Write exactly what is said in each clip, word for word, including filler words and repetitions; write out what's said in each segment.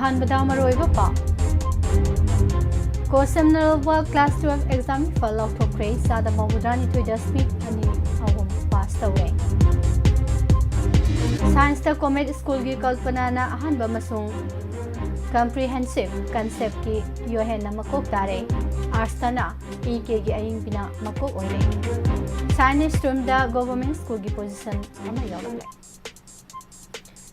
ꯑꯍꯥꯟꯕꯗ ꯃꯔꯨꯑꯣꯏꯕ ꯄꯥꯎ꯫ ꯀꯣꯁꯦꯝꯅ ꯂꯧꯕ class twelve exam ꯐꯜ ꯂꯥꯎꯊꯣꯛꯈ꯭ꯔꯦ꯫ ꯆꯥꯗ ꯃꯧꯗ꯭ꯔꯥꯅꯤꯊꯣꯏ ꯗꯁꯃꯤꯛ ꯑꯅꯤ ꯑꯍꯨꯝ ꯄꯥꯁ ꯇꯧꯔꯦ꯫ ꯁꯥꯏꯟꯁꯇ ꯀꯣꯃꯦꯠ ꯁ꯭ꯀꯨꯜꯒꯤ ꯀꯜꯄꯅꯥꯅ ꯑꯍꯥꯟꯕ ꯑꯃꯁꯨꯡ comprehensive conceptꯀꯤ ꯌꯣꯍꯦꯟꯅ ꯃꯀꯣꯛ ꯇꯥꯔꯦ꯫ ꯑꯥꯔꯠꯁꯇꯅ ꯏ ꯀꯦꯒꯤ ꯑꯌꯤꯡꯕꯤꯅ ꯃꯀꯣꯛ ꯑꯣꯏꯔꯦ꯫ ꯁꯥꯏꯟꯁ ꯁ꯭ꯇ꯭ꯔꯤꯝꯗ ꯒꯣꯚꯔꯟꯃꯦꯟꯠ ꯁ꯭ꯀꯨꯜꯒꯤ ꯄꯣꯖꯤꯁꯟ ꯑꯃ ꯌꯥꯎꯔꯛꯂꯦ꯫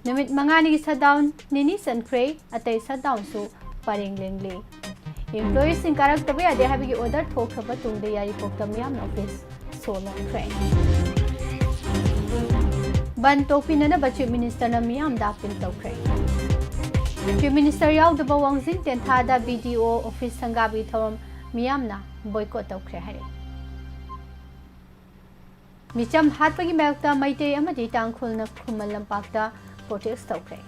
ꯅꯨꯃꯤꯠ ꯃꯉꯥꯅꯤꯒꯤ ꯁꯠꯗꯥꯎꯟ ꯅꯤꯅꯤ ꯆꯟꯈ꯭ꯔꯦ꯫ ꯑꯇꯩ ꯁꯠꯗꯥꯎꯟꯁꯨ ꯄꯔꯦꯡ ꯂꯦꯡꯂꯤ꯫ ꯏꯝꯄ꯭ꯂꯣꯌꯤꯁꯤꯡ ꯀꯥꯔꯛꯇꯕ ꯌꯥꯗꯦ ꯍꯥꯏꯕꯒꯤ ꯑꯣꯔꯗꯔ ꯊꯣꯛꯈ꯭ꯔꯕ ꯇꯨꯡꯗ ꯌꯥꯏꯔꯤꯄꯣꯛꯇ ꯃꯤꯌꯥꯝꯅ ꯑꯣꯐꯤꯁ ꯁꯣ ꯂꯣꯟꯈ꯭ꯔꯦ꯫ ꯕꯟ ꯇꯣꯛꯄꯤꯅꯅꯕ ꯆꯤꯐ ꯃꯤꯅꯤꯁꯇꯔꯅ ꯃꯤꯌꯥꯝꯗ ꯑꯄꯤꯜ ꯇꯧꯈ꯭ꯔꯦ꯫ ꯆꯤꯐ ꯃꯤꯅꯤꯁꯇꯔ ꯌꯥꯎꯗꯕ ꯋꯥꯡꯖꯤꯡ ꯇꯦꯟꯊꯥꯗ ꯕꯤ ꯗꯤ ꯑꯣ ꯑꯣꯐꯤꯁ ꯁꯪꯒꯥꯕꯒꯤ ꯊꯧꯔꯝ ꯃꯤꯌꯥꯝꯅ ꯕꯣꯏꯀꯣꯠ ꯇꯧꯈ꯭ꯔꯦ ꯍꯥꯏꯔꯦ꯫ ꯃꯤꯆꯝ ꯍꯥꯠꯄꯒꯤ ꯃꯥꯌꯣꯛꯇ ꯃꯩꯇꯩ ꯑꯃꯗꯤ ꯇꯥꯡꯈꯨꯜꯅ ꯈꯨꯃꯟ ꯂꯝꯄꯥꯛꯇ ꯄ꯭ꯔꯣꯇꯦꯁ ꯇꯧꯈ꯭ꯔꯦ꯫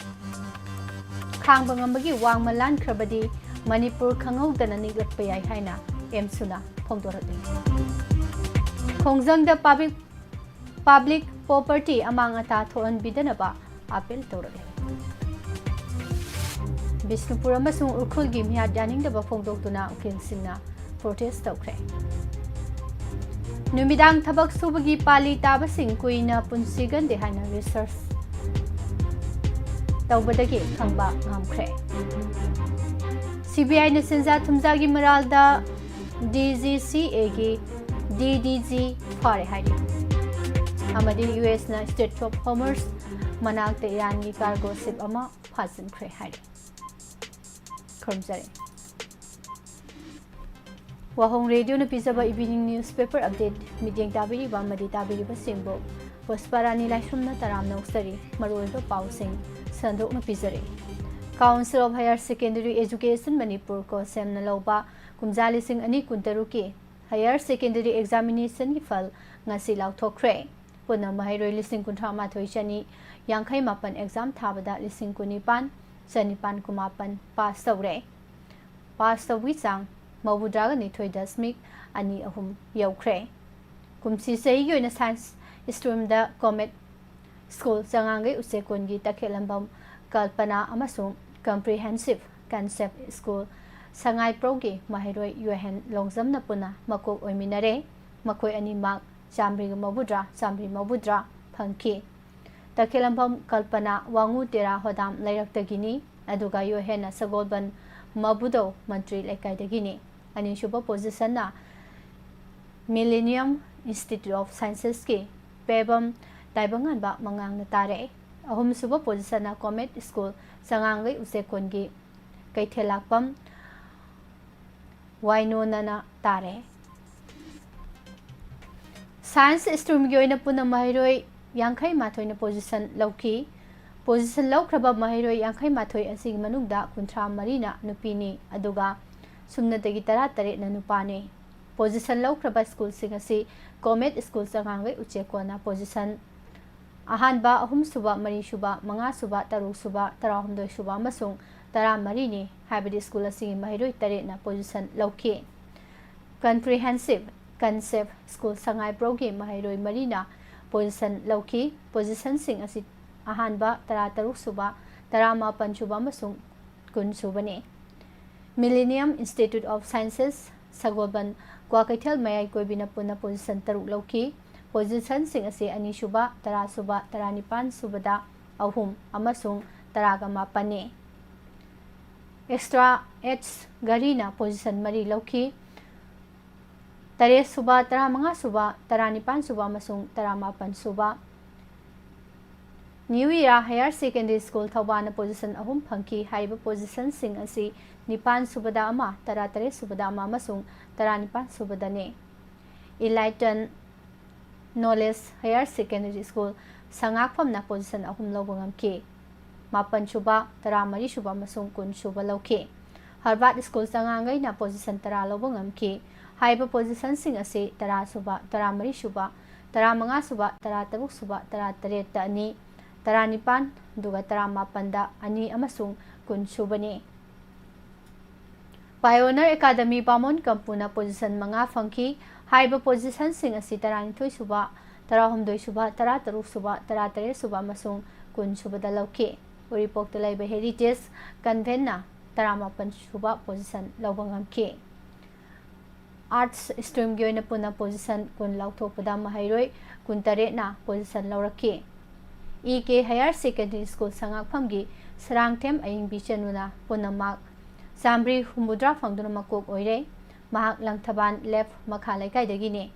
ꯈꯥꯡꯕ ꯉꯝꯕꯒꯤ ꯋꯥꯡꯃ ꯂꯥꯟꯈ꯭ꯔꯕꯗꯤ ꯃꯅꯤꯄꯨꯔ ꯈꯪꯍꯧꯗꯅ ꯅꯤꯛꯂꯛꯄ ꯌꯥꯏ ꯍꯥꯏꯅ ꯑꯦꯝꯁꯨꯅ ꯐꯣꯡꯗꯣꯔꯛꯂꯤ꯫ ꯈꯣꯡꯖꯪꯗ ꯄꯥꯕ꯭ꯂꯤꯛ, ꯄꯥꯕ꯭ꯂꯤꯛ ꯄ꯭ꯔꯣꯄꯔꯇꯤ ꯑꯃꯥꯡ ꯑꯇꯥ ꯊꯣꯛꯍꯟꯕꯤꯗꯅꯕ ꯑꯥꯄꯤꯜ ꯇꯧꯔꯛꯂꯤ꯫ ꯕꯤꯁꯅꯨꯄꯨꯔ ꯑꯃꯁꯨꯡ ꯎꯈ꯭ꯔꯨꯜꯒꯤ ꯃꯤꯍꯥꯠ ꯌꯥꯅꯤꯡꯗꯕ ꯐꯣꯡꯗꯣꯛꯇꯨꯅ ꯎꯀꯤꯜꯁꯤꯡꯅ ꯄ꯭ꯔꯣꯇꯦꯁ ꯇꯧꯈ꯭ꯔꯦ꯫ ꯅꯨꯃꯤꯗꯥꯡ ꯊꯕꯛ ꯁꯨꯕꯒꯤ ꯄꯥꯂꯤ ꯇꯥꯕꯁꯤꯡ ꯀꯨꯏꯅ ꯄꯨꯟꯁꯤꯒꯟꯗꯦ ꯍꯥꯏꯅ ꯔꯤꯁꯔꯆ ꯇꯧꯕꯗꯒꯤ ꯈꯪꯕ ꯉꯝꯈ꯭ꯔꯦ꯫ ꯁꯤ ꯕꯤ ꯑꯥꯏꯅ ꯁꯦꯟꯖꯥ ꯊꯨꯝꯖꯥꯒꯤ ꯃꯔꯥꯜꯗ ꯗꯤ ꯖꯤ ꯁꯤ ꯑꯦꯒꯤ ꯗꯤ ꯗꯤ ꯖꯤ ꯐꯥꯔꯦ ꯍꯥꯏꯔꯤ꯫ ꯑꯃꯗꯤ ꯌꯨ ꯑꯦꯁꯅ Strait of Hormuz ꯃꯅꯥꯛꯇ ꯏꯔꯥꯟꯒꯤ ꯀꯥꯔꯒꯣ ꯁꯤꯞ ꯑꯃ ꯐꯥꯖꯤꯟꯈ꯭ꯔꯦ ꯍꯥꯏꯔꯤ꯫ ꯈꯨꯔꯨꯝꯖꯔꯤ꯫ ꯋꯥꯍꯣꯡ ꯔꯦꯗꯤꯑꯣꯅ ꯄꯤꯖꯕ evening newspaper update ꯃꯤꯠꯌꯦꯡ ꯇꯥꯕꯤꯔꯤꯕ ꯑꯃꯗꯤ ꯇꯥꯕꯤꯔꯤꯕꯁꯤꯡꯕꯨ ꯄꯨꯁꯄꯥꯔꯥꯅꯤ ꯂꯥꯏꯁ꯭ꯔꯝꯅ ꯇꯔꯥꯝꯅ ꯑꯣꯛꯆꯔꯤ꯫ ꯃꯔꯨꯑꯣꯏꯕ ꯄꯥꯎꯁꯤꯡ ꯁꯟꯗꯣꯛꯅ ꯄꯤꯖꯔꯤ꯫ Council of Higher Secondary Education Manipur, ꯀꯣꯁꯦꯝꯅ ꯂꯧꯕ ꯀꯨꯝꯖꯥ ꯂꯤꯁꯤꯡ ꯑꯅꯤ ꯀꯨꯟꯇꯔꯨꯛꯀꯤ higher secondary examinationꯒꯤ ꯐꯜ ꯉꯁꯤ ꯂꯥꯎꯊꯣꯛꯈ꯭ꯔꯦ꯫ ꯄꯨꯟꯅ ꯃꯍꯩꯔꯣꯏ ꯂꯤꯁꯤꯡ ꯀꯨꯟꯊ꯭ꯔꯥ ꯃꯥꯊꯣꯏ ꯆꯅꯤ ꯌꯥꯡꯈꯩ ꯃꯥꯄꯟ exam ꯊꯥꯕꯗ ꯂꯤꯁꯤꯡ ꯀꯨꯟꯅꯤꯄꯥꯟ ꯆꯅꯤꯄꯥꯟ ꯀꯨꯟꯃꯥꯄꯟ ꯄꯥꯁ ꯇꯧꯔꯦ꯫ ꯄꯥꯁ ꯇꯧꯕꯒꯤ ꯆꯥꯡ ꯃꯧꯗ꯭ꯔꯥꯒ ꯅꯤꯊꯣꯏ ꯗꯁꯃꯤꯛ ꯑꯅꯤ ꯑꯍꯨꯝ ꯌꯧꯈ꯭ꯔꯦ꯫ ꯀꯨꯝꯁꯤ ꯆꯍꯤꯒꯤ ꯑꯣꯏꯅ ꯁꯥꯏꯟꯁ ꯁ꯭ꯇ꯭ꯔꯤꯝꯗ ꯀꯣꯃꯦꯠ ꯁ꯭ꯀꯨꯜ, ꯆꯉꯥꯡꯒꯩ ꯎꯆꯦꯛꯀꯣꯟꯒꯤ ꯇꯈꯦꯜꯂꯝꯕꯝ ꯀꯜꯄꯅꯥ ꯑꯃꯁꯨꯡ Comprehensive Concept School ꯁꯉꯥꯏꯄ꯭ꯔꯧꯒꯤ ꯃꯍꯩꯔꯣꯏ ꯌꯣꯍꯦꯟ ꯂꯣꯡꯖꯝꯅ ꯄꯨꯟꯅ ꯃꯀꯣꯛ ꯑꯣꯏꯃꯤꯟꯅꯔꯦ꯫ ꯃꯈꯣꯏ ꯑꯅꯤꯃꯛ ꯆꯥꯝꯃꯔꯤꯒ ꯃꯧꯗ꯭ꯔꯥ, ꯆꯥꯝꯃꯔꯤ ꯃꯧꯗ꯭ꯔꯥ ꯐꯪꯈꯤ꯫ ꯇꯈꯦꯂꯝꯕꯝ ꯀꯜꯄꯅꯥ ꯋꯥꯉꯨ ꯇꯦꯔꯥ ꯍꯣꯗꯥꯝ ꯂꯩꯔꯛꯇꯒꯤꯅꯤ, ꯑꯗꯨꯒ ꯌꯣꯍꯦꯟꯅ ꯁꯒꯣꯜꯕꯟ ꯃꯕꯨꯗꯧ ꯃꯟꯇ꯭ꯔꯤ ꯂꯩꯀꯥꯏꯗꯒꯤꯅꯤ꯫ ꯑꯅꯤꯁꯨꯕ ꯄꯣꯖꯤꯁꯟꯅ Millennium Institute of Sciences ꯀꯤ ꯄꯦꯕꯝ ꯇꯥꯏꯕꯪꯉꯥꯟꯕ ꯃꯉꯥꯡꯅ ꯇꯥꯔꯦ꯫ ꯑꯍꯨꯝꯁꯨꯕ ꯄꯣꯖꯤꯁꯟꯅ Comet School ꯆꯉꯥꯡꯒꯩ ꯎꯆꯦꯛꯀꯣꯟꯒꯤ ꯀꯩꯊꯦꯜꯂꯥꯛꯄꯝ ꯋꯥꯏꯅꯣꯅꯅ ꯇꯥꯔꯦ꯫ ꯁꯥꯏꯟꯁ ꯁ꯭ꯇ꯭ꯔꯤꯝꯒꯤ ꯑꯣꯏꯅ ꯄꯨꯟꯅ ꯃꯍꯩꯔꯣꯏ ꯌꯥꯡꯈꯩ ꯃꯥꯊꯣꯏꯅ ꯄꯣꯖꯤꯁꯟ ꯂꯧꯈꯤ꯫ ꯄꯣꯖꯤꯁꯟ ꯂꯧꯈ꯭ꯔꯕ ꯃꯍꯩꯔꯣꯏ ꯌꯥꯡꯈꯩ ꯃꯥꯊꯣꯏ ꯑꯁꯤꯒꯤ ꯃꯅꯨꯡꯗ ꯀꯨꯟꯊ꯭ꯔꯥ ꯃꯔꯤꯅ ꯅꯨꯄꯤꯅꯤ, ꯑꯗꯨꯒ ꯁꯨꯞꯅꯇꯒꯤ ꯇꯔꯥ ꯇꯔꯦꯠꯅ ꯅꯨꯄꯥꯅꯤ꯫ ꯄꯣꯖꯤꯁꯟ ꯂꯧꯈ꯭ꯔꯕ ꯁ꯭ꯀꯨꯜꯁꯤꯡ ꯑꯁꯤ Comet School ꯆꯉꯥꯡꯒꯩ ꯎꯆꯦꯛꯀꯣꯟꯅ ꯄꯣꯖꯤꯁꯟ ꯑꯍꯥꯟꯕ, ꯑꯍꯨꯝꯁꯨꯕ, ꯃꯔꯤꯁꯨꯕ, ꯃꯉꯥꯁꯨꯕ, ꯇꯔꯨꯛꯁꯨꯕ, ꯇꯔꯥꯍꯨꯝꯗꯣꯏꯁꯨꯕ ꯑꯃꯁꯨꯡ ꯇꯔꯥꯃꯔꯤꯅꯤ꯫ ꯍꯥꯏꯕꯗꯤ ꯁ꯭ꯀꯨꯜ ꯑꯁꯤꯒꯤ ꯃꯍꯩꯔꯣꯏ ꯇꯔꯦꯠꯅ ꯄꯣꯖꯤꯁꯟ ꯂꯧꯈꯤ꯫ Comprehensive Concept School ꯁꯉꯥꯏꯄ꯭ꯔꯧꯒꯤ ꯃꯍꯩꯔꯣꯏ ꯃꯔꯤꯅ ꯄꯣꯖꯤꯁꯟ ꯂꯧꯈꯤ꯫ ꯄꯣꯖꯤꯁꯟꯁꯤꯡ ꯑꯁꯤ ꯑꯍꯥꯟꯕ, ꯇꯔꯥꯇꯔꯨꯛꯁꯨꯕ, ꯇꯔꯥꯃꯥꯄꯟꯁꯨꯕ ꯑꯃꯁꯨꯡ ꯀꯨꯟꯁꯨꯕꯅꯤ꯫ Millennium Institute of Sciences ꯁꯒꯣꯜꯕꯟ ꯀ꯭ꯋꯥꯀꯩꯊꯦꯜ ꯃꯌꯥꯏ ꯀꯣꯏꯕꯤꯅ ꯄꯨꯟꯅ ꯄꯣꯖꯤꯁꯟ ꯇꯔꯨꯛ ꯂꯧꯈꯤ꯫ ꯄꯣꯖꯤꯁꯟꯁꯤꯡ ꯑꯁꯤ ꯑꯅꯤꯁꯨꯕ, ꯇꯔꯥꯁꯨꯕ, ꯇꯔꯥꯅꯤꯄꯥꯟꯁꯨꯕꯗ ꯑꯍꯨꯝ ꯑꯃꯁꯨꯡ ꯇꯔꯥꯒꯃꯥꯄꯟꯅꯤ꯫ Extra H ꯘꯔꯤꯅ ꯄꯣꯖꯤꯁꯟ ꯃꯔꯤ ꯂꯧꯈꯤ꯫ ꯇꯔꯦꯠꯁꯨꯕ, ꯇꯔꯥꯃꯉꯥꯁꯨꯕ, ꯇꯔꯥꯅꯤꯄꯥꯟꯁꯨꯕ ꯑꯃꯁꯨꯡ ꯇꯔꯥꯃꯥꯄꯟꯁꯨꯕ꯫ New Era Higher Secondary School ꯊꯧꯕꯥꯜꯅ ꯄꯣꯖꯤꯁꯟ ꯑꯍꯨꯝ ꯐꯪꯈꯤ꯫ ꯍꯥꯏꯔꯤꯕ ꯄꯣꯖꯤꯁꯟꯁꯤꯡ ꯑꯁꯤ ꯅꯤꯄꯥꯟꯁꯨꯕꯗ ꯑꯃ, ꯇꯔꯥꯇꯔꯦꯠꯁꯨꯕꯗ ꯑꯃ ꯑꯃꯁꯨꯡ ꯇꯔꯥꯅꯤꯄꯥꯟꯁꯨꯕꯗꯅꯤ꯫ Enlighten Knowledge Higher Secondary School ꯁꯉꯥꯛꯐꯝꯅ ꯄꯣꯖꯤꯁꯟ ꯑꯍꯨꯝ ꯂꯧꯕ ꯉꯝꯈꯤ꯫ ꯃꯥꯄꯟꯁꯨꯕ, ꯇꯔꯥꯃꯔꯤꯁꯨꯕ ꯑꯃꯁꯨꯡ ꯀꯨꯟꯁꯨꯕ ꯂꯧꯈꯤ꯫ Harvard School ꯆꯉꯥꯡꯒꯩꯅ ꯄꯣꯖꯤꯁꯟ ꯇꯔꯥ ꯂꯧꯕ ꯉꯝꯈꯤ꯫ ꯍꯥꯏꯔꯤꯕ ꯄꯣꯖꯤꯁꯟꯁꯤꯡ ꯑꯁꯤ ꯇꯔꯥꯁꯨꯕ, ꯇꯔꯥꯃꯔꯤꯁꯨꯕ, ꯇꯔꯥꯃꯉꯥꯁꯨꯕ, ꯇꯔꯥꯇꯔꯨꯛꯁꯨꯕ, ꯇꯔꯥꯇꯔꯦꯠꯇ ꯑꯅꯤ, ꯇꯔꯥꯅꯤꯄꯥꯟ, ꯑꯗꯨꯒ ꯇꯔꯥꯃꯥꯄꯟꯗ ꯑꯅꯤ ꯑꯃꯁꯨꯡ ꯀꯨꯟꯁꯨꯕꯅꯤ꯫ Pioneer Academy ꯕꯥꯃꯣꯟ ꯀꯝꯄꯨꯅ ꯄꯣꯖꯤꯁꯟ ꯃꯉꯥ ꯐꯪꯈꯤ꯫ ꯍꯥꯏꯔꯤꯕ ꯄꯣꯖꯤꯁꯟꯁꯤꯡ ꯑꯁꯤ ꯇꯔꯥꯅꯤꯊꯣꯏꯁꯨꯕ, ꯇꯔꯥꯍꯨꯝꯗꯣꯏꯁꯨꯕ, ꯇꯔꯥꯇꯔꯨꯛꯁꯨꯕ, ꯇꯔꯥꯇꯔꯦꯠꯁꯨꯕ ꯑꯃꯁꯨꯡ ꯀꯨꯟꯁꯨꯕꯗ ꯂꯧꯈꯤ꯫ ꯎꯔꯤꯄꯣꯛꯇ ꯂꯩꯕ Heritage Conventꯅ ꯇꯔꯥꯃꯥꯄꯟ ꯁꯨꯕ position ꯂꯧꯕ ꯉꯝꯈꯤ꯫ Arts streamꯒꯤ ꯑꯣꯏꯅ ꯄꯨꯟꯅ position ꯀꯨꯟ ꯂꯥꯎꯊꯣꯛꯄꯗ ꯃꯍꯩꯔꯣꯏ ꯀꯨꯟꯇꯔꯦꯠꯅ position ꯂꯧꯔꯛꯈꯤ꯫ E K Higher Secondary School ꯁꯉꯥꯛꯐꯝꯒꯤ Sarangthem ꯑꯌꯤꯡꯕꯤ ꯆꯅꯨꯅ ꯄꯨꯟꯅ mark ꯆꯥꯃꯔꯤ ꯍꯨꯝꯐꯨꯇꯔꯥ ꯐꯪꯗꯨꯅ ꯃꯀꯣꯛ ꯑꯣꯏꯔꯦ꯫ ꯃꯍꯥꯛ ꯂꯪꯊꯕꯥꯟ left ꯃꯈꯥ ꯂꯩꯀꯥꯏꯗꯒꯤꯅꯤ꯫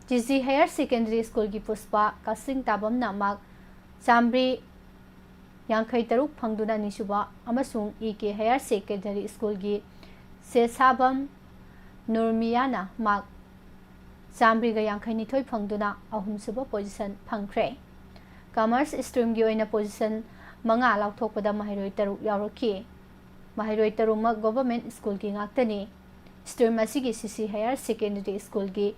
T G Higher Secondary Schoolꯒꯤ ꯄꯨꯁꯄꯥ ꯀꯛꯆꯤꯡ ꯇꯥꯕꯝꯅ mark ꯆꯥꯃꯔꯤ ꯌꯥꯡꯈꯩ ꯇꯔꯨꯛ ꯐꯪꯗꯨꯅ ꯑꯅꯤꯁꯨꯕ ꯑꯃꯁꯨꯡ E K Higher Secondary Schoolꯒꯤ ꯁꯦꯁꯥꯕꯝ ꯅꯨꯔꯃꯤꯌꯥꯅ mark ꯆꯥꯃꯔꯤꯒ ꯌꯥꯡꯈꯩ ꯅꯤꯊꯣꯏ ꯐꯪꯗꯨꯅ ꯑꯍꯨꯝꯁꯨꯕ position ꯐꯪꯈ꯭ꯔꯦ꯫ Commerce streamꯒꯤ ꯑꯣꯏꯅ position ꯃꯉꯥ ꯂꯥꯎꯊꯣꯛꯄꯗ ꯃꯍꯩꯔꯣꯏ ꯇꯔꯨꯛ ꯌꯥꯎꯔꯛꯈꯤ꯫ ꯃꯍꯩꯔꯣꯏ ꯇꯔꯨꯛꯃꯛ Government Schoolꯒꯤ ꯉꯥꯛꯇꯅꯤ꯫ Stream ꯑꯁꯤꯒꯤ C C Higher Secondary Schoolꯒꯤ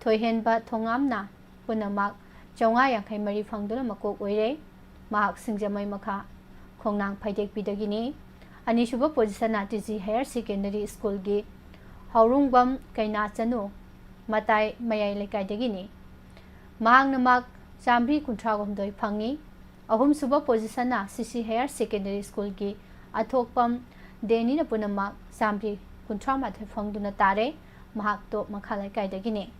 ꯊꯣꯏꯍꯦꯟꯕ ꯊꯣꯉꯥꯝꯅ ꯄꯨꯟꯅ mark ꯆꯥꯃꯉꯥ ꯌꯥꯡꯈꯩ ꯃꯔꯤ ꯐꯪꯗꯨꯅ ꯃꯀꯣꯛ ꯑꯣꯏꯔꯦ꯫ ꯃꯍꯥꯛ ꯁꯤꯡꯖꯃꯩ ꯃꯈꯥ ꯈꯣꯡꯅꯥꯡ ꯐꯩꯗꯦꯛꯄꯤꯗꯒꯤꯅꯤ꯫ ꯑꯅꯤꯁꯨꯕ positionna T G Higher Secondary Schoolꯒꯤ ꯍꯧꯔꯨꯡꯕꯝ ꯀꯩꯅꯥ ꯆꯅꯨ, ꯃꯇꯥꯏ ꯃꯌꯥꯏ ꯂꯩꯀꯥꯏꯗꯒꯤꯅꯤ꯫ ꯃꯍꯥꯛꯅ mark ꯆꯥꯃꯔꯤ ꯀꯨꯟꯊ꯭ꯔꯥ ꯍꯨꯝꯗꯣꯏ ꯐꯪꯉꯤ꯫ ꯑꯍꯨꯝꯁꯨꯕ positionna C C Higher Secondary Schoolꯒꯤ ꯑꯊꯣꯛꯄꯝ ꯗꯦꯅꯤꯅ ꯄꯨꯟꯅ mark ꯆꯥꯃꯔꯤ ꯀꯨꯟꯊ꯭ꯔꯥ ꯃꯥꯊꯣꯏ ꯐꯪꯗꯨꯅ ꯇꯥꯔꯦ꯫ ꯃꯍꯥꯛ ꯇꯣꯞ ꯃꯈꯥ ꯂꯩꯀꯥꯏꯗꯒꯤꯅꯤ꯫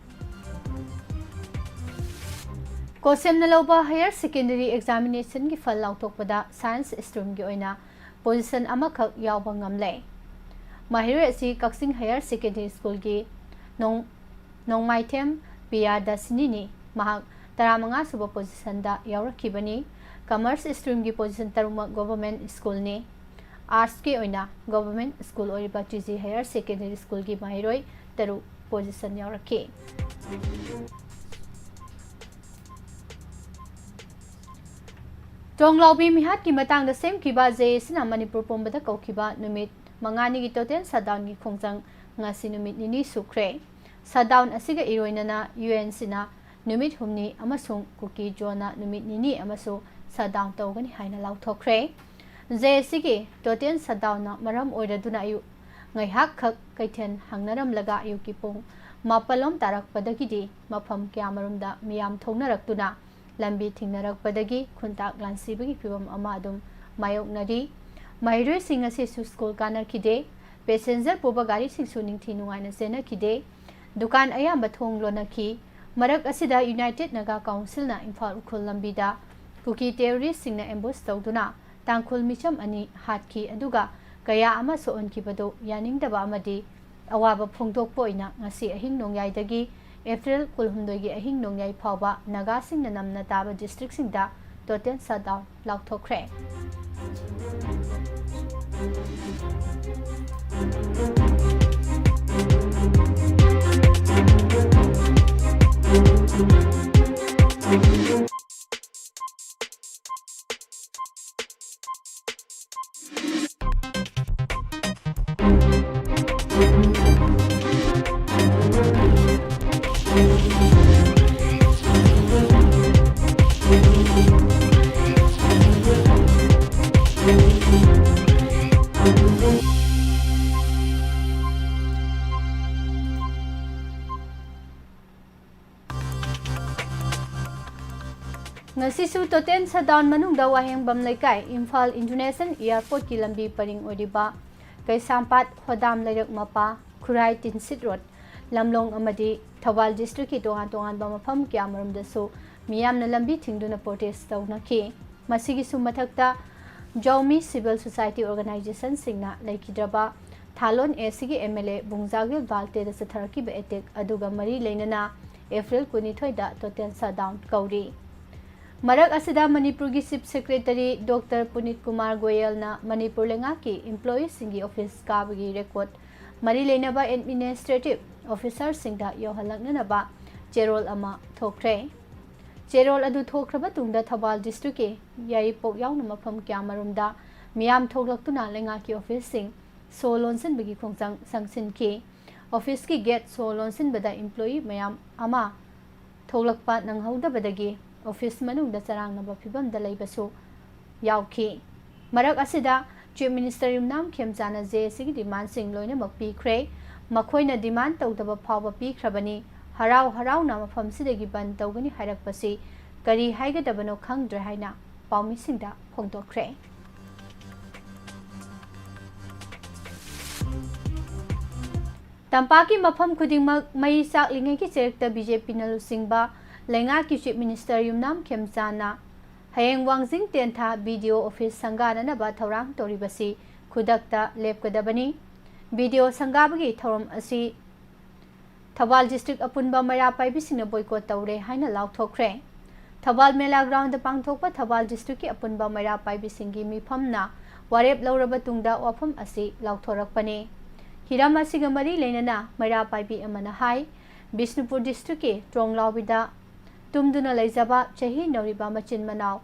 ꯀꯣꯁꯦꯝꯅ ꯂꯧꯕ Higher Secondary Examinationꯒꯤ ꯐꯜ ꯂꯥꯎꯊꯣꯛꯄꯗ Science streamꯒꯤ ꯑꯣꯏꯅ position ꯑꯃꯈꯛ ꯌꯥꯎꯕ ꯉꯝꯂꯦ꯫ ꯃꯍꯩꯔꯣꯏ ꯑꯁꯤ ꯀꯛꯆꯤꯡ Higher Secondary Schoolꯒꯤ ꯅꯣꯡ-, ꯅꯣꯡꯃꯥꯏꯊꯦꯝ ꯄꯤꯌꯥꯗꯁꯤꯅꯤꯅꯤ꯫ ꯃꯍꯥꯛ ꯇꯔꯥꯃꯉꯥ ꯁꯨꯕ positionna ꯌꯥꯎꯔꯛꯈꯤꯕꯅꯤ꯫ Commerce streamꯒꯤ position ꯇꯔꯨꯛꯃꯛ Government Schoolꯅꯤ꯫ Artsꯀꯤ ꯑꯣꯏꯅ Government School ꯑꯣꯏꯔꯤꯕ T G Higher Secondary Schoolꯒꯤ ꯃꯍꯩꯔꯣꯏ ꯇꯔꯨꯛ position ꯌꯥꯎꯔꯛꯈꯤ꯫ ꯇꯣꯡꯂꯥꯎꯕꯤ ꯃꯤꯍꯥꯠꯀꯤ ꯃꯇꯥꯡꯗ ꯁꯦꯝꯈꯤꯕ JACꯅ ꯃꯅꯤꯄꯨꯔ ꯄꯨꯝꯕꯗ ꯀꯧꯈꯤꯕ ꯅꯨꯃꯤꯠ ꯃꯉꯥꯅꯤꯒꯤ total shutdownꯒꯤ ꯈꯣꯡꯖꯪ ꯉꯁꯤ ꯅꯨꯃꯤꯠ ꯅꯤꯅꯤ ꯁꯨꯈ꯭ꯔꯦ꯫ Shutdown ꯑꯁꯤꯒ ꯏꯔꯣꯏꯅꯅ UNCꯅ ꯅꯨꯃꯤꯠ ꯍꯨꯝꯅꯤ ꯑꯃꯁꯨꯡ ꯀꯨꯀꯤ ꯖꯣꯟꯅ ꯅꯨꯃꯤꯠ ꯅꯤꯅꯤ ꯑꯃꯁꯨ shutdown ꯇꯧꯒꯅꯤ ꯍꯥꯏꯅ ꯂꯥꯎꯊꯣꯛꯈ꯭ꯔꯦ꯫ JACꯒꯤ total shutdownꯅ ꯃꯔꯝ ꯑꯣꯏꯔꯗꯨꯅ ꯑꯌꯨꯛ ꯉꯥꯏꯍꯥꯛꯈꯛ ꯀꯩꯊꯦꯜ ꯍꯥꯡꯅꯔꯝꯂꯒ ꯑꯌꯨꯛꯀꯤ ꯄꯨꯡ ꯃꯥꯄꯜꯂꯣꯝ ꯇꯥꯔꯛꯄꯗꯒꯤꯗꯤ ꯃꯐꯝ ꯀꯌꯥꯃꯔꯨꯝꯗ ꯃꯤꯌꯥꯝ ꯊꯣꯛꯅꯔꯛꯇꯨꯅ ꯂꯝꯕꯤ ꯊꯤꯡꯅꯔꯛꯄꯗꯒꯤ ꯈꯨꯟꯇꯥꯛ ꯂꯥꯟꯁꯤꯕꯒꯤ ꯐꯤꯚꯝ ꯑꯃ ꯑꯗꯨꯝ ꯃꯥꯌꯣꯛꯅꯔꯤ꯫ ꯃꯍꯩꯔꯣꯏꯁꯤꯡ ꯑꯁꯤꯁꯨ ꯁ꯭ꯀꯨꯜ ꯀꯥꯅꯈꯤꯗꯦ꯫ ꯄꯦꯁꯦꯟꯖꯔ ꯄꯨꯕ ꯒꯥꯔꯤꯁꯤꯡꯁꯨ ꯅꯤꯡꯊꯤ ꯅꯨꯡꯉꯥꯏꯅ ꯆꯦꯟꯅꯈꯤꯗꯦ꯫ ꯗꯨꯀꯥꯟ ꯑꯌꯥꯝꯕ ꯊꯣꯡ ꯂꯣꯟꯅꯈꯤ꯫ ꯃꯔꯛ ꯑꯁꯤꯗ ꯌꯨꯅꯥꯏꯇꯦꯗ ꯅꯥꯒꯥ ꯀꯥꯎꯟꯁꯤꯜꯅ ꯏꯝꯐꯥꯜ ꯎꯈ꯭ꯔꯨꯜ ꯂꯝꯕꯤꯗ ꯀꯨꯀꯤ ꯇꯦꯔꯣꯔꯤꯁ꯭ꯠꯁꯤꯡꯅ ꯑꯦꯝꯕꯨꯁ ꯇꯧꯗꯨꯅ ꯇꯥꯡꯈꯨꯜ ꯃꯤꯆꯝ ꯑꯅꯤ ꯍꯥꯠꯈꯤ, ꯑꯗꯨꯒ ꯀꯌꯥ ꯑꯃ ꯁꯣꯛꯍꯟꯈꯤꯕꯗꯨ ꯌꯥꯅꯤꯡꯗꯕ ꯑꯃꯗꯤ ꯑꯋꯥꯕ ꯐꯣꯡꯗꯣꯛꯄ ꯑꯣꯏꯅ ꯉꯁꯤ ꯑꯍꯤꯡ ꯅꯣꯡꯌꯥꯏꯗꯒꯤ ꯑꯦꯄ꯭ꯔꯤꯜ ꯀꯨꯟꯍꯨꯝꯗꯣꯏꯒꯤ ꯑꯍꯤꯡ ꯅꯣꯡꯌꯥꯏ ꯐꯥꯎꯕ ꯅꯥꯒꯥꯁꯤꯡꯅ ꯅꯝꯅ ꯇꯥꯕ ꯗꯤꯁꯇ꯭ꯔꯤꯛꯁꯤꯡꯗ ꯇꯣꯇꯦꯜ ꯁꯠꯗꯥꯎꯟ ꯂꯥꯎꯊꯣꯛꯈ꯭ꯔꯦ꯫ ꯉꯁꯤꯁꯨ ꯇꯣꯇꯦꯜ ꯁꯠꯗꯥꯎꯟ ꯃꯅꯨꯡꯗ ꯋꯥꯍꯦꯡꯕꯝ ꯂꯩꯀꯥꯏ, ꯏꯝꯐꯥꯜ ꯏꯟꯇꯔꯅꯦꯁꯅꯦꯜ ꯑꯦꯌꯔꯄꯣꯔꯠꯀꯤ ꯂꯝꯕꯤ ꯄꯔꯤꯡ ꯑꯣꯏꯔꯤꯕ ꯀꯩꯁꯥꯝꯄꯥꯠ, ꯍꯣꯗꯥꯝ ꯂꯩꯔꯛ ꯃꯄꯥ, ꯈꯨꯔꯥꯏ ꯇꯤꯟꯁꯤꯠ ꯔꯣꯗ, ꯂꯝꯂꯣꯡ ꯑꯃꯗꯤ ꯊꯧꯕꯥꯜ ꯗꯤꯁꯇ꯭ꯔꯤꯛꯀꯤ ꯇꯣꯉꯥꯟ ꯇꯣꯉꯥꯟꯕ ꯃꯐꯝ ꯀꯌꯥꯃꯔꯨꯝꯗꯁꯨ ꯃꯤꯌꯥꯝꯅ ꯂꯝꯕꯤ ꯊꯤꯡꯗꯨꯅ ꯄ꯭ꯔꯣꯇꯦꯁ ꯇꯧꯅꯈꯤ꯫ ꯃꯁꯤꯒꯤꯁꯨ ꯃꯊꯛꯇ ꯖꯥꯎꯃꯤ ꯁꯤꯚꯤꯜ ꯁꯣꯁꯥꯏꯇꯤ ꯑꯣꯔꯒꯅꯥꯏꯖꯦꯁꯟꯁꯤꯡꯅ ꯂꯩꯈꯤꯗ꯭ꯔꯕ ꯊꯥꯂꯣꯟ ꯑꯦꯁꯤꯒꯤ ꯑꯦꯝ ꯑꯦꯜ ꯑꯦ ꯕꯨꯡꯖꯥꯒꯤꯜ ꯕꯥꯜꯇꯦꯗ ꯆꯠꯊꯔꯛꯈꯤꯕ ꯑꯦꯇꯦꯛ ꯑꯗꯨꯒ ꯃꯔꯤ ꯂꯩꯅꯅ ꯑꯦꯄ꯭ꯔꯤꯜ ꯀꯨꯟꯅꯤꯊꯣꯏꯗ ꯇꯣꯇꯦꯜ ꯁꯠꯗꯥꯎꯟ ꯀꯧꯔꯤ꯫ ꯃꯔꯛ ꯑꯁꯤꯗ ꯃꯅꯤꯄꯨꯔꯒꯤ chief secretary doctor Puneet Kumar ꯒꯣꯌꯦꯜꯅ ꯃꯅꯤꯄꯨꯔ ꯂꯩꯉꯥꯛꯀꯤ ꯏꯝꯄ꯭ꯂꯣꯌꯤꯁꯤꯡꯒꯤ ꯑꯣꯐꯤꯁ ꯀꯥꯕꯒꯤ ꯔꯦꯀꯣꯔꯗ ꯃꯔꯤ ꯂꯩꯅꯕ ꯑꯦꯗꯃꯤꯅꯤꯁꯇ꯭ꯔꯦꯇꯤꯚ ꯑꯣꯐꯤꯁꯥꯔꯁꯤꯡꯗ ꯌꯧꯍꯜꯂꯛꯅꯅꯕ ꯆꯦꯔꯣꯜ ꯑꯃ ꯊꯣꯛꯈ꯭ꯔꯦ꯫ ꯆꯦꯔꯣꯜ ꯑꯗꯨ ꯊꯣꯛꯈ꯭ꯔꯕ ꯇꯨꯡꯗ ꯊꯧꯕꯥꯜ ꯗꯤꯁꯇ꯭ꯔꯤꯛꯀꯤ ꯌꯥꯏꯔꯤꯄꯣꯛ ꯌꯥꯎꯅ ꯃꯐꯝ ꯀꯌꯥꯃꯔꯨꯝꯗ ꯃꯤꯌꯥꯝ ꯊꯣꯛꯂꯛꯇꯨꯅ ꯂꯩꯉꯥꯛꯀꯤ ꯑꯣꯐꯤꯁꯁꯤꯡ ꯁꯣ ꯂꯣꯟꯁꯤꯟꯕꯒꯤ ꯈꯣꯡꯖꯪ ꯆꯪꯁꯤꯟꯈꯤ꯫ ꯑꯣꯐꯤꯁꯀꯤ ꯒꯦꯠ ꯁꯣ ꯂꯣꯟꯁꯤꯟꯕꯗ ꯏꯝꯄ꯭ꯂꯣꯌꯤ ꯃꯌꯥꯝ ꯑꯃ ꯊꯣꯛꯂꯛꯄ ꯅꯪꯍꯧꯗꯕꯗꯒꯤ ꯑꯣꯐꯤꯁ ꯃꯅꯨꯡꯗ ꯆꯔꯥꯡꯅꯕ ꯐꯤꯚꯝꯗ ꯂꯩꯕꯁꯨ ꯌꯥꯎꯈꯤ꯫ ꯃꯔꯛ ꯑꯁꯤꯗ ꯆꯤꯐ ꯃꯤꯅꯤꯁꯇꯔ ꯌꯨꯝꯅꯥꯝ ꯈꯦꯝꯆꯥꯅ ꯖꯦ ꯑꯦꯁꯤꯒꯤ ꯗꯤꯃꯥꯟꯁꯤꯡ ꯂꯣꯏꯅꯃꯛ ꯄꯤꯈ꯭ꯔꯦ꯫ ꯃꯈꯣꯏꯅ ꯗꯤꯃꯥꯟ ꯇꯧꯗꯕ ꯐꯥꯎꯕ ꯄꯤꯈ꯭ꯔꯕꯅꯤ꯫ ꯍꯔꯥꯎ ꯍꯔꯥꯎꯅ ꯃꯐꯝꯁꯤꯗꯒꯤ ꯕꯟꯗ ꯇꯧꯒꯅꯤ ꯍꯥꯏꯔꯛꯄꯁꯤ ꯀꯔꯤ ꯍꯥꯏꯒꯗꯕꯅꯣ ꯈꯪꯗ꯭ꯔꯦ ꯍꯥꯏꯅ ꯄꯥꯎꯃꯤꯁꯤꯡꯗ ꯐꯣꯡꯗꯣꯛꯈ꯭ꯔꯦ꯫ ꯇꯝꯄꯥꯛꯀꯤ ꯃꯐꯝ ꯈꯨꯗꯤꯡꯃꯛ ꯃꯩ ꯆꯥꯛꯂꯤꯉꯩꯒꯤ ꯆꯩꯔꯛꯇ ꯕꯤ ꯖꯦ ꯄꯤꯅ ꯂꯨꯆꯤꯡꯕ ꯂꯩꯉꯥꯛꯀꯤ ꯆꯤꯐ ꯃꯤꯅꯤꯁꯇꯔ ꯌꯨꯝꯅꯥꯝ ꯈꯦꯝꯆꯥꯟꯅ ꯍꯌꯦꯡ ꯋꯥꯡꯖꯤꯡ ꯇꯦꯟꯊꯥ ꯕꯤ ꯗꯤ ꯑꯣ ꯑꯣꯐꯤꯁ ꯁꯪꯒꯥꯅꯅꯕ ꯊꯧꯔꯥꯡ ꯇꯧꯔꯤꯕꯁꯤ ꯈꯨꯗꯛꯇ ꯂꯦꯞꯀꯗꯕꯅꯤ꯫ ꯕꯤ ꯗꯤ ꯑꯣ ꯁꯪꯒꯥꯕꯒꯤ ꯊꯧꯔꯝ ꯑꯁꯤ ꯊꯧꯕꯥꯜ ꯗꯤꯁꯇ꯭ꯔꯤꯛ ꯑꯄꯨꯟꯕ ꯃꯩꯔꯥ ꯄꯥꯏꯕꯤꯁꯤꯡꯅ ꯕꯣꯏꯀꯣꯠ ꯇꯧꯔꯦ ꯍꯥꯏꯅ ꯂꯥꯎꯊꯣꯛꯈ꯭ꯔꯦ꯫ ꯊꯧꯕꯥꯜ ꯃꯦꯂꯥ ꯒ꯭ꯔꯥꯎꯟꯗ ꯄꯥꯡꯊꯣꯛꯄ ꯊꯧꯕꯥꯜ ꯗꯤꯁꯇ꯭ꯔꯤꯛꯀꯤ ꯑꯄꯨꯟꯕ ꯃꯩꯔꯥ ꯄꯥꯏꯕꯤꯁꯤꯡꯒꯤ ꯃꯤꯐꯝꯅ ꯋꯥꯔꯦꯞ ꯂꯧꯔꯕ ꯇꯨꯡꯗ ꯋꯥꯐꯝ ꯑꯁꯤ ꯂꯥꯎꯊꯣꯔꯛꯄꯅꯤ꯫ ꯍꯤꯔꯝ ꯑꯁꯤꯒ ꯃꯔꯤ ꯂꯩꯅꯅ ꯃꯩꯔꯥ ꯄꯥꯏꯕꯤ ꯑꯃꯅ ꯍꯥꯏ, ꯕꯤꯁꯅꯨꯄꯨꯔ ꯗꯤꯁꯇ꯭ꯔꯤꯛꯀꯤ ꯇ꯭ꯔꯣꯡꯂꯥꯎꯕꯤꯗ ꯇꯨꯝꯗꯨꯅ ꯂꯩꯖꯕ ꯆꯍꯤ ꯅꯧꯔꯤꯕ ꯃꯆꯤꯟ ꯃꯅꯥꯎ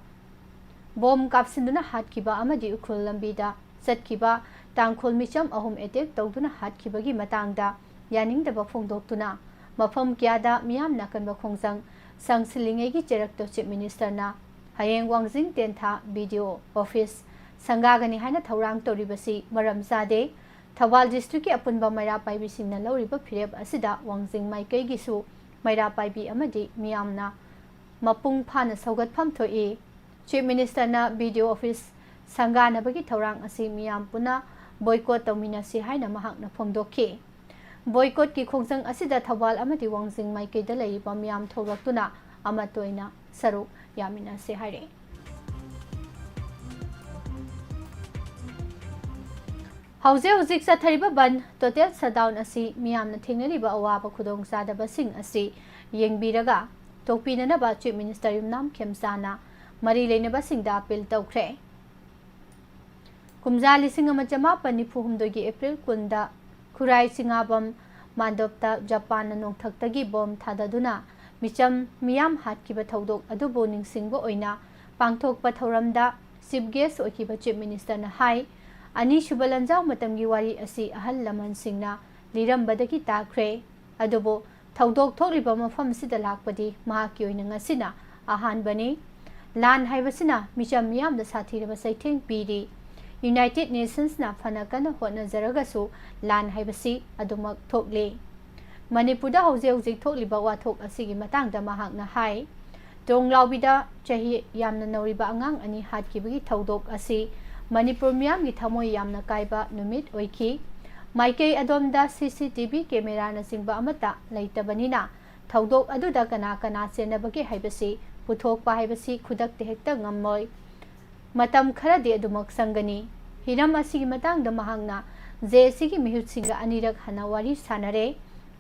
ꯕꯣꯝ ꯀꯥꯞꯁꯤꯟꯗꯨꯅ ꯍꯥꯠꯈꯤꯕ ꯑꯃꯗꯤ ꯎꯈ꯭ꯔꯨꯜ ꯂꯝꯕꯤꯗ ꯆꯠꯈꯤꯕ ꯇꯥꯡꯈꯨꯜ ꯃꯤꯆꯝ ꯑꯍꯨꯝ ꯑꯦꯇꯦꯛ ꯇꯧꯗꯨꯅ ꯍꯥꯠꯈꯤꯕꯒꯤ ꯃꯇꯥꯡꯗ ꯌꯥꯅꯤꯡꯗꯕ ꯐꯣꯡꯗꯣꯛꯇꯨꯅ ꯃꯐꯝ ꯀꯌꯥꯗ ꯃꯤꯌꯥꯝꯅ ꯑꯀꯟꯕ ꯈꯣꯡꯖꯪ ꯁꯪꯁꯤꯜꯂꯤꯉꯩꯒꯤ ꯆꯩꯔꯛꯇ ꯆꯤꯐ ꯃꯤꯅꯤꯁꯇꯔꯅ ꯍꯌꯦꯡ ꯋꯥꯡꯖꯤꯡ ꯇꯦꯟꯊꯥ ꯕꯤ ꯗꯤ ꯑꯣ ꯑꯣꯐꯤꯁ ꯁꯪꯒꯥꯒꯅꯤ ꯍꯥꯏꯅ ꯊꯧꯔꯥꯡ ꯇꯧꯔꯤꯕꯁꯤ ꯃꯔꯝ ꯆꯥꯗꯦ꯫ ꯊꯧꯕꯥꯜ ꯗꯤꯁꯇ꯭ꯔꯤꯛꯀꯤ ꯑꯄꯨꯟꯕ ꯃꯩꯔꯥ ꯄꯥꯏꯕꯤꯁꯤꯡꯅ ꯂꯧꯔꯤꯕ ꯐꯤꯔꯦꯞ ꯑꯁꯤꯗ ꯋꯥꯡꯖꯤꯡ ꯃꯥꯏꯀꯩꯒꯤꯁꯨ ꯃꯩꯔꯥ ꯄꯥꯏꯕꯤ ꯑꯃꯗꯤ ꯃꯤꯌꯥꯝꯅ ꯃꯄꯨꯡ ꯐꯥꯅ ꯁꯧꯒꯠꯐꯝ ꯊꯣꯛꯏ꯫ ꯆꯤꯐ ꯃꯤꯅꯤꯁꯇꯔꯅ ꯕꯤ ꯗꯤ ꯑꯣ ꯑꯣꯐꯤꯁ ꯁꯪꯒꯥꯅꯕꯒꯤ ꯊꯧꯔꯥꯡ ꯑꯁꯤ ꯃꯤꯌꯥꯝ ꯄꯨꯟꯅ ꯕꯣꯏꯀꯣꯠ ꯇꯧꯃꯤꯟꯅꯁꯤ ꯍꯥꯏꯅ ꯃꯍꯥꯛꯅ ꯐꯣꯡꯗꯣꯛꯈꯤ꯫ ꯕꯣꯏꯀꯣꯠꯀꯤ ꯈꯣꯡꯖꯪ ꯑꯁꯤꯗ ꯊꯧꯕꯥꯜ ꯑꯃꯗꯤ ꯋꯥꯡꯖꯤꯡ ꯃꯥꯏꯀꯩꯗ ꯂꯩꯔꯤꯕ ꯃꯤꯌꯥꯝ ꯊꯣꯛꯂꯛꯇꯨꯅ ꯑꯃꯠꯇ ꯑꯣꯏꯅ ꯁꯔꯨꯛ ꯌꯥꯃꯤꯟꯅꯁꯤ ꯍꯥꯏꯔꯛꯏ꯫ ꯍꯧꯖꯤꯛ ꯍꯧꯖꯤꯛ ꯆꯠꯊꯔꯤꯕ ꯕꯟ, ꯇꯣꯇꯦꯜ ꯁꯠꯗꯥꯎꯟ ꯑꯁꯤ ꯃꯤꯌꯥꯝꯅ ꯊꯦꯡꯅꯔꯤꯕ ꯑꯋꯥꯕ ꯈꯨꯗꯣꯡꯆꯥꯗꯕꯁꯤꯡ ꯑꯁꯤ ꯌꯦꯡꯕꯤꯔꯒ ꯇꯣꯛꯄꯤꯅꯅꯕ ꯆꯤꯐ ꯃꯤꯅꯤꯁꯇꯔ ꯌꯨꯝꯅꯥꯝ ꯈꯦꯝꯆꯥꯅ ꯃꯔꯤ ꯂꯩꯅꯕꯁꯤꯡꯗ ꯑꯄꯤꯜ ꯇꯧꯈ꯭ꯔꯦ꯫ ꯀꯨꯝꯖꯥ ꯂꯤꯁꯤꯡ ꯑꯃ ꯆꯃꯥꯄꯟ ꯅꯤꯐꯨ ꯍꯨꯝꯗꯣꯏꯒꯤ ꯑꯦꯄ꯭ꯔꯤꯜ ꯀꯨꯟꯗ ꯈꯨꯔꯥꯏ ꯆꯤꯉꯥꯕꯝ ꯃꯥꯟꯗꯣꯞꯇ ꯖꯄꯥꯟꯅ ꯅꯣꯡꯊꯛꯇꯒꯤ ꯕꯣꯝ ꯊꯥꯗꯗꯨꯅ ꯃꯤꯆꯝ ꯃꯤꯌꯥꯝ ꯍꯥꯠꯈꯤꯕ ꯊꯧꯗꯣꯛ ꯑꯗꯨꯕꯨ ꯅꯤꯡꯁꯤꯡꯕ ꯑꯣꯏꯅ ꯄꯥꯡꯊꯣꯛꯄ ꯊꯧꯔꯝꯗ ꯆꯤꯐ ꯒꯦꯁ ꯑꯣꯏꯈꯤꯕ ꯆꯤꯐ ꯃꯤꯅꯤꯁꯇꯔꯅ ꯍꯥꯏ, ꯑꯅꯤꯁꯨꯕ ꯂꯥꯟꯖꯥꯎ ꯃꯇꯝꯒꯤ ꯋꯥꯔꯤ ꯑꯁꯤ ꯑꯍꯜ ꯂꯃꯟꯁꯤꯡꯅ ꯂꯤꯔꯝꯕꯗꯒꯤ ꯇꯥꯈ꯭ꯔꯦ꯫ ꯑꯗꯨꯕꯨ ꯊꯧꯗꯣꯛ ꯊꯣꯛꯂꯤꯕ ꯃꯐꯝꯁꯤꯗ ꯂꯥꯛꯄꯗꯤ ꯃꯍꯥꯛꯀꯤ ꯑꯣꯏꯅ ꯉꯁꯤꯅ ꯑꯍꯥꯟꯕꯅꯤ꯫ ꯂꯥꯟ ꯍꯥꯏꯕꯁꯤꯅ ꯃꯤꯆꯝ ꯃꯤꯌꯥꯝꯗ ꯁꯥꯊꯤꯔꯕ ꯆꯩꯊꯦꯡ ꯄꯤꯔꯤ꯫ ꯌꯨꯅꯥꯏꯇꯦꯗ ꯅꯦꯁꯟꯁꯅ ꯐꯅ ꯀꯟꯅ ꯍꯣꯠꯅꯖꯔꯒꯁꯨ ꯂꯥꯟ ꯍꯥꯏꯕꯁꯤ ꯑꯗꯨꯃꯛ ꯊꯣꯛꯂꯤ꯫ ꯃꯅꯤꯄꯨꯔꯗ ꯍꯧꯖꯤꯛ ꯍꯧꯖꯤꯛ ꯊꯣꯛꯂꯤꯕ ꯋꯥꯊꯣꯛ ꯑꯁꯤꯒꯤ ꯃꯇꯥꯡꯗ ꯃꯍꯥꯛꯅ ꯍꯥꯏ, ꯇꯣꯡꯂꯥꯎꯕꯤꯗ ꯆꯍꯤ ꯌꯥꯝꯅ ꯅꯧꯔꯤꯕ ꯑꯉꯥꯡ ꯑꯅꯤ ꯍꯥꯠꯈꯤꯕꯒꯤ ꯊꯧꯗꯣꯛ ꯑꯁꯤ ꯃꯅꯤꯄꯨꯔ ꯃꯤꯌꯥꯝꯒꯤ ꯊꯃꯣꯏ ꯌꯥꯝꯅ ꯀꯥꯏꯕ ꯅꯨꯃꯤꯠ ꯑꯣꯏꯈꯤ꯫ ꯃꯥꯏꯀꯩ ꯑꯗꯣꯝꯗ C C T V camera ꯅꯆꯤꯡꯕ ꯑꯃꯠꯇ ꯂꯩꯇꯕꯅꯤꯅ, ꯊꯧꯗꯣꯛ ꯑꯗꯨꯗ ꯀꯅꯥ ꯀꯅꯥ ꯆꯦꯟꯅꯕꯒꯦ ꯍꯥꯏꯕꯁꯤ ꯄꯨꯊꯣꯛꯄ ꯍꯥꯏꯕꯁꯤ ꯈꯨꯗꯛꯇ ꯍꯦꯛꯇ ꯉꯝꯂꯣꯏ꯫ ꯃꯇꯝ ꯈꯔꯗꯤ ꯑꯗꯨꯃꯛ ꯆꯪꯒꯅꯤ꯫ ꯍꯤꯔꯝ ꯑꯁꯤꯒꯤ ꯃꯇꯥꯡꯗ ꯃꯍꯥꯛꯅ J A C ꯒꯤ ꯃꯤꯍꯨꯠꯁꯤꯡꯒ ꯑꯅꯤꯔꯛ ꯍꯟꯅ ꯋꯥꯔꯤ ꯁꯥꯅꯔꯦ꯫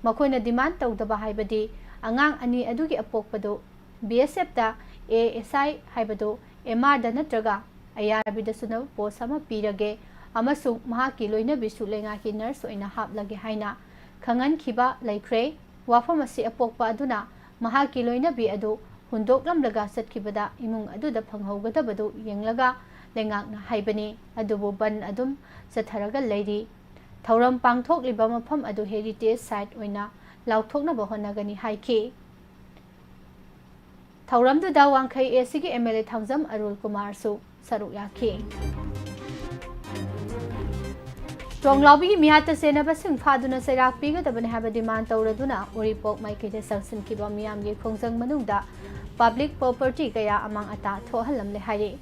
ꯃꯈꯣꯏꯅ demand ꯇꯧꯗꯕ ꯍꯥꯏꯕꯗꯤ ꯑꯉꯥꯡ ꯑꯅꯤ ꯑꯗꯨꯒꯤ ꯑꯄꯣꯛꯄꯗꯨ B S F ꯇ A S I ꯍꯥꯏꯕꯗꯨ M R ꯗ ꯅꯠꯇ꯭ꯔꯒ I R B ꯗ ꯆꯨꯅꯕ post ꯑꯃ ꯄꯤꯔꯒꯦ ꯑꯃꯁꯨꯡ ꯃꯍꯥꯛꯀꯤ ꯂꯣꯏꯅꯕꯤꯁꯨ ꯂꯩꯉꯥꯛꯀꯤ nurse ꯑꯣꯏꯅ ꯍꯥꯞꯂꯒꯦ ꯍꯥꯏꯅ ꯈꯪꯍꯟꯈꯤꯕ ꯂꯩꯈ꯭ꯔꯦ꯫ ꯋꯥꯐꯝ ꯑꯁꯤ ꯑꯄꯣꯛꯄ ꯑꯗꯨꯅ ꯃꯍꯥꯛꯀꯤ ꯂꯣꯏꯅꯕꯤ ꯑꯗꯨ ꯍꯨꯟꯗꯣꯛꯂꯝꯂꯒ ꯆꯠꯈꯤꯕꯗ ꯏꯃꯨꯡ ꯑꯗꯨꯗ ꯐꯪꯍꯧꯒꯗꯕꯗꯨ ꯌꯦꯡꯂꯒ ꯂꯩꯉꯥꯛꯅ ꯍꯥꯏꯕꯅꯤ꯫ ꯑꯗꯨꯕꯨ ꯕꯟ ꯑꯗꯨꯝ ꯆꯠꯊꯔꯒ ꯂꯩꯔꯤ꯫ ꯊꯧꯔꯝ ꯄꯥꯡꯊꯣꯛꯂꯤꯕ ꯃꯐꯝ ꯑꯗꯨ heritage site ꯑꯣꯏꯅ ꯂꯥꯎꯊꯣꯛꯅꯕ ꯍꯣꯠꯅꯒꯅꯤ ꯍꯥꯏꯈꯤ꯫ ꯊꯧꯔꯝꯗꯨꯗ ꯋꯥꯡꯈꯩ A C ꯒꯤ M L A ꯊꯥꯡꯖꯝ ꯑꯔꯨꯜ ꯀꯨꯃꯥꯔꯁꯨ ꯁꯔꯨꯛ ꯌꯥꯈꯤ꯫ ꯇꯣꯡꯂꯥꯎꯕꯤꯒꯤ ꯃꯤꯍꯥꯠꯇ ꯆꯦꯟꯅꯕꯁꯤꯡ ꯐꯥꯗꯨꯅ ꯆꯩꯔꯥꯛ ꯄꯤꯒꯗꯕꯅꯤ ꯍꯥꯏꯕ demand ꯇꯧꯔꯗꯨꯅ ꯎꯔꯤꯄꯣꯛ ꯃꯥꯏꯀꯩꯗ ꯆꯪꯁꯤꯟꯈꯤꯕ ꯃꯤꯌꯥꯝꯒꯤ ꯈꯣꯡꯖꯪ ꯃꯅꯨꯡꯗ public property ꯀꯌꯥ ꯑꯃꯥꯡ ꯑꯇꯥ ꯊꯣꯛꯍꯜꯂꯝꯂꯦ ꯍꯥꯏꯔꯤ꯫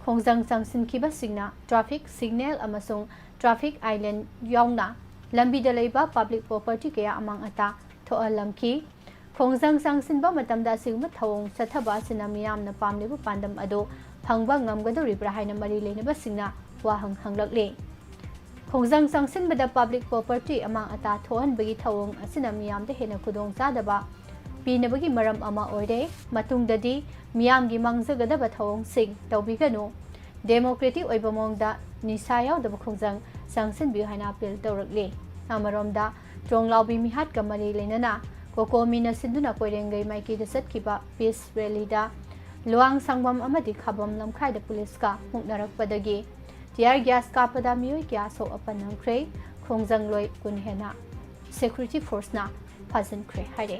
ꯈꯣꯡꯖꯪ ꯆꯪꯁꯤꯟꯈꯤꯕꯁꯤꯡꯅ traffic signal ꯑꯃꯁꯨꯡ traffic island ꯌꯥꯎꯅ ꯂꯝꯕꯤꯗ ꯂꯩꯕ public property ꯀꯌꯥ ꯑꯃꯥꯡ ꯑꯇꯥ ꯊꯣꯛꯍꯜꯂꯝꯈꯤ꯫ ꯈꯣꯡꯖꯪ ꯆꯪꯁꯤꯟꯕ ꯃꯇꯝꯗ ꯑꯁꯤꯒꯨꯝꯕ ꯊꯧꯑꯣꯡ ꯆꯠꯊꯕ ꯑꯁꯤꯅ ꯃꯤꯌꯥꯝꯅ ꯄꯥꯝꯂꯤꯕ ꯄꯥꯟꯗꯝ ꯑꯗꯨ ꯐꯪꯕ ꯉꯝꯒꯗꯧꯔꯤꯕ꯭ꯔꯥ ꯍꯥꯏꯅ ꯃꯔꯤ ꯂꯩꯅꯕꯁꯤꯡꯅ ꯋꯥꯍꯪ ꯍꯪꯂꯛꯂꯤ꯫ ꯈꯣꯡꯖꯪ ꯆꯪꯁꯤꯟꯕꯗ public property ꯑꯃꯥꯡ ꯑꯇꯥ ꯊꯣꯛꯍꯟꯕꯒꯤ ꯊꯧꯑꯣꯡ ꯑꯁꯤꯅ ꯃꯤꯌꯥꯝꯗ ꯍꯦꯟꯅ ꯈꯨꯗꯣꯡꯆꯥꯗꯕ ꯄꯤꯅꯕꯒꯤ ꯃꯔꯝ ꯑꯃ ꯑꯣꯏꯔꯦ꯫ ꯃꯇꯨꯡꯗꯗꯤ ꯃꯤꯌꯥꯝꯒꯤ ꯃꯥꯡꯖꯒꯗꯕ ꯊꯧꯑꯣꯡꯁꯤꯡ ꯇꯧꯕꯤꯒꯅꯨ, democratic ꯑꯣꯏꯕ ꯃꯑꯣꯡꯗ ꯅꯤꯁꯥ ꯌꯥꯎꯗꯕ ꯈꯣꯡꯖꯪ ꯆꯪꯁꯤꯟꯕꯤꯌꯨ ꯍꯥꯏꯅ appeal ꯇꯧꯔꯛꯂꯤ꯫ ꯑꯃꯔꯣꯝꯗ, ꯇ꯭ꯔꯣꯡꯂꯥꯎꯕꯤ ꯃꯤꯍꯥꯠꯀ ꯃꯔꯤ ꯂꯩꯅꯅ COCOMIꯅ ꯁꯤꯟꯗꯨꯅ ꯀꯣꯏꯔꯦꯡꯒꯩ ꯃꯥꯏꯀꯩꯗ ꯆꯠꯈꯤꯕ peace rallyꯗ ꯂꯨꯋꯥꯡ ꯁꯪꯕꯝ ꯑꯃꯗꯤ ꯈꯥꯕꯝ ꯂꯝꯈꯥꯏꯗ ꯄꯨꯂꯤꯁꯀ ꯃꯨꯛꯅꯔꯛꯄꯗꯒꯤ tear gas ꯀꯥꯞꯄꯗ ꯃꯤꯑꯣꯏ ꯀꯌꯥ ꯑꯁꯣꯛ ꯑꯄꯟ ꯅꯪꯈ꯭ꯔꯦ꯫ ꯈꯣꯡꯖꯪꯂꯣꯏ ꯀꯨꯟ ꯍꯦꯟꯅ security forceꯅ ꯐꯥꯖꯤꯟꯈ꯭ꯔꯦ ꯍꯥꯏꯔꯦ꯫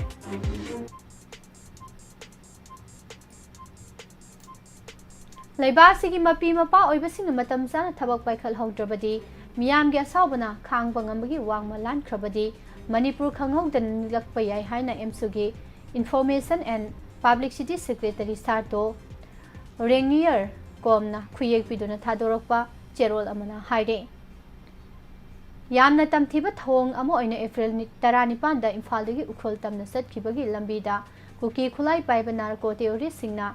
ꯂꯩꯕꯥꯛ ꯑꯁꯤꯒꯤ ꯃꯄꯤ ꯃꯄꯥ ꯑꯣꯏꯕꯁꯤꯡꯅ ꯃꯇꯝ ꯆꯥꯅ ꯊꯕꯛ ꯄꯥꯏꯈꯠꯍꯧꯗ꯭ꯔꯕꯗꯤ, ꯃꯤꯌꯥꯝꯒꯤ ꯑꯁꯥꯎꯕꯅ ꯈꯥꯡꯕ ꯉꯝꯕꯒꯤ ꯋꯥꯡꯃ ꯂꯥꯟꯈ꯭ꯔꯕꯗꯤ, ꯃꯅꯤꯄꯨꯔ ꯈꯪꯍꯧꯗꯅ ꯅꯤꯛꯂꯛꯄ ꯌꯥꯏ ꯍꯥꯏꯅ ꯑꯦꯝꯁꯨꯒꯤ Information and Publicity Secretary Sarto Rengnier ꯀꯣꯝꯅ ꯈꯨꯌꯦꯛ ꯄꯤꯗꯨꯅ ꯊꯥꯗꯣꯔꯛꯄ ꯆꯦꯔꯣꯜ ꯑꯃꯅ ꯍꯥꯏꯔꯦ꯫ ꯌꯥꯝꯅ ꯇꯝꯊꯤꯕ ꯊꯧꯑꯣꯡ ꯑꯃ ꯑꯣꯏꯅ ꯑꯦꯄ꯭ꯔꯤꯜ ꯇꯔꯥꯅꯤꯄꯥꯟꯗ ꯏꯝꯐꯥꯜꯗꯒꯤ ꯎꯈ꯭ꯔꯨꯜ ꯇꯝꯅ ꯆꯠꯈꯤꯕꯒꯤ ꯂꯝꯕꯤꯗ ꯀꯨꯀꯤ ꯈꯨꯠꯂꯥꯏ ꯄꯥꯏꯕ ꯅꯥꯔꯀꯣ ꯇꯦꯔꯣꯔꯤꯁꯁꯤꯡꯅ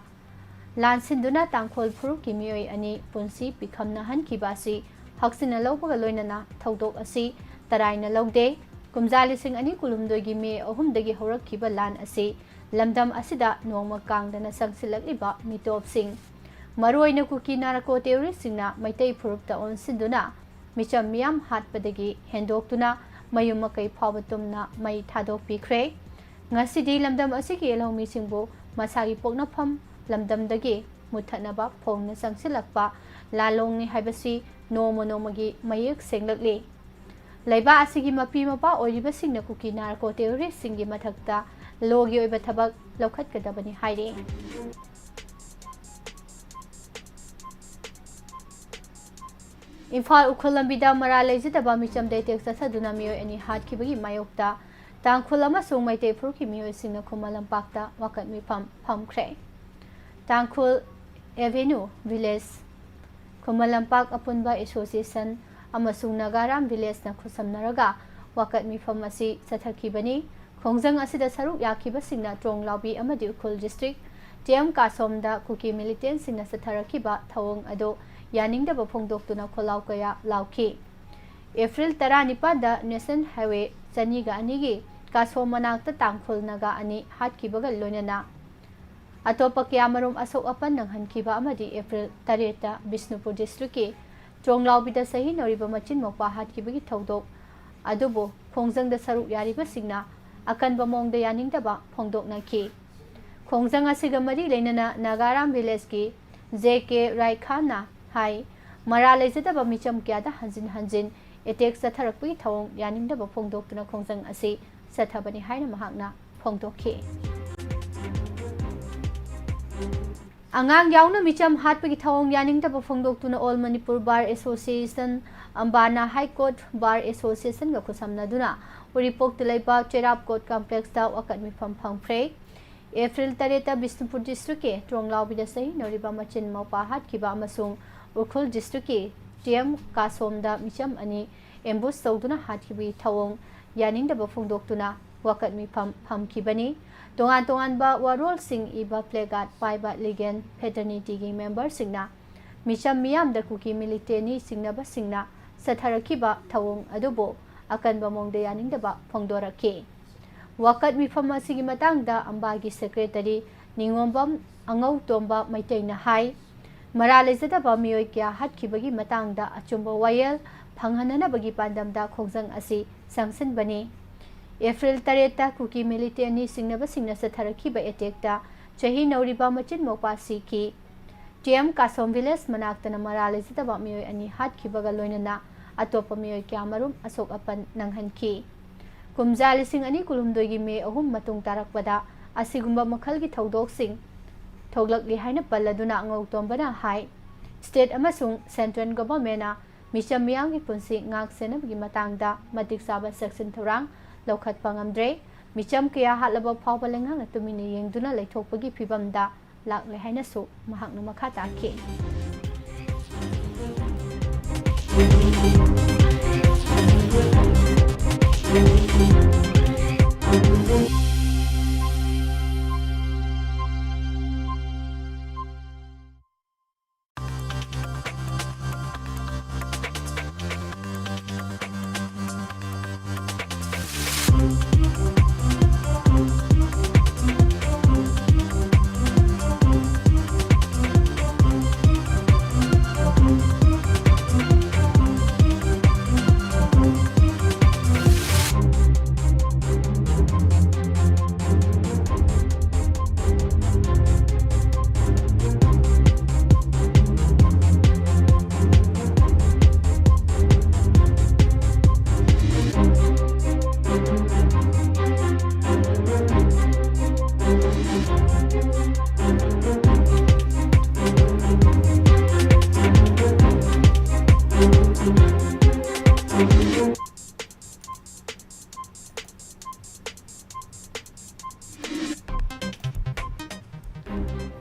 ꯂꯥꯟꯁꯤꯟꯗꯨꯅ ꯇꯥꯡꯈꯨꯜ ꯐꯨꯔꯨꯞꯀꯤ ꯃꯤꯑꯣꯏ ꯑꯅꯤ ꯄꯨꯟꯁꯤ ꯄꯤꯈꯝꯅꯍꯟꯈꯤꯕ ꯑꯁꯤ ꯍꯛꯆꯤꯟꯅ ꯂꯧꯕꯒ ꯂꯣꯏꯅꯅ ꯊꯧꯗꯣꯛ ꯑꯁꯤ ꯇꯔꯥꯏꯅ ꯂꯧꯗꯦ꯫ ꯀꯨꯝꯖꯥ ꯂꯤꯁꯤꯡ ꯑꯅꯤ ꯀꯨꯟꯍꯨꯝꯗꯣꯏꯒꯤ ꯃꯦ ꯑꯍꯨꯝꯗꯒꯤ ꯍꯧꯔꯛꯈꯤꯕ ꯂꯥꯟ ꯑꯁꯤ ꯂꯝꯗꯝ ꯑꯁꯤꯗ ꯅꯣꯡꯃ ꯀꯥꯡꯗꯅ ꯆꯪꯁꯤꯜꯂꯛꯂꯤꯕ ꯃꯤꯇꯣꯞꯁꯤꯡ, ꯃꯔꯨꯑꯣꯏꯅ ꯀꯨꯀꯤ ꯅꯥꯔꯀꯣ ꯇꯦꯔꯣꯔꯤꯁꯁꯤꯡꯅ ꯃꯩꯇꯩ ꯐꯨꯔꯨꯞꯇ ꯑꯣꯟꯁꯤꯟꯗꯨꯅ ꯃꯤꯆꯝ ꯃꯤꯌꯥꯝ ꯍꯥꯠꯄꯗꯒꯤ ꯍꯦꯟꯗꯣꯛꯇꯨꯅ ꯃꯌꯨꯝ ꯃꯀꯩ ꯐꯥꯎꯕ ꯇꯨꯝꯅ ꯃꯩ ꯊꯥꯗꯣꯛꯄꯤꯈ꯭ꯔꯦ꯫ ꯉꯁꯤꯗꯤ ꯂꯝꯗꯝ ꯑꯁꯤꯒꯤ ꯂꯧꯃꯤꯁꯤꯡꯕꯨ ꯃꯁꯥꯒꯤ ꯄꯣꯛꯅꯐꯝ ꯂꯝꯗꯝꯗꯒꯤ ꯃꯨꯠꯊꯠꯅꯕ ꯐꯣꯡꯅ ꯆꯪꯁꯤꯜꯂꯛꯄ ꯂꯥꯜꯂꯣꯡꯅꯤ ꯍꯥꯏꯕꯁꯤ ꯅꯣꯡꯃ ꯅꯣꯡꯃꯒꯤ ꯃꯌꯦꯛ ꯁꯦꯡꯂꯛꯂꯤ꯫ ꯂꯩꯕꯥꯛ ꯑꯁꯤꯒꯤ ꯃꯄꯤ ꯃꯄꯥ ꯑꯣꯏꯔꯤꯕꯁꯤꯡꯅ ꯀꯨꯀꯤ ꯅꯥꯔꯀꯣ ꯇꯦꯔꯣꯔꯤꯁꯁꯤꯡꯒꯤ ꯃꯊꯛꯇ ꯂꯣꯒꯤ ꯑꯣꯏꯕ ꯊꯕꯛ ꯂꯧꯈꯠꯀꯗꯕꯅꯤ ꯍꯥꯏꯔꯤ꯫ ꯏꯝꯐꯥꯜ ꯎꯈ꯭ꯔꯨꯜ ꯂꯝꯕꯤꯗ ꯃꯔꯥꯜ ꯂꯩꯖꯗꯕ ꯃꯤꯆꯝꯗ ꯑꯦꯇꯦꯛ ꯆꯠꯊꯗꯨꯅ ꯃꯤꯑꯣꯏ ꯑꯅꯤ ꯍꯥꯠꯈꯤꯕꯒꯤ ꯃꯥꯌꯣꯛꯇ ꯇꯥꯡꯈꯨꯜ ꯑꯃꯁꯨꯡ ꯃꯩꯇꯩ ꯐꯨꯔꯨꯞꯀꯤ ꯃꯤꯑꯣꯏꯁꯤꯡꯅ ꯈꯨꯃꯟ ꯂꯝꯄꯥꯛꯇ ꯋꯥꯀꯠ ꯃꯤꯐꯝ ꯐꯝꯈ꯭ꯔꯦ꯫ ꯇꯥꯡꯈꯨꯜ ꯑꯦꯚꯦꯅ꯭ꯌꯨ ꯚꯤꯂꯦꯖ ꯈꯨꯃꯟ ꯂꯝꯄꯥꯛ ꯑꯄꯨꯟꯕ ꯑꯦꯁꯣꯁꯤꯌꯦꯁꯟ ꯑꯃꯁꯨꯡ ꯅꯥꯒꯥꯔꯥꯝ ꯚꯤꯂꯦꯖꯅ ꯈꯨꯠꯁꯝꯅꯔꯒ ꯋꯥꯀꯠ ꯃꯤꯐꯝ ꯑꯁꯤ ꯆꯠꯊꯈꯤꯕꯅꯤ꯫ ꯈꯣꯡꯖꯪ ꯑꯁꯤꯗ ꯁꯔꯨꯛ ꯌꯥꯈꯤꯕꯁꯤꯡꯅ ꯇ꯭ꯔꯣꯡꯂꯥꯎꯕꯤ ꯑꯃꯗꯤ ꯎꯈ꯭ꯔꯨꯜ ꯗꯤꯁꯇ꯭ꯔꯤꯛ ꯇꯤ ꯑꯦꯝ ꯀꯥꯁꯣꯝꯗ ꯀꯨꯀꯤ ꯃꯤꯂꯤꯇꯦꯟꯁꯤꯡꯅ ꯆꯠꯊꯔꯛꯈꯤꯕ ꯊꯧꯑꯣꯡ ꯑꯗꯨ ꯌꯥꯅꯤꯡꯗꯕ ꯐꯣꯡꯗꯣꯛꯇꯨꯅ ꯈꯣꯜꯂꯥꯎ ꯀꯌꯥ ꯂꯥꯎꯈꯤ꯫ ꯑꯦꯄ꯭ꯔꯤꯜ ꯇꯔꯥꯅꯤꯄꯥꯟꯗ ꯅꯦꯁꯅꯦꯜ ꯍꯥꯏꯋꯦ ꯆꯅꯤꯒ ꯑꯅꯤꯒꯤ ꯀꯥꯁꯣꯝ ꯃꯅꯥꯛꯇ ꯇꯥꯡꯈꯨꯜ ꯅꯥꯒꯥ ꯑꯅꯤ ꯍꯥꯠꯈꯤꯕꯒ ꯂꯣꯏꯅꯅ ꯑꯇꯣꯞꯄ ꯀꯌꯥꯃꯔꯨꯝ ꯑꯁꯣꯛ ꯑꯄꯟ ꯅꯪꯍꯟꯈꯤꯕ ꯑꯃꯗꯤ ꯑꯦꯄ꯭ꯔꯤꯜ ꯇꯔꯦꯠꯇ ꯕꯤꯁꯅꯨꯄꯨꯔ ꯗꯤꯁꯇ꯭ꯔꯤꯛꯀꯤ ꯇ꯭ꯔꯣꯡꯂꯥꯎꯕꯤꯗ ꯆꯍꯤ ꯅꯧꯔꯤꯕ ꯃꯆꯤꯟ ꯃꯧꯄ꯭ꯋꯥ ꯍꯥꯠꯈꯤꯕꯒꯤ ꯊꯧꯗꯣꯛ ꯑꯗꯨꯕꯨ ꯈꯣꯡꯖꯪꯗ ꯁꯔꯨꯛ ꯌꯥꯔꯤꯕꯁꯤꯡꯅ ꯑꯀꯟꯕ ꯃꯑꯣꯡꯗ ꯌꯥꯅꯤꯡꯗꯕ ꯐꯣꯡꯗꯣꯛꯅꯈꯤ꯫ ꯈꯣꯡꯖꯪ ꯑꯁꯤꯒ ꯃꯔꯤ ꯂꯩꯅꯅ ꯅꯥꯒꯥꯔꯥꯝ ꯚꯤꯂꯦꯖꯀꯤ ꯖꯦ ꯀꯦ ꯔꯥꯏꯈꯥꯟꯅ ꯍꯥꯏ, ꯃꯔꯥꯜ ꯂꯩꯖꯗꯕ ꯃꯤꯆꯝ ꯀꯌꯥꯗ ꯍꯟꯖꯤꯟ ꯍꯟꯖꯤꯟ ꯑꯦꯇꯦꯛ ꯆꯠꯊꯔꯛꯄꯒꯤ ꯊꯧꯑꯣꯡ ꯌꯥꯅꯤꯡꯗꯕ ꯐꯣꯡꯗꯣꯛꯇꯨꯅ ꯈꯣꯡꯖꯪ ꯑꯁꯤ ꯆꯠꯊꯕꯅꯤ ꯍꯥꯏꯅ ꯃꯍꯥꯛꯅ ꯐꯣꯡꯗꯣꯛꯈꯤ꯫ ꯑꯉꯥꯡ ꯌꯥꯎꯅ ꯃꯤꯆꯝ ꯍꯥꯠꯄꯒꯤ ꯊꯧꯑꯣꯡ ꯌꯥꯅꯤꯡꯗꯕ ꯐꯣꯡꯗꯣꯛꯇꯨꯅ ꯑꯣꯜ ꯃꯅꯤꯄꯨꯔ ꯕꯥꯔ ꯑꯦꯁꯣꯁꯤꯌꯦꯁꯟ, ꯑꯝꯕꯥꯅꯥ ꯍꯥꯏ ꯀꯣꯔꯠ ꯕꯥꯔ ꯑꯦꯁꯣꯁꯤꯌꯦꯁꯟꯒ ꯈꯨꯠꯁꯝꯅꯗꯨꯅ ꯎꯔꯤꯄꯣꯛꯇ ꯂꯩꯕ ꯆꯩꯔꯥꯞ ꯀꯣꯔꯠ ꯀꯝꯄ꯭ꯂꯦꯛꯁꯇ ꯋꯥꯀꯠ ꯃꯤꯐꯝ ꯐꯝꯈ꯭ꯔꯦ꯫ ꯑꯦꯄ꯭ꯔꯤꯜ ꯇꯔꯦꯠꯇ ꯕꯤꯁꯅꯨꯄꯨꯔ ꯗꯤꯁꯇ꯭ꯔꯤꯛꯀꯤ ꯇ꯭ꯔꯣꯡꯂꯥꯎꯕꯤꯗ ꯆꯍꯤ ꯅꯧꯔꯤꯕ ꯃꯆꯤꯟ ꯃꯧꯄꯥ ꯍꯥꯠꯈꯤꯕ ꯑꯃꯁꯨꯡ ꯎꯈ꯭ꯔꯨꯜ ꯗꯤꯁꯇ꯭ꯔꯤꯛꯀꯤ ꯇꯤ ꯑꯦꯝ ꯀꯥꯁꯣꯝꯗ ꯃꯤꯆꯝ ꯑꯅꯤ ꯑꯦꯝꯕꯨꯁ ꯇꯧꯗꯨꯅ ꯍꯥꯠꯈꯤꯕꯒꯤ ꯊꯧꯑꯣꯡ ꯌꯥꯅꯤꯡꯗꯕ ꯐꯣꯡꯗꯣꯛꯇꯨꯅ ꯋꯥꯀꯠ ꯃꯤꯐꯝ ꯐꯝꯈꯤꯕꯅꯤ꯫ ꯇꯣꯉꯥꯟ ꯇꯣꯉꯥꯟꯕ ꯋꯥꯔꯣꯜꯁꯤꯡ ꯏꯕ ꯄ꯭ꯂꯦꯀꯥꯔꯗ ꯄꯥꯏꯕ ꯂꯤꯒꯦꯜ ꯐꯦꯇꯔꯅꯤꯇꯤꯒꯤ ꯃꯦꯝꯕꯔꯁꯤꯡꯅ ꯃꯤꯆꯝ ꯃꯤꯌꯥꯝꯗ ꯀꯨꯀꯤ ꯃꯤꯂꯤꯇꯦꯟꯅꯤ ꯆꯤꯡꯅꯕꯁꯤꯡꯅ ꯆꯠꯊꯔꯛꯈꯤꯕ ꯊꯧꯑꯣꯡ ꯑꯗꯨꯕꯨ ꯑꯀꯟꯕ ꯃꯑꯣꯡꯗ ꯌꯥꯅꯤꯡꯗꯕ ꯐꯣꯡꯗꯣꯔꯛꯈꯤ꯫ ꯋꯥꯀꯠ ꯃꯤꯐꯝ ꯑꯁꯤꯒꯤ ꯃꯇꯥꯡꯗ ꯑꯝꯕꯥꯒꯤ ꯁꯦꯀ꯭ꯔꯦꯇꯔꯤ ꯅꯤꯉꯣꯝꯕꯝ ꯑꯉꯧꯇꯣꯝꯕ ꯃꯩꯇꯩꯅ ꯍꯥꯏ, ꯃꯔꯥꯜ ꯂꯩꯖꯗꯕ ꯃꯤꯑꯣꯏ ꯀꯌꯥ ꯍꯥꯠꯈꯤꯕꯒꯤ ꯃꯇꯥꯡꯗ ꯑꯆꯨꯝꯕ ꯋꯥꯌꯦꯜ ꯐꯪꯍꯟꯅꯅꯕꯒꯤ ꯄꯥꯟꯗꯝꯗ ꯈꯣꯡꯖꯪ ꯑꯁꯤ ꯆꯪꯁꯤꯟꯕꯅꯤ꯫ ꯑꯦꯄ꯭ꯔꯤꯜ ꯇꯔꯦꯠꯇ ꯀꯨꯀꯤ ꯃꯤꯂꯤꯇꯦꯟꯅꯤ ꯆꯤꯡꯅꯕꯁꯤꯡꯅ ꯆꯠꯊꯔꯛꯈꯤꯕ ꯑꯦꯇꯦꯛꯇ ꯆꯍꯤ ꯅꯧꯔꯤꯕ ꯃꯆꯤꯟ ꯃꯧꯄꯥ ꯁꯤꯈꯤ꯫ ꯇꯤ ꯑꯦꯝ ꯀꯥꯁꯣꯝ ꯚꯤꯂꯦꯖ ꯃꯅꯥꯛꯇꯅ ꯃꯔꯥꯜ ꯂꯩꯖꯗꯕ ꯃꯤꯑꯣꯏ ꯑꯅꯤ ꯍꯥꯠꯈꯤꯕꯒ ꯂꯣꯏꯅꯅ ꯑꯇꯣꯞꯄ ꯃꯤꯑꯣꯏ ꯀꯌꯥꯃꯔꯨꯝ ꯑꯁꯣꯛ ꯑꯄꯟ ꯅꯪꯍꯟꯈꯤ꯫ ꯀꯨꯝꯖꯥ ꯂꯤꯁꯤꯡ ꯑꯅꯤ ꯀꯨꯟꯍꯨꯝꯗꯣꯏꯒꯤ ꯃꯦ ꯑꯍꯨꯝ ꯃꯇꯨꯡ ꯇꯥꯔꯛꯄꯗ ꯑꯁꯤꯒꯨꯝꯕ ꯃꯈꯜꯒꯤ ꯊꯧꯗꯣꯛꯁꯤꯡ ꯊꯣꯛꯂꯛꯂꯤ ꯍꯥꯏꯅ ꯄꯜꯂꯗꯨꯅ ꯑꯉꯧꯇꯣꯝꯕꯅ ꯍꯥꯏ, ꯁ꯭ꯇꯦꯠ ꯑꯃꯁꯨꯡ ꯁꯦꯟꯇ꯭ꯔꯦꯜ ꯒꯣꯚꯔꯟꯃꯦꯟꯠꯅ ꯃꯤꯆꯝ ꯃꯤꯌꯥꯝꯒꯤ ꯄꯨꯟꯁꯤ ꯉꯥꯛ ꯁꯦꯟꯅꯕꯒꯤ ꯃꯇꯥꯡꯗ ꯃꯇꯤꯛ ꯆꯥꯕ ꯆꯦꯛꯁꯤꯟ ꯊꯧꯔꯥꯡ ꯂꯧꯈꯠꯄ ꯉꯝꯗ꯭ꯔꯦ꯫ ꯃꯤꯆꯝ ꯀꯌꯥ ꯍꯥꯠꯂꯕ ꯐꯥꯎꯕ ꯂꯩꯉꯥꯛꯅ ꯇꯨꯃꯤꯟꯅ ꯌꯦꯡꯗꯨꯅ ꯂꯩꯊꯣꯛꯄꯒꯤ ꯐꯤꯚꯝꯗ ꯂꯥꯛꯂꯦ ꯍꯥꯏꯅꯁꯨ ꯃꯍꯥꯛꯅ ꯃꯈꯥ ꯇꯥꯈꯤ꯫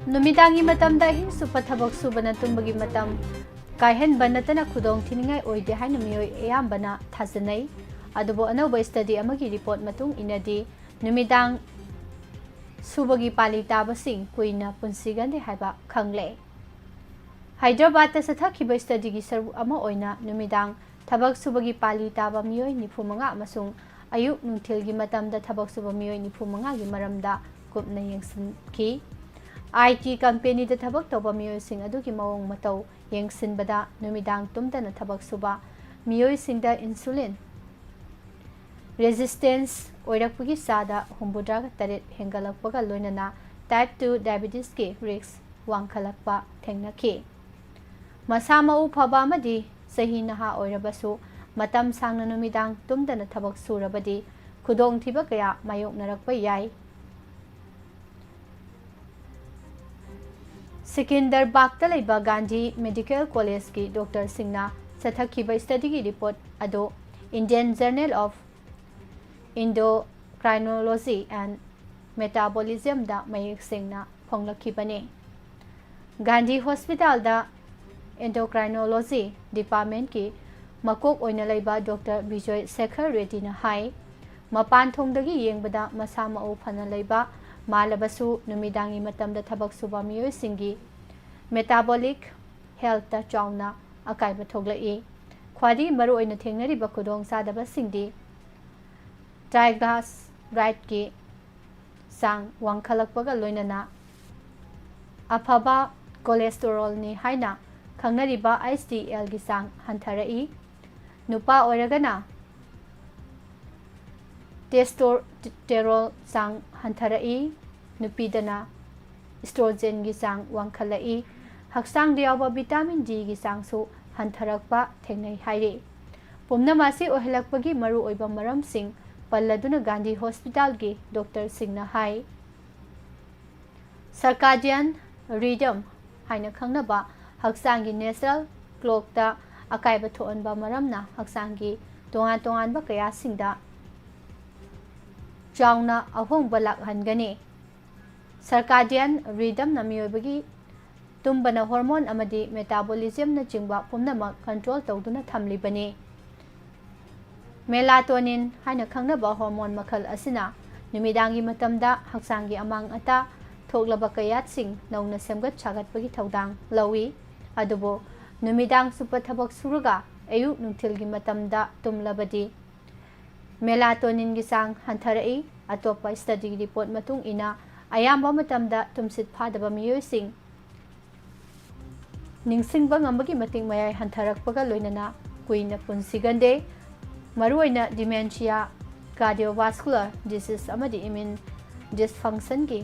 ꯅꯨꯃꯤꯗꯥꯡꯒꯤ ꯃꯇꯝꯗ ꯑꯍꯤꯡ ꯆꯨꯞꯄ ꯊꯕꯛ ꯁꯨꯕꯅ ꯇꯨꯝꯕꯒꯤ ꯃꯇꯝ ꯀꯥꯏꯍꯟꯕ ꯅꯠꯇꯅ ꯈꯨꯗꯣꯡ ꯊꯤꯅꯤꯡꯉꯥꯏ ꯑꯣꯏꯗꯦ ꯍꯥꯏꯅ ꯃꯤꯑꯣꯏ ꯑꯌꯥꯝꯕꯅ ꯊꯥꯖꯅꯩ꯫ ꯑꯗꯨꯕꯨ ꯑꯅꯧꯕ study ꯑꯃꯒꯤ report ꯃꯇꯨꯡ ꯏꯟꯅꯗꯤ, ꯅꯨꯃꯤꯗꯥꯡ ꯁꯨꯕꯒꯤ ꯄꯥꯂꯤ ꯇꯥꯕꯁꯤꯡ ꯀꯨꯏꯅ ꯄꯨꯟꯁꯤꯒꯟꯗꯦ ꯍꯥꯏꯕ ꯈꯪꯂꯦ꯫ ꯍꯥꯏꯗ꯭ꯔꯕꯥꯗꯇ ꯆꯠꯊꯈꯤꯕ studyꯒꯤ ꯁꯔꯨꯛ ꯑꯃ ꯑꯣꯏꯅ ꯅꯨꯃꯤꯗꯥꯡ ꯊꯕꯛ ꯁꯨꯕꯒꯤ ꯄꯥꯂꯤ ꯇꯥꯕ ꯃꯤꯑꯣꯏ ꯅꯤꯐꯨ ꯃꯉꯥ ꯑꯃꯁꯨꯡ ꯑꯌꯨꯛ ꯅꯨꯡꯊꯤꯜꯒꯤ ꯃꯇꯝꯗ ꯊꯕꯛ ꯁꯨꯕ ꯃꯤꯑꯣꯏ ꯅꯤꯐꯨ ꯃꯉꯥꯒꯤ ꯃꯔꯝꯗ ꯀꯨꯞꯅ ꯌꯦꯡꯁꯤꯟꯈꯤ꯫ IT companyꯗ ꯊꯕꯛ ꯇꯧꯕ ꯃꯤꯑꯣꯏꯁꯤꯡ ꯑꯗꯨꯒꯤ ꯃꯑꯣꯡ ꯃꯇꯧ ꯌꯦꯡꯁꯤꯟꯕꯗ ꯅꯨꯃꯤꯗꯥꯡ ꯇꯨꯝꯗꯅ ꯊꯕꯛ ꯁꯨꯕ ꯃꯤꯑꯣꯏꯁꯤꯡꯗ insulin resistance ꯑꯣꯏꯔꯛꯄꯒꯤ ꯆꯥꯗ ꯍꯨꯝꯐꯨꯇꯔꯥꯒ ꯇꯔꯦꯠ ꯍꯦꯟꯒꯠꯂꯛꯄꯒ ꯂꯣꯏꯅꯅ type two diabetesꯀꯤ risk ꯋꯥꯡꯈꯠꯂꯛꯄ ꯊꯦꯡꯅꯈꯤ꯫ ꯃꯁꯥ ꯃꯎ ꯐꯕ ꯑꯃꯗꯤ ꯆꯍꯤ ꯅꯍꯥ ꯑꯣꯏꯔꯕꯁꯨ ꯃꯇꯝ ꯁꯥꯡꯅ ꯅꯨꯃꯤꯗꯥꯡ ꯇꯨꯝꯗꯅ ꯊꯕꯛ ꯁꯨꯔꯕꯗꯤ ꯈꯨꯗꯣꯡꯊꯤꯕ ꯀꯌꯥ ꯃꯥꯌꯣꯛꯅꯔꯛꯄ ꯌꯥꯏ꯫ ꯁꯤꯀꯤꯟꯗꯔꯕꯥꯒꯇ ꯂꯩꯕ ꯒꯥꯟꯙꯤ ꯃꯦꯗꯤꯀꯦꯜ ꯀꯣꯂꯦꯖꯀꯤ ꯗꯣꯛꯇꯔꯁꯤꯡꯅ ꯆꯠꯊꯈꯤꯕ studyꯒꯤ report ꯑꯗꯨ Indian Journal of Endocrinology and Metabolismꯗ ꯃꯌꯦꯛ ꯁꯦꯡꯅ ꯐꯣꯡꯂꯛꯈꯤꯕꯅꯤ꯫ ꯒꯥꯟꯙꯤ ꯍꯣꯁꯄꯤꯇꯥꯜꯗ endocrinology departmentꯀꯤ ꯃꯀꯣꯛ ꯑꯣꯏꯅ ꯂꯩꯕ ꯗꯣꯛꯇꯔ ꯕꯤꯖꯣꯏ ꯁꯦꯈꯔ ꯔꯦꯗꯤꯅ ꯍꯥꯏ, ꯃꯄꯥꯟ ꯊꯣꯡꯗꯒꯤ ꯌꯦꯡꯕꯗ ꯃꯁꯥ ꯃꯎ ꯐꯅ ꯂꯩꯕ ꯃꯥꯜꯂꯕꯁꯨ ꯅꯨꯃꯤꯗꯥꯡꯒꯤ ꯃꯇꯝꯗ ꯊꯕꯛ ꯁꯨꯕ ꯃꯤꯑꯣꯏꯁꯤꯡꯒꯤ metabolic healthꯇ ꯆꯥꯎꯅ ꯑꯀꯥꯏꯕ ꯊꯣꯛꯂꯛꯏ꯫ ꯈ꯭ꯋꯥꯏꯗꯒꯤ ꯃꯔꯨꯑꯣꯏꯅ ꯊꯦꯡꯅꯔꯤꯕ ꯈꯨꯗꯣꯡꯆꯥꯗꯕꯁꯤꯡꯗꯤ triglycerideꯀꯤ ꯆꯥꯡ ꯋꯥꯡꯈꯠꯂꯛꯄꯒ ꯂꯣꯏꯅꯅ ꯑꯐꯕ cholesterolꯅꯤ ꯍꯥꯏꯅ ꯈꯪꯅꯔꯤꯕ HDLꯒꯤ ꯆꯥꯡ ꯍꯟꯊꯔꯛꯏ꯫ ꯅꯨꯄꯥ ꯑꯣꯏꯔꯒꯅ testosterone ꯆꯥꯡ ꯍꯟꯊꯔꯛꯏ, ꯅꯨꯄꯤꯗꯅ estrogenꯒꯤ ꯆꯥꯡ ꯋꯥꯡꯈꯠꯂꯛꯏ꯫ ꯍꯛꯆꯥꯡꯗ ꯌꯥꯎꯕ vitamin Dꯒꯤ ꯆꯥꯡꯁꯨ ꯍꯟꯊꯔꯛꯄ ꯊꯦꯡꯅꯩ ꯍꯥꯏꯔꯤ꯫ ꯄꯨꯝꯅꯃꯛ ꯑꯁꯤ ꯑꯣꯏꯍꯜꯂꯛꯄꯒꯤ ꯃꯔꯨꯑꯣꯏꯕ ꯃꯔꯝꯁꯤꯡ ꯄꯜꯂꯗꯨꯅ ꯒꯥꯟꯙꯤ ꯍꯣꯁꯄꯤꯇꯥꯜꯒꯤ ꯗꯣꯛꯇꯔꯁꯤꯡꯅ ꯍꯥꯏ, circadian rhythm ꯍꯥꯏꯅ ꯈꯪꯅꯕ ꯍꯛꯆꯥꯡꯒꯤ natural clockꯇ ꯑꯀꯥꯏꯕ ꯊꯣꯛꯍꯟꯕ ꯃꯔꯝꯅ ꯍꯛꯆꯥꯡꯒꯤ ꯇꯣꯉꯥꯟ ꯇꯣꯉꯥꯟꯕ ꯀꯌꯥꯁꯤꯡꯗ ꯆꯥꯎꯅ ꯑꯍꯣꯡꯕ ꯂꯥꯛꯍꯟꯒꯅꯤ꯫ Circadian rhythmꯅ ꯃꯤꯑꯣꯏꯕꯒꯤ ꯇꯨꯝꯕꯅ hormone ꯑꯃꯗꯤ metabolismꯅꯆꯤꯡꯕ ꯄꯨꯝꯅꯃꯛ control ꯇꯧꯗꯨꯅ ꯊꯝꯂꯤꯕꯅꯤ꯫ Melatonin ꯍꯥꯏꯅ ꯈꯪꯅꯕ hormone ꯃꯈꯜ ꯑꯁꯤꯅ ꯅꯨꯃꯤꯗꯥꯡꯒꯤ ꯃꯇꯝꯗ ꯍꯛꯆꯥꯡꯒꯤ ꯑꯃꯥꯡ ꯑꯇꯥ ꯊꯣꯛꯂꯕ ꯀꯌꯥꯠꯁꯤꯡ ꯅꯧꯅ ꯁꯦꯝꯒꯠ ꯁꯥꯒꯠꯄꯒꯤ ꯊꯧꯗꯥꯡ ꯂꯧꯏ꯫ ꯑꯗꯨꯕꯨ ꯅꯨꯃꯤꯗꯥꯡ ꯆꯨꯞꯄ ꯊꯕꯛ ꯁꯨꯔꯒ ꯑꯌꯨꯛ ꯅꯨꯡꯊꯤꯜꯒꯤ ꯃꯇꯝꯗ ꯇꯨꯝꯂꯕꯗꯤ melatoninꯒꯤ ꯆꯥꯡ ꯍꯟꯊꯔꯛꯏ꯫ ꯑꯇꯣꯞꯄ study report ꯃꯇꯨꯡ ꯏꯟꯅ ꯑꯌꯥꯝꯕ ꯃꯇꯝꯗ ꯇꯨꯝꯁꯤꯠ ꯐꯥꯗꯕ ꯃꯤꯑꯣꯏꯁꯤꯡ ꯅꯤꯡꯁꯤꯡꯕ ꯉꯝꯕꯒꯤ ꯃꯇꯤꯛ ꯃꯌꯥꯏ ꯍꯟꯊꯔꯛꯄꯒ ꯂꯣꯏꯅꯅ ꯀꯨꯏꯅ ꯄꯨꯟꯁꯤꯒꯟꯗꯦ꯫ ꯃꯔꯨꯑꯣꯏꯅ dementia, cardiovascular disease ꯑꯃꯗꯤ immune dysfunctionꯒꯤ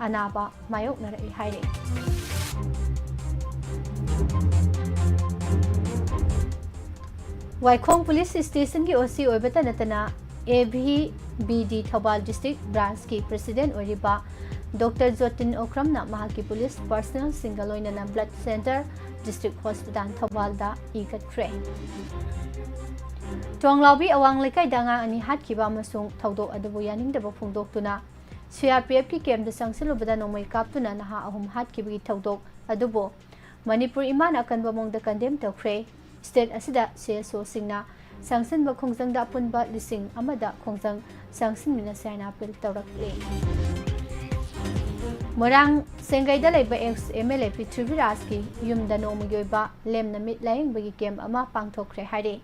ꯑꯅꯥꯕ ꯃꯥꯌꯣꯛꯅꯔꯛꯏ ꯍꯥꯏꯔꯤ꯫ ꯋꯥꯏꯈꯣꯡ ꯄꯨꯂꯤꯁ ꯁ꯭ꯇꯦꯁꯟꯒꯤ ꯑꯣ ꯁꯤ ꯑꯣꯏꯕꯇ ꯅꯠꯇꯅ A V B D Thoubal district ꯕ꯭ꯔꯥꯟꯁꯀꯤ ꯄ꯭ꯔꯦꯁꯤꯗꯦꯟꯠ ꯑꯣꯏꯔꯤꯕ ꯗꯣꯛꯇꯔ ꯖꯣꯇꯤꯟ ꯑꯣꯀ꯭ꯔꯝꯅ ꯃꯍꯥꯛꯀꯤ ꯄꯨꯂꯤꯁ ꯄꯔꯁꯅꯦꯜꯁꯤꯡꯒ ꯂꯣꯏꯅꯅ ꯕ꯭ꯂꯗ ꯁꯦꯟꯇꯔ ꯗꯤꯁꯇ꯭ꯔꯤꯛ ꯍꯣꯁꯄꯤꯇꯥꯜ ꯊꯧꯕꯥꯜꯗ ꯏ ꯀꯠꯈ꯭ꯔꯦ꯫ ꯇꯣꯡꯂꯥꯎꯕꯤ ꯑꯋꯥꯡ ꯂꯩꯀꯥꯏꯗ ꯑꯉꯥꯡ ꯑꯅꯤ ꯍꯥꯠꯈꯤꯕ ꯑꯃꯁꯨꯡ ꯊꯧꯗꯣꯛ ꯑꯗꯨꯕꯨ ꯌꯥꯅꯤꯡꯗꯕ ꯐꯣꯡꯗꯣꯛꯇꯨꯅ ꯁꯤ ꯑꯥꯔ ꯄꯤ ꯑꯦꯐꯀꯤ ꯀꯦꯝꯞꯇ ꯆꯪꯁꯤꯜꯂꯨꯕꯗ ꯅꯣꯡꯃꯩ ꯀꯥꯞꯇꯨꯅ ꯅꯍꯥ ꯑꯍꯨꯝ ꯍꯥꯠꯈꯤꯕꯒꯤ ꯊꯧꯗꯣꯛ ꯑꯗꯨꯕꯨ ꯃꯅꯤꯄꯨꯔ ꯏꯃꯥꯅ ꯑꯀꯟꯕ ꯃꯑꯣꯡꯗ ꯀꯟꯗꯦꯝ ꯇꯧꯈ꯭ꯔꯦ꯫ ꯁ꯭ꯇꯦꯠ ꯑꯁꯤꯗ ꯁꯤ ꯑꯦꯁ ꯑꯣꯁꯤꯡꯅ ꯆꯪꯁꯤꯟꯕ ꯈꯣꯡꯖꯪꯗ ꯑꯄꯨꯟꯕ ꯂꯤꯁꯤꯡ ꯑꯃꯗ ꯈꯣꯡꯖꯪ ꯆꯪꯁꯤꯟꯃꯤꯟꯅꯁꯤ ꯍꯥꯏꯅ ꯑꯄꯤꯜ ꯇꯧꯔꯛꯂꯤ꯫ ꯃꯣꯏꯔꯥꯡ ꯁꯦꯡꯒꯩꯗ ꯂꯩꯕ ꯑꯦꯛꯁ ꯑꯦꯝ ꯑꯦꯜ ꯑꯦ ꯄ꯭ꯔꯤꯊꯤꯕꯤꯔꯥꯖꯀꯤ ꯌꯨꯝꯗ ꯅꯣꯡꯃꯒꯤ ꯑꯣꯏꯕ ꯂꯦꯝꯅ ꯃꯤꯠ ꯂꯥꯌꯦꯡꯕꯒꯤ ꯀꯦꯝꯞ ꯑꯃ ꯄꯥꯡꯊꯣꯛꯈ꯭ꯔꯦ ꯍꯥꯏꯔꯤ꯫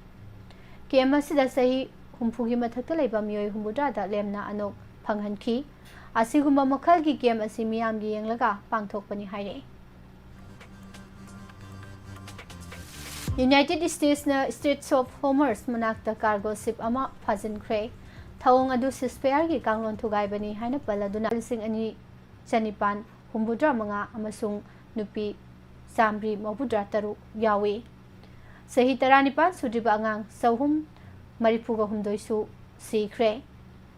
ꯀꯦꯝꯞ ꯑꯁꯤꯗ ꯆꯍꯤ ꯍꯨꯝꯐꯨꯒꯤ ꯃꯊꯛꯇ ꯂꯩꯕ ꯃꯤꯑꯣꯏ ꯍꯨꯝꯐꯨꯇꯔꯥꯗ ꯂꯦꯝꯅ ꯑꯅꯣꯛ ꯐꯪꯍꯟꯈꯤ꯫ ꯑꯁꯤꯒꯨꯝꯕ ꯃꯈꯜꯒꯤ ꯀꯦꯝꯞ ꯑꯁꯤ ꯃꯤꯌꯥꯝꯒꯤ ꯌꯦꯡꯂꯒ ꯄꯥꯡꯊꯣꯛꯄꯅꯤ ꯍꯥꯏꯔꯤ꯫ ꯌꯨꯅꯥꯏꯇꯦꯗ ꯁ꯭ꯇꯦꯠꯁꯅ ꯁ꯭ꯇ꯭ꯔꯦꯠꯁ ꯑꯣꯐ ꯍꯣꯔꯃꯨꯖ ꯃꯅꯥꯛꯇ ꯀꯥꯔꯒꯣ ꯁꯤꯞ ꯑꯃ ꯐꯥꯖꯤꯟꯈ꯭ꯔꯦ꯫ ꯊꯧꯑꯣꯡ ꯑꯗꯨ ꯁꯤꯖꯐꯥꯌꯔꯒꯤ ꯀꯥꯡꯂꯣꯟ ꯊꯨꯒꯥꯏꯕꯅꯤ ꯍꯥꯏꯅ ꯄꯜꯂꯗꯨꯅ ꯂꯤꯁꯤꯡ ꯑꯅꯤ ꯆꯅꯤꯄꯥꯟ ꯍꯨꯝꯐꯨꯇꯔꯥ ꯃꯉꯥ ꯑꯃꯁꯨꯡ ꯅꯨꯄꯤ ꯆꯥꯃꯔꯤ ꯃꯧꯗ꯭ꯔꯥ ꯇꯔꯨꯛ ꯌꯥꯎꯏ꯫ ꯆꯍꯤ ꯇꯔꯥꯅꯤꯄꯥꯟ ꯁꯨꯗ꯭ꯔꯤꯕ ꯑꯉꯥꯡ ꯆꯍꯨꯝ ꯃꯔꯤꯐꯨꯒ ꯍꯨꯝꯗꯣꯏꯁꯨ ꯁꯤꯈ꯭ꯔꯦ꯫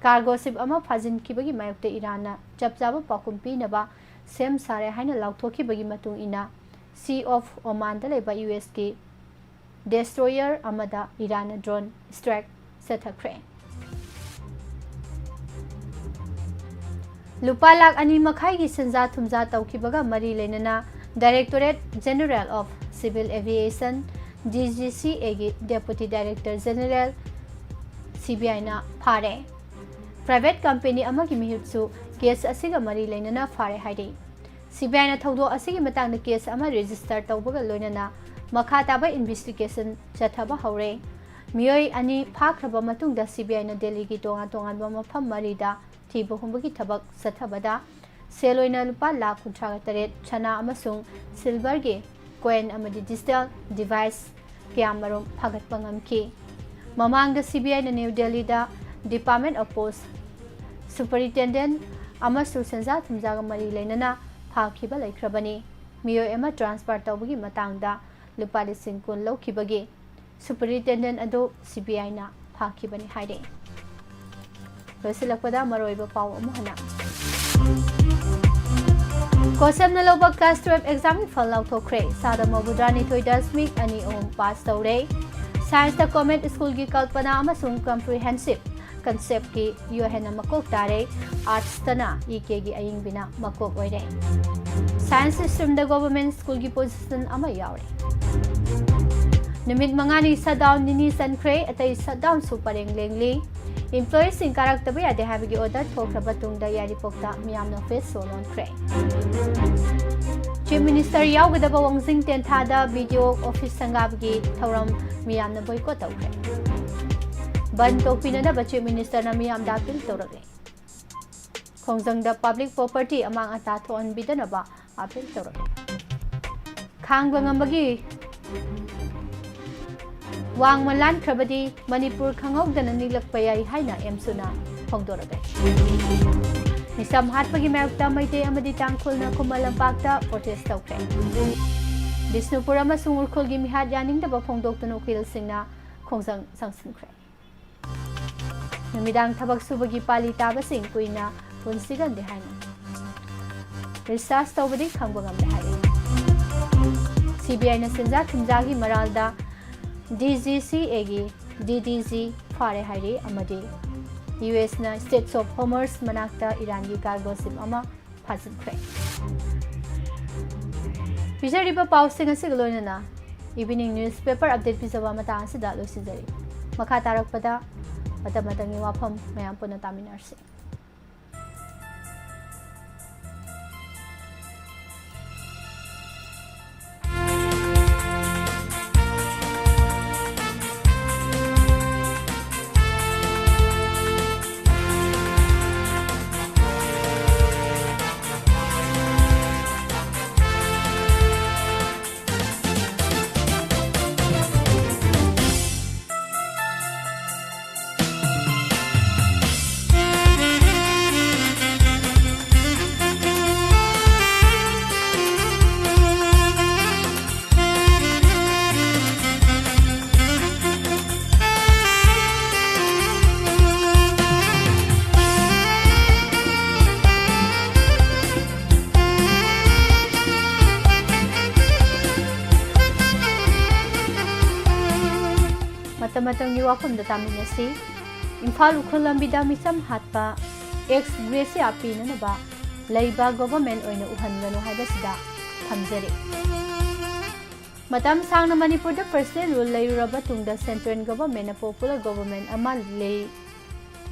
ꯀꯥꯔꯒꯣ ꯁꯤꯞ ꯑꯃ ꯐꯥꯖꯤꯟꯈꯤꯕꯒꯤ ꯃꯥꯌꯣꯛꯇ ꯏꯔꯥꯟꯅ ꯆꯞ ꯆꯥꯕ ꯄꯥꯎꯈꯨꯝ ꯄꯤꯅꯕ ꯁꯦꯝ ꯁꯥꯔꯦ ꯍꯥꯏꯅ ꯂꯥꯎꯊꯣꯛꯈꯤꯕꯒꯤ ꯃꯇꯨꯡ ꯏꯟꯅ, ꯁꯤ ꯑꯣꯐ ꯑꯣꯃꯥꯟꯗ ꯂꯩꯕ ꯌꯨ ꯑꯦꯁꯀꯤ ꯗꯦꯁꯇ꯭ꯔꯣꯌꯔ ꯑꯃꯗ ꯏꯔꯥꯟꯅ ꯗ꯭ꯔꯣꯟ ꯁ꯭ꯇ꯭ꯔꯥꯏꯛ ꯆꯠꯊꯈ꯭ꯔꯦ꯫ ꯂꯨꯄꯥ ꯂꯥꯈ ꯑꯅꯤ ꯃꯈꯥꯏꯒꯤ ꯁꯦꯟꯖꯥ ꯊꯨꯝꯖꯥ ꯇꯧꯈꯤꯕꯒ ꯃꯔꯤ ꯂꯩꯅꯅ Directorate General of Civil Aviation, DGCA ꯒꯤ Deputy Director General CBI ꯅ ꯐꯥꯔꯦ꯫ Private company ꯑꯃꯒꯤ ꯃꯤꯍꯨꯠꯁꯨ case ꯑꯁꯤꯒ ꯃꯔꯤ ꯂꯩꯅꯅ ꯐꯥꯔꯦ ꯍꯥꯏꯔꯤ꯫ CBI ꯅ ꯊꯧꯗꯣꯛ ꯑꯁꯤꯒꯤ ꯃꯇꯥꯡꯗ case ꯑꯃ register ꯇꯧꯕꯒ ꯂꯣꯏꯅꯅ ꯃꯈꯥ ꯇꯥꯕ investigation ꯆꯠꯊꯕ ꯍꯧꯔꯦ꯫ ꯃꯤꯑꯣꯏ ꯑꯅꯤ ꯐꯥꯈ꯭ꯔꯕ ꯃꯇꯨꯡꯗ CBI ꯅ ꯗꯦꯜꯂꯤꯒꯤ ꯇꯣꯉꯥꯟ ꯇꯣꯉꯥꯟꯕ ꯃꯐꯝ ꯃꯔꯤꯗ ꯊꯤꯕ ꯍꯨꯝꯕꯒꯤ ꯊꯕꯛ ꯆꯠꯊꯕꯗ ꯁꯦꯜ ꯑꯣꯏꯅ ꯂꯨꯄꯥ ꯂꯥꯈ ꯀꯨꯟꯊ꯭ꯔꯥꯒ ꯇꯔꯦꯠ, ꯁꯅꯥ ꯑꯃꯁꯨꯡ silver ꯒꯤ coin ꯑꯃꯗꯤ digital device ꯀꯌꯥꯃꯔꯨꯝ ꯐꯥꯒꯠꯄ ꯉꯝꯈꯤ꯫ ꯃꯃꯥꯡꯗ CBI ꯅ ꯅ꯭ꯌꯨ ꯗꯦꯜꯂꯤꯗ Department of Post Superintendent ꯑꯃꯁꯨ ꯁꯦꯟꯖꯥ ꯊꯨꯝꯖꯥꯒ ꯃꯔꯤ ꯂꯩꯅꯅ ꯐꯥꯈꯤꯕ ꯂꯩꯈ꯭ꯔꯕꯅꯤ꯫ ꯃꯤꯑꯣꯏ ꯑꯃ transfer ꯇꯧꯕꯒꯤ ꯃꯇꯥꯡꯗ ꯂꯨꯄꯥ ꯂꯤꯁꯤꯡ ꯀꯨꯟ ꯂꯧꯈꯤꯕꯒꯤ Superintendent ꯑꯗꯨ CBI ꯅ ꯐꯥꯈꯤꯕꯅꯤ ꯍꯥꯏꯔꯤ꯫ ꯂꯣꯏꯁꯤꯜꯂꯛꯄꯗ ꯃꯔꯨꯑꯣꯏꯕ ꯄꯥꯎ ꯑꯃꯨꯛ ꯍꯟꯅ꯫ ꯀꯣꯁꯦꯝꯅ ꯂꯧꯕ class twelve exam ꯒꯤ ꯐꯜ ꯂꯥꯎꯊꯣꯛꯈ꯭ꯔꯦ꯫ ꯁꯥꯗ ꯃꯧꯗ꯭ꯔꯥꯅꯤꯊꯣꯏ ꯗꯁꯃꯤꯛ ꯑꯅꯤ ꯑꯍꯨꯝ pass ꯇꯧꯔꯦ꯫ Science ꯇ Comet School ꯒꯤ ꯀꯜꯄꯅꯥ ꯑꯃꯁꯨꯡ comprehensive concept ꯀꯤ ꯌꯣꯍꯦꯟꯅ ꯃꯀꯣꯛ ꯇꯥꯔꯦ꯫ Arts ꯇꯅ EK ꯒꯤ ꯑꯌꯤꯡꯕꯤꯅ ꯃꯀꯣꯛ ꯑꯣꯏꯔꯦ꯫ Science stream ꯗ Government School ꯒꯤ position ꯑꯃ ꯌꯥꯎꯔꯦ꯫ ꯅꯨꯃꯤꯠ ꯃꯉꯥꯅꯤ shutdown ꯅꯤꯅꯤ ꯆꯟꯈ꯭ꯔꯦ, ꯑꯇꯩ shutdown ꯁꯨ ꯄꯔꯦꯡ ꯂꯦꯡꯂꯤ꯫ Employee ꯁꯤꯡ ꯀꯥꯔꯛꯇꯕ ꯌꯥꯗꯦ ꯍꯥꯏꯕꯒꯤ order ꯊꯣꯛꯈ꯭ꯔꯕ ꯇꯨꯡꯗ ꯌꯥꯏꯔꯤꯄꯣꯛꯇ ꯃꯤꯌꯥꯝꯅ face show ꯂꯣꯟꯈ꯭ꯔꯦ꯫ Chief Minister ꯌꯥꯎꯒꯗꯕ ꯋꯥꯡꯖꯤꯡ ꯇꯦꯟꯊꯥꯗ BDO office ꯁꯪꯒꯥꯕꯒꯤ ꯊꯧꯔꯝ ꯃꯤꯌꯥꯝꯅ boycott ꯇꯧꯈ꯭ꯔꯦ꯫ ꯕꯟ ꯇꯣꯛꯄꯤꯅꯅꯕ Chief Minister ꯅ ꯃꯤꯌꯥꯝꯗ appeal ꯇꯧꯔꯛꯂꯦ꯫ ꯈꯣꯡꯖꯪꯗ public property ꯑꯃꯥꯡ ꯑꯇꯥ ꯊꯣꯛꯍꯟꯕꯤꯗꯅꯕ appeal ꯇꯧꯔꯛꯂꯤ꯫ ꯈꯥꯡꯕ ꯉꯝꯕꯒꯤ ꯋꯥꯡꯃ ꯂꯥꯟꯈ꯭ꯔꯕꯗꯤ ꯃꯅꯤꯄꯨꯔ ꯈꯪꯍꯧꯗꯅ ꯅꯤꯛꯂꯛꯄ ꯌꯥꯏ ꯍꯥꯏꯅ ꯑꯦꯝꯁꯨꯅ ꯐꯣꯡꯗꯣꯔꯛꯂꯦ꯫ ꯃꯤꯁꯝ ꯍꯥꯠꯄꯒꯤ ꯃꯥꯌꯣꯛꯇ ꯃꯩꯇꯩ ꯑꯃꯗꯤ ꯇꯥꯡꯈꯨꯜꯅ ꯈꯨꯃꯟ ꯂꯝꯄꯥꯛꯇ protest ꯇꯧꯈ꯭ꯔꯦ꯫ ꯕꯤꯁꯅꯨꯄꯨꯔ ꯑꯃꯁꯨꯡ ꯎꯈ꯭ꯔꯨꯜꯒꯤ ꯃꯤꯍꯥꯠ ꯌꯥꯅꯤꯡꯗꯕ ꯐꯣꯡꯗꯣꯛꯇꯨꯅ ꯎꯀꯤꯜꯁꯤꯡꯅ ꯈꯣꯡꯖꯪ ꯆꯪꯁꯤꯟꯈ꯭ꯔꯦ꯫ ꯅꯨꯃꯤꯗꯥꯡ ꯊꯕꯛ ꯁꯨꯕꯒꯤ ꯄꯥꯂꯤ ꯇꯥꯕꯁꯤꯡ ꯀꯨꯏꯅ ꯄꯨꯟꯁꯤꯒꯟꯗꯦ ꯍꯥꯏꯅ research ꯇꯧꯕꯗꯤ ꯈꯪꯕ ꯉꯝꯗꯦ ꯍꯥꯏꯔꯤ꯫ CBI ꯅ ꯁꯦꯟꯖꯥ ꯊꯨꯝꯖꯥꯒꯤ ꯃꯔꯥꯜꯗ DGCA ꯒꯤ DDG ꯐꯥꯔꯦ ꯍꯥꯏꯔꯤ ꯑꯃꯗꯤ ꯌꯨ ꯑꯦꯁꯅ Straits of Hormuz ꯃꯅꯥꯛꯇ ꯏꯔꯥꯟꯒꯤ cargo ship ꯑꯃ ꯐꯥꯖꯤꯟꯈ꯭ꯔꯦ꯫ ꯄꯤꯖꯔꯤꯕ ꯄꯥꯎꯁꯤꯡ ꯑꯁꯤꯒ ꯂꯣꯏꯅꯅ evening newspaper update ꯄꯤꯖꯕ ꯃꯇꯥꯡ ꯑꯁꯤꯗ ꯂꯣꯏꯁꯤꯟꯖꯔꯤ꯫ ꯃꯈꯥ ꯇꯥꯔꯛꯄꯗ ꯃꯇꯝ ꯃꯇꯝꯒꯤ ꯋꯥꯐꯝ ꯃꯌꯥꯝ ꯄꯨꯟꯅ ꯇꯥꯃꯤꯟꯅꯔꯁꯤ꯫ ꯃꯇꯝ ꯃꯇꯝꯒꯤ ꯋꯥꯐꯝꯗ ꯇꯥꯃꯤꯟꯅꯁꯤ꯫ ꯏꯝꯐꯥꯜ ꯎꯈ꯭ꯔꯨꯜ ꯂꯝꯕꯤꯗ ꯃꯤꯆꯝ ꯍꯥꯠꯄ ex gratia ꯄꯤꯅꯅꯕ ꯂꯩꯕ government ꯑꯣꯏꯅ ꯎꯍꯟꯒꯅꯨ ꯍꯥꯏꯕꯁꯤꯗ ꯊꯝꯖꯔꯤ꯫ ꯃꯇꯝ ꯁꯥꯡꯅ ꯃꯅꯤꯄꯨꯔꯗ personal rule ꯂꯩꯔꯨꯔꯕ ꯇꯨꯡꯗ central governmentꯅ popular government ꯑꯃ ꯂꯩ-,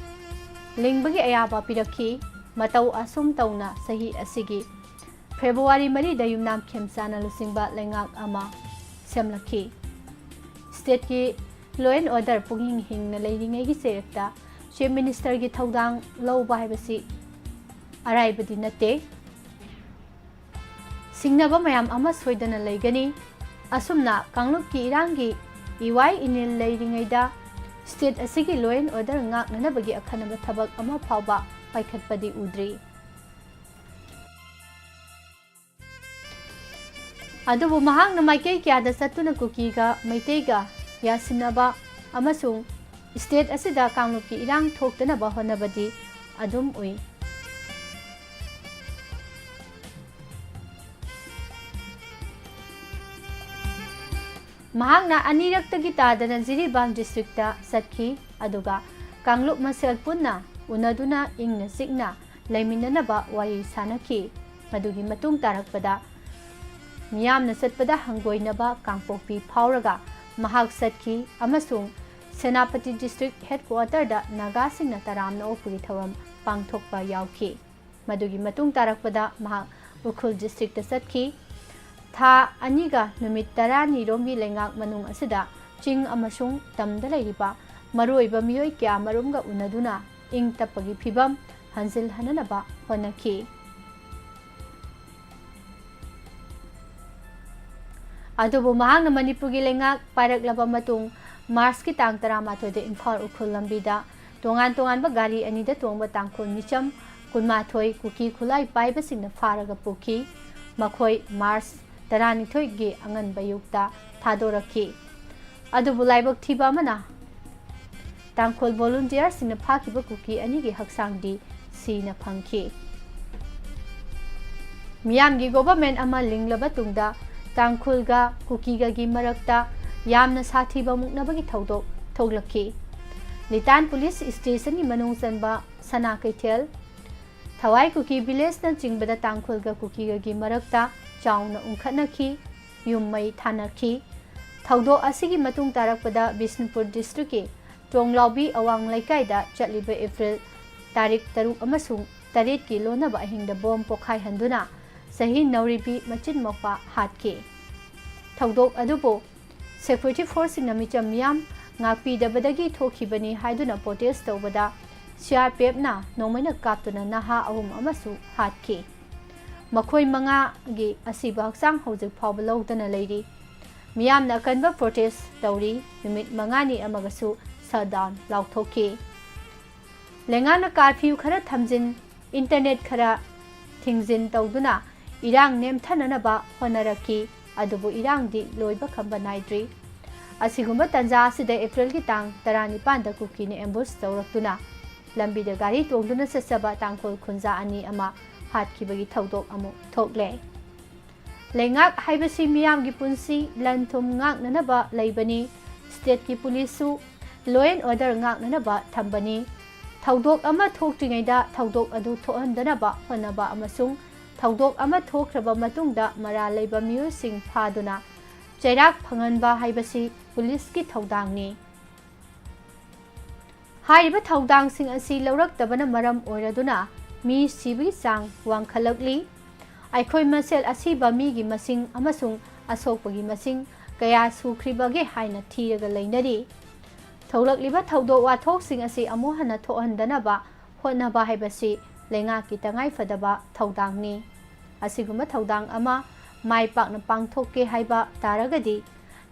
ꯂꯤꯡꯕꯒꯤ ꯑꯌꯥꯕ ꯄꯤꯔꯛꯈꯤ꯫ ꯃꯇꯧ ꯑꯁꯨꯝ ꯇꯧꯅ ꯆꯍꯤ ꯑꯁꯤꯒꯤ February ꯃꯔꯤꯗ ꯌꯨꯝꯅꯥꯝ ꯈꯦꯝꯆꯥꯅ ꯂꯨꯆꯤꯡꯕ ꯂꯩꯉꯥꯛ ꯑꯃ ꯁꯦꯝꯂꯛꯈꯤ꯫ Stateꯀꯤ law and order ꯄꯨꯛꯅꯤꯡ ꯍꯤꯡꯅ ꯂꯩꯔꯤꯉꯩꯒꯤ ꯆꯩꯔꯛꯇ Chief Ministerꯒꯤ ꯊꯧꯗꯥꯡ ꯂꯧꯕ ꯍꯥꯏꯕꯁꯤ ꯑꯔꯥꯏꯕꯗꯤ ꯅꯠꯇꯦ꯫ ꯁꯤꯡꯅꯕ ꯃꯌꯥꯝ ꯑꯃ ꯁꯣꯏꯗꯅ ꯂꯩꯒꯅꯤ꯫ ꯑꯁꯨꯝꯅ ꯀꯥꯡꯂꯨꯞꯀꯤ ꯏꯔꯥꯡꯒꯤ ꯏꯋꯥꯏ ꯏꯅꯤꯜ ꯂꯩꯔꯤꯉꯩꯗ state ꯑꯁꯤꯒꯤ law and order ꯉꯥꯛꯅꯅꯕꯒꯤ ꯑꯈꯟꯅꯕ ꯊꯕꯛ ꯑꯃ ꯐꯥꯎꯕ ꯄꯥꯏꯈꯠꯄꯗꯤ ꯎꯗ꯭ꯔꯤ꯫ ꯑꯗꯨꯕꯨ ꯃꯍꯥꯛꯅ ꯃꯥꯏꯀꯩ ꯀꯌꯥꯗ ꯆꯠꯇꯨꯅ ꯀꯨꯀꯤꯒ ꯃꯩꯇꯩꯒ ꯌꯥꯁꯤꯟꯅꯕ ꯑꯃꯁꯨꯡ state ꯑꯁꯤꯗ ꯀꯥꯡꯂꯨꯞꯀꯤ ꯏꯔꯥꯡ ꯊꯣꯛꯇꯅꯕ ꯍꯣꯠꯅꯕꯗꯤ ꯑꯗꯨꯝ ꯎꯏ꯫ ꯃꯍꯥꯛꯅ ꯑꯅꯤꯔꯛꯇꯒꯤ ꯇꯥꯗꯅ ꯖꯤꯔꯤꯕꯥꯝ districtꯇ ꯆꯠꯈꯤ, ꯑꯗꯨꯒ ꯀꯥꯡꯂꯨꯞ ꯃꯁꯦꯜ ꯄꯨꯟꯅ ꯎꯅꯗꯨꯅ ꯏꯪꯅ ꯆꯤꯛꯅ ꯂꯩꯃꯤꯟꯅꯅꯕ ꯋꯥꯔꯤ ꯁꯥꯅꯈꯤ꯫ ꯃꯗꯨꯒꯤ ꯃꯇꯨꯡ ꯇꯥꯔꯛꯄꯗ ꯃꯤꯌꯥꯝꯅ ꯆꯠꯄꯗ ꯍꯪꯒꯣꯏꯅꯕ ꯀꯥꯡꯄꯣꯛꯄꯤ ꯐꯥꯎꯔꯒ ꯃꯍꯥꯛ ꯆꯠꯈꯤ ꯑꯃꯁꯨꯡ ꯁꯦꯅꯥꯄꯇꯤ district headquarter ꯗ ꯅꯥꯒꯥꯁꯤꯡꯅ ꯇꯔꯥꯝꯅ ꯑꯣꯛꯄꯒꯤ ꯊꯧꯔꯝ ꯄꯥꯡꯊꯣꯛꯄ ꯌꯥꯎꯈꯤ꯫ ꯃꯗꯨꯒꯤ ꯃꯇꯨꯡ ꯇꯥꯔꯛꯄꯗ ꯃꯍꯥꯛ ꯎꯈ꯭ꯔꯨꯜ district ꯇ ꯆꯠꯈꯤ꯫ ꯊꯥ ꯑꯅꯤꯒ ꯅꯨꯃꯤꯠ ꯇꯔꯥꯅꯤꯔꯣꯝꯒꯤ ꯂꯩꯉꯥꯛ ꯃꯅꯨꯡ ꯑꯁꯤꯗ ꯆꯤꯡ ꯑꯃꯁꯨꯡ ꯇꯝꯗ ꯂꯩꯔꯤꯕ ꯃꯔꯨꯑꯣꯏꯕ ꯃꯤꯑꯣꯏ ꯀꯌꯥ ꯃꯔꯨꯝꯒ ꯎꯅꯗꯨꯅ ꯏꯪ ꯇꯞꯄꯒꯤ ꯐꯤꯕꯝ ꯍꯟꯖꯤꯜꯍꯟꯅꯅꯕ ꯍꯣꯠꯅꯈꯤ꯫ ꯑꯗꯨꯕꯨ ꯃꯍꯥꯛꯅ ꯃꯅꯤꯄꯨꯔꯒꯤ ꯂꯩꯉꯥꯛ ꯄꯥꯏꯔꯛꯂꯕ ꯃꯇꯨꯡ, ꯃꯥꯔꯆꯀꯤ ꯇꯥꯡ ꯇꯔꯥꯃꯥꯊꯣꯏꯗ ꯏꯝꯐꯥꯜ ꯎꯈ꯭ꯔꯨꯜ ꯂꯝꯕꯤꯗ ꯇꯣꯉꯥꯟ ꯇꯣꯉꯥꯟꯕ ꯒꯥꯔꯤ ꯑꯅꯤꯗ ꯇꯣꯡꯕ ꯇꯥꯡꯈꯨꯜ ꯃꯤꯆꯝ ꯀꯨꯟꯃꯥꯊꯣꯏ ꯀꯨꯀꯤ ꯈꯨꯠꯂꯥꯏ ꯄꯥꯏꯕꯁꯤꯡꯅ ꯐꯥꯔꯒ ꯄꯨꯈꯤ꯫ ꯃꯈꯣꯏ ꯃꯥꯔꯆ ꯇꯔꯥꯅꯤꯊꯣꯏꯒꯤ ꯑꯉꯟꯕ ꯑꯌꯨꯛꯇ ꯊꯥꯗꯣꯔꯛꯈꯤ꯫ ꯑꯗꯨꯕꯨ ꯂꯥꯏꯕꯛ ꯊꯤꯕ ꯑꯃꯅ, ꯇꯥꯡꯈꯨꯜ volunteer ꯁꯤꯡꯅ ꯐꯥꯈꯤꯕ ꯀꯨꯀꯤ ꯑꯅꯤꯒꯤ ꯍꯛꯆꯥꯡꯗꯤ ꯁꯤꯅ ꯐꯪꯈꯤ꯫ ꯃꯤꯌꯥꯝꯒꯤ ꯒꯣꯚꯔꯟꯃꯦꯟꯠ ꯑꯃ ꯂꯤꯡꯂꯕ ꯇꯨꯡꯗ ꯇꯥꯡꯈꯨꯜꯒ ꯀꯨꯀꯤꯒꯒꯤ ꯃꯔꯛꯇ ꯌꯥꯝꯅ ꯁꯥꯊꯤꯕ ꯃꯨꯛꯅꯕꯒꯤ ꯊꯧꯗꯣꯛ ꯊꯣꯛꯂꯛꯈꯤ꯫ ꯂꯤꯇꯥꯟ ꯄꯨꯂꯤꯁ ꯁ꯭ꯇꯦꯁꯟꯒꯤ ꯃꯅꯨꯡ ꯆꯟꯕ ꯁꯅꯥ ꯀꯩꯊꯦꯜ, ꯊꯋꯥꯏ ꯀꯨꯀꯤ ꯚꯤꯂꯦꯖꯅꯆꯤꯡꯕꯗ ꯇꯥꯡꯈꯨꯜꯒ ꯀꯨꯀꯤꯒꯒꯤ ꯃꯔꯛꯇ ꯆꯥꯎꯅ ꯎꯪꯈꯠꯅꯈꯤ, ꯌꯨꯝ ꯃꯩ ꯊꯥꯅꯈꯤ꯫ ꯊꯧꯗꯣꯛ ꯑꯁꯤꯒꯤ ꯃꯇꯨꯡ ꯇꯥꯔꯛꯄꯗ ꯕꯤꯁꯅꯨꯄꯨꯔ ꯗꯤꯁꯇ꯭ꯔꯤꯛꯀꯤ ꯇꯣꯡꯂꯥꯎꯕꯤ ꯑꯋꯥꯡ ꯂꯩꯀꯥꯏꯗ ꯆꯠꯂꯤꯕ ꯑꯦꯄ꯭ꯔꯤꯜ ꯇꯥꯔꯤꯛ ꯇꯔꯨꯛ ꯑꯃꯁꯨꯡ ꯇꯔꯦꯠꯀꯤ ꯂꯣꯟꯅꯕ ꯑꯍꯤꯡꯗ ꯕꯣꯝ ꯄꯣꯈꯥꯏꯍꯟꯗꯨꯅ ꯆꯍꯤ ꯅꯧꯔꯤꯕꯤ ꯃꯆꯤꯟ ꯃꯧꯄꯥ ꯍꯥꯠꯈꯤ꯫ ꯊꯧꯗꯣꯛ ꯑꯗꯨꯕꯨ security force ꯁꯤꯡꯅ ꯃꯤꯆꯝ ꯃꯤꯌꯥꯝ ꯉꯥꯛꯄꯤꯗꯕꯗꯒꯤ ꯊꯣꯛꯈꯤꯕꯅꯤ ꯍꯥꯏꯗꯨꯅ protest ꯇꯧꯕꯗ C R P F ꯅ ꯅꯣꯡꯃꯩꯅ ꯀꯥꯞꯇꯨꯅ ꯅꯍꯥ ꯑꯍꯨꯝ ꯑꯃꯁꯨ ꯍꯥꯠꯈꯤ꯫ ꯃꯈꯣꯏ ꯃꯉꯥꯒꯤ ꯑꯁꯤꯕ ꯍꯛꯆꯥꯡ ꯍꯧꯖꯤꯛ ꯐꯥꯎꯕ ꯂꯧꯗꯅ ꯂꯩꯔꯤ꯫ ꯃꯤꯌꯥꯝꯅ ꯑꯀꯟꯕ protest ꯇꯧꯔꯤ꯫ ꯅꯨꯃꯤꯠ ꯃꯉꯥꯅꯤ ꯑꯃꯒꯁꯨ shutdown ꯂꯥꯎꯊꯣꯛꯈꯤ꯫ ꯂꯩꯉꯥꯛꯅ curfew ꯈꯔ ꯊꯝꯖꯤꯟ, internet ꯈꯔ ꯊꯤꯡꯖꯤꯟ ꯇꯧꯗꯨꯅ ꯏꯔꯥꯡ ꯅꯦꯝꯊꯅꯅꯕ ꯍꯣꯠꯅꯔꯛꯈꯤ꯫ ꯑꯗꯨꯕꯨ ꯏꯔꯥꯡꯗꯤ ꯂꯣꯏꯕ ꯈꯝꯕ ꯅꯥꯏꯗ꯭ꯔꯤ꯫ ꯑꯁꯤꯒꯨꯝꯕ ꯇꯥꯟꯖꯥ ꯑꯁꯤꯗ ꯑꯦꯄ꯭ꯔꯤꯜꯒꯤ ꯇꯥꯡ ꯇꯔꯥꯅꯤꯄꯥꯟꯗ ꯀꯨꯀꯤꯅ ambush ꯇꯧꯔꯛꯇꯨꯅ ꯂꯝꯕꯤꯗ ꯒꯥꯔꯤ ꯇꯣꯡꯗꯨꯅ ꯆꯠꯆꯕ ꯇꯥꯡꯈꯨꯜ ꯈꯨꯟꯖꯥ ꯑꯅꯤ ꯑꯃ ꯍꯥꯠꯈꯤꯕꯒꯤ ꯊꯧꯗꯣꯛ ꯑꯃꯨꯛ ꯊꯣꯛꯂꯦ꯫ ꯂꯩꯉꯥꯛ ꯍꯥꯏꯕꯁꯤ ꯃꯤꯌꯥꯝꯒꯤ ꯄꯨꯟꯁꯤ, ꯂꯟ ꯊꯨꯝ ꯉꯥꯛꯅꯅꯕ ꯂꯩꯕꯅꯤ꯫ State ꯀꯤ ꯄꯨꯂꯤꯁꯁꯨ law and order ꯉꯥꯛꯅꯅꯕ ꯊꯝꯕꯅꯤ꯫ ꯊꯧꯗꯣꯛ ꯑꯃ ꯊꯣꯛꯇ꯭ꯔꯤꯉꯩꯗ ꯊꯧꯗꯣꯛ ꯑꯗꯨ ꯊꯣꯛꯍꯟꯗꯅꯕ ꯍꯣꯠꯅꯕ ꯑꯃꯁꯨꯡ ꯊꯧꯗꯣꯛ ꯑꯃ ꯊꯣꯛꯈ꯭ꯔꯕ ꯃꯇꯨꯡꯗ ꯃꯔꯥꯜ ꯂꯩꯕ ꯃꯤꯑꯣꯏꯁꯤꯡ ꯐꯥꯗꯨꯅ ꯆꯩꯔꯥꯛ ꯐꯪꯍꯟꯕ ꯍꯥꯏꯕꯁꯤ ꯄꯨꯂꯤꯁꯀꯤ ꯊꯧꯗꯥꯡꯅꯤ꯫ ꯍꯥꯏꯔꯤꯕ ꯊꯧꯗꯥꯡꯁꯤꯡ ꯑꯁꯤ ꯂꯧꯔꯛꯇꯕꯅ ꯃꯔꯝ ꯑꯣꯏꯔꯗꯨꯅ ꯃꯤ ꯁꯤꯕꯒꯤ ꯆꯥꯡ ꯋꯥꯡꯈꯠꯂꯛꯂꯤ꯫ ꯑꯩꯈꯣꯏ ꯃꯁꯦꯜ ꯑꯁꯤꯕ ꯃꯤꯒꯤ ꯃꯁꯤꯡ ꯑꯃꯁꯨꯡ ꯑꯁꯣꯛꯄꯒꯤ ꯃꯁꯤꯡ ꯀꯌꯥ ꯁꯨꯈ꯭ꯔꯤꯕꯒꯦ ꯍꯥꯏꯅ ꯊꯤꯔꯒ ꯂꯩꯅꯔꯤ꯫ ꯊꯣꯛꯂꯛꯂꯤꯕ ꯊꯧꯗꯣꯛ ꯋꯥꯊꯣꯛꯁꯤꯡ ꯑꯁꯤ ꯑꯃꯨꯛ ꯍꯟꯅ ꯊꯣꯛꯍꯟꯗꯅꯕ ꯍꯣꯠꯅꯕ ꯍꯥꯏꯕꯁꯤ ꯂꯩꯉꯥꯛꯀꯤ ꯇꯉꯥꯏꯐꯗꯕ ꯊꯧꯗꯥꯡꯅꯤ꯫ ꯑꯁꯤꯒꯨꯝꯕ ꯊꯧꯗꯥꯡ ꯑꯃ ꯃꯥꯏ ꯄꯥꯛꯅ ꯄꯥꯡꯊꯣꯛꯀꯦ ꯍꯥꯏꯕ ꯇꯥꯔꯒꯗꯤ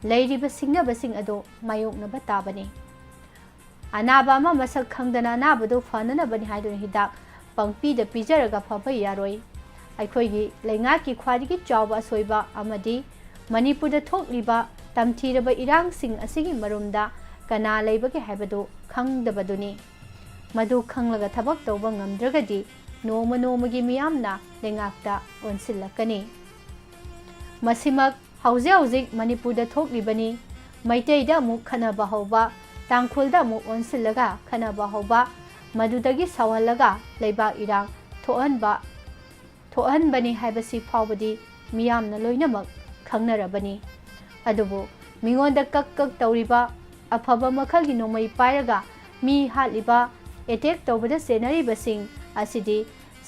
ꯂꯩꯔꯤꯕ ꯁꯤꯡꯅꯕꯁꯤꯡ ꯑꯗꯨ ꯃꯥꯌꯣꯛꯅꯕ ꯇꯥꯕꯅꯤ꯫ ꯑꯅꯥꯕ ꯑꯃ ꯃꯁꯛ ꯈꯪꯗꯅ ꯑꯅꯥꯕꯗꯨ ꯐꯅꯅꯕꯅꯤ ꯍꯥꯏꯗꯨꯅ ꯍꯤꯗꯥꯛ ꯄꯪꯄꯤꯗ ꯄꯤꯖꯔꯒ ꯐꯕ ꯌꯥꯔꯣꯏ꯫ ꯑꯩꯈꯣꯏꯒꯤ ꯂꯩꯉꯥꯛꯀꯤ ꯈ꯭ꯋꯥꯏꯗꯒꯤ ꯆꯥꯎꯕ ꯑꯁꯣꯏꯕ ꯑꯃꯗꯤ ꯃꯅꯤꯄꯨꯔꯗ ꯊꯣꯛꯂꯤꯕ ꯇꯝꯊꯤꯔꯕ ꯏꯔꯥꯡꯁꯤꯡ ꯑꯁꯤꯒꯤ ꯃꯔꯨꯝꯗ ꯀꯅꯥ ꯂꯩꯕꯒꯦ ꯍꯥꯏꯕꯗꯨ ꯈꯪꯗꯕꯗꯨꯅꯤ꯫ ꯃꯗꯨ ꯈꯪꯂꯒ ꯊꯕꯛ ꯇꯧꯕ ꯉꯝꯗ꯭ꯔꯒꯗꯤ ꯅꯣꯡꯃ ꯅꯣꯡꯃꯒꯤ ꯃꯤꯌꯥꯝꯅ ꯂꯩꯉꯥꯛꯇ ꯑꯣꯟꯁꯤꯜꯂꯛꯀꯅꯤ꯫ ꯃꯁꯤꯃꯛ ꯍꯧꯖꯤꯛ ꯍꯧꯖꯤꯛ ꯃꯅꯤꯄꯨꯔꯗ ꯊꯣꯛꯂꯤꯕꯅꯤ꯫ ꯃꯩꯇꯩꯗ ꯑꯃꯨꯛ ꯈꯠꯅꯕ ꯍꯧꯕ, ꯇꯥꯡꯈꯨꯜꯗ ꯑꯃꯨꯛ ꯑꯣꯟꯁꯤꯜꯂꯒ ꯈꯠꯅꯕ ꯍꯧꯕ, ꯃꯗꯨꯗꯒꯤ ꯁꯥꯎꯍꯜꯂꯒ ꯂꯩꯕꯥꯛ ꯏꯔꯥꯡ ꯊꯣꯛꯍꯟꯕ, ꯊꯣꯛꯍꯟꯕꯅꯤ ꯍꯥꯏꯕꯁꯤ ꯐꯥꯎꯕꯗꯤ ꯃꯤꯌꯥꯝꯅ ꯂꯣꯏꯅꯃꯛ ꯈꯪꯅꯔꯕꯅꯤ꯫ ꯑꯗꯨꯕꯨ ꯃꯤꯉꯣꯟꯗ ꯀꯛ ꯀꯛ ꯇꯧꯔꯤꯕ, ꯑꯐꯕ ꯃꯈꯜꯒꯤ ꯅꯣꯡꯃꯩ ꯄꯥꯏꯔꯒ ꯃꯤ ꯍꯥꯠꯂꯤꯕ, ꯑꯦꯇꯦꯛ ꯇꯧꯕꯗ ꯆꯦꯟꯅꯔꯤꯕꯁꯤꯡ ꯑꯁꯤꯗꯤ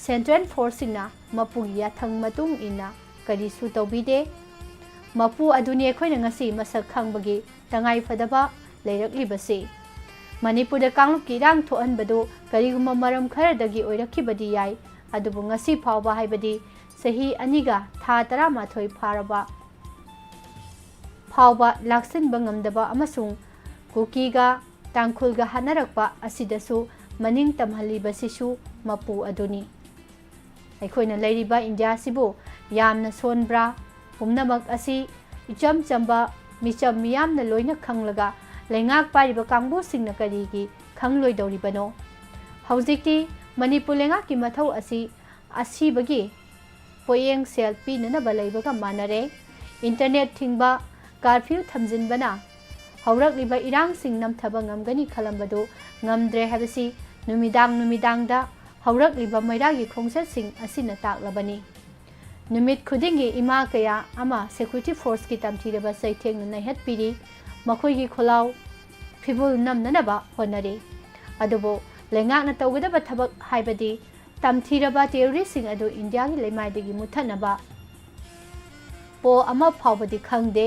ꯁꯦꯟꯇ꯭ꯔꯦꯜ ꯐꯣꯔꯁꯁꯤꯡꯅ ꯃꯄꯨꯒꯤ ꯌꯥꯊꯪ ꯃꯇꯨꯡ ꯏꯟꯅ ꯀꯔꯤꯁꯨ ꯇꯧꯕꯤꯗꯦ꯫ ꯃꯄꯨ ꯑꯗꯨꯅꯤ ꯑꯩꯈꯣꯏꯅ ꯉꯁꯤ ꯃꯁꯛ ꯈꯪꯕꯒꯤ ꯇꯉꯥꯏꯐꯗꯕ ꯂꯩꯔꯛꯂꯤꯕꯁꯤ꯫ ꯃꯅꯤꯄꯨꯔꯗ ꯀꯥꯡꯂꯨꯞꯀꯤ ꯏꯔꯥꯡ ꯊꯣꯛꯍꯟꯕꯗꯨ ꯀꯔꯤꯒꯨꯝꯕ ꯃꯔꯝ ꯈꯔꯗꯒꯤ ꯑꯣꯏꯔꯛꯈꯤꯕꯗꯤ ꯌꯥꯏ, ꯑꯗꯨꯕꯨ ꯉꯁꯤ ꯐꯥꯎꯕ, ꯍꯥꯏꯕꯗꯤ ꯆꯍꯤ ꯑꯅꯤꯒ ꯊꯥ ꯇꯔꯥꯃꯥꯊꯣꯏ ꯐꯥꯔꯕ ꯐꯥꯎꯕ ꯂꯥꯛꯁꯤꯟꯕ ꯉꯝꯗꯕ ꯑꯃꯁꯨꯡ ꯀꯨꯀꯤꯒ ꯇꯥꯡꯈꯨꯜꯒ ꯍꯥꯠꯅꯔꯛꯄ ꯑꯁꯤꯗꯁꯨ ꯃꯅꯤꯡ ꯇꯝꯍꯜꯂꯤꯕꯁꯤꯁꯨ ꯃꯄꯨ ꯑꯗꯨꯅꯤ꯫ ꯑꯩꯈꯣꯏꯅ ꯂꯩꯔꯤꯕ ꯏꯟꯗꯤꯌꯥꯁꯤꯕꯨ ꯌꯥꯝꯅ ꯁꯣꯟꯕ꯭ꯔꯥ? ꯄꯨꯝꯅꯃꯛ ꯑꯁꯤ ꯏꯆꯝ ꯆꯝꯕ ꯃꯤꯆꯝ ꯃꯤꯌꯥꯝꯅ ꯂꯣꯏꯅ ꯈꯪꯂꯒ ꯂꯩꯉꯥꯛ ꯄꯥꯏꯔꯤꯕ ꯀꯥꯡꯕꯨꯁꯤꯡꯅ ꯀꯔꯤꯒꯤ ꯈꯪꯂꯣꯏꯗꯧꯔꯤꯕꯅꯣ? ꯍꯧꯖꯤꯛꯇꯤ ꯃꯅꯤꯄꯨꯔ ꯂꯩꯉꯥꯛꯀꯤ ꯃꯊꯧ ꯑꯁꯤ ꯑꯁꯤꯕꯒꯤ ꯄꯣꯠꯌꯦꯡ ꯁꯦꯜ ꯄꯤꯅꯅꯕ ꯂꯩꯕꯒ ꯃꯥꯟꯅꯔꯦ꯫ ꯏꯟꯇꯔꯅꯦꯠ ꯊꯤꯡꯕ, ꯀꯥꯔꯐ꯭ꯌꯨ ꯊꯝꯖꯤꯟꯕꯅ ꯍꯧꯔꯛꯂꯤꯕ ꯏꯔꯥꯡꯁꯤꯡ ꯅꯝꯊꯕ ꯉꯝꯒꯅꯤ ꯈꯜꯂꯝꯕꯗꯨ ꯉꯝꯗ꯭ꯔꯦ ꯍꯥꯏꯕꯁꯤ ꯅꯨꯃꯤꯗꯥꯡ ꯅꯨꯃꯤꯗꯥꯡꯗ ꯍꯧꯔꯛꯂꯤꯕ ꯃꯩꯔꯥꯒꯤ ꯈꯣꯡꯆꯠꯁꯤꯡ ꯑꯁꯤꯅ ꯇꯥꯛꯂꯕꯅꯤ꯫ ꯅꯨꯃꯤꯠ ꯈꯨꯗꯤꯡꯒꯤ ꯏꯃꯥ ꯀꯌꯥ ꯑꯃ security forceꯀꯤ ꯇꯝꯊꯤꯔꯕ ꯆꯩꯊꯦꯡꯅ ꯅꯩꯍꯠꯄꯤꯔꯤ꯫ ꯃꯈꯣꯏꯒꯤ ꯈꯣꯜꯂꯥꯎ ꯐꯤꯕꯨꯜ ꯅꯝꯅꯅꯕ ꯍꯣꯠꯅꯔꯤ꯫ ꯑꯗꯨꯕꯨ ꯂꯩꯉꯥꯛꯅ ꯇꯧꯒꯗꯕ ꯊꯕꯛ ꯍꯥꯏꯕꯗꯤ ꯇꯝꯊꯤꯔꯕ terroristꯁꯤꯡ ꯑꯗꯨ ꯏꯟꯗꯤꯌꯥꯒꯤ ꯂꯩꯃꯥꯏꯗꯒꯤ ꯃꯨꯠꯊꯠꯅꯕ ꯄꯣ ꯑꯃ ꯐꯥꯎꯕꯗꯤ ꯈꯪꯗꯦ꯫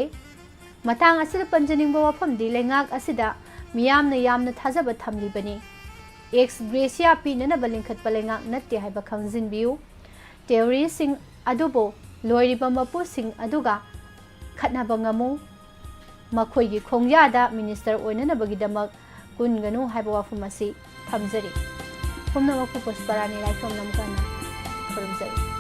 ꯃꯇꯥꯡ ꯑꯁꯤꯗ ꯄꯟꯖꯅꯤꯡꯕ ꯋꯥꯐꯝꯗꯤ ꯂꯩꯉꯥꯛ ꯑꯁꯤꯗ ꯃꯤꯌꯥꯝꯅ ꯌꯥꯝꯅ ꯊꯥꯖꯕ ꯊꯝꯂꯤꯕꯅꯤ꯫ Ex gratia ꯄꯤꯅꯅꯕ ꯂꯤꯡꯈꯠꯄ ꯂꯩꯉꯥꯛ ꯅꯠꯇꯦ ꯍꯥꯏꯕ ꯈꯪꯖꯤꯟꯕꯤꯌꯨ꯫ Terroristꯁꯤꯡ ꯑꯗꯨꯕꯨ ꯂꯣꯏꯔꯤꯕ ꯃꯄꯨꯁꯤꯡ ꯑꯗꯨꯒ ꯈꯠꯅꯕ ꯉꯝꯃꯨ꯫ ꯃꯈꯣꯏꯒꯤ ꯈꯣꯡꯌꯥꯗ minister ꯑꯣꯏꯅꯅꯕꯒꯤꯗꯃꯛ ꯀꯨꯟꯒꯅꯨ ꯍꯥꯏꯕ ꯋꯥꯐꯝ ꯑꯁꯤ ꯊꯝꯖꯔꯤ꯫ ꯄꯨꯝꯅꯃꯛꯄꯨ ꯄꯨꯁꯄꯔꯥꯅꯤ ꯂꯥꯏꯐꯝ ꯂꯝꯀꯥꯅ ꯈꯨꯔꯨꯝꯖꯔꯤ꯫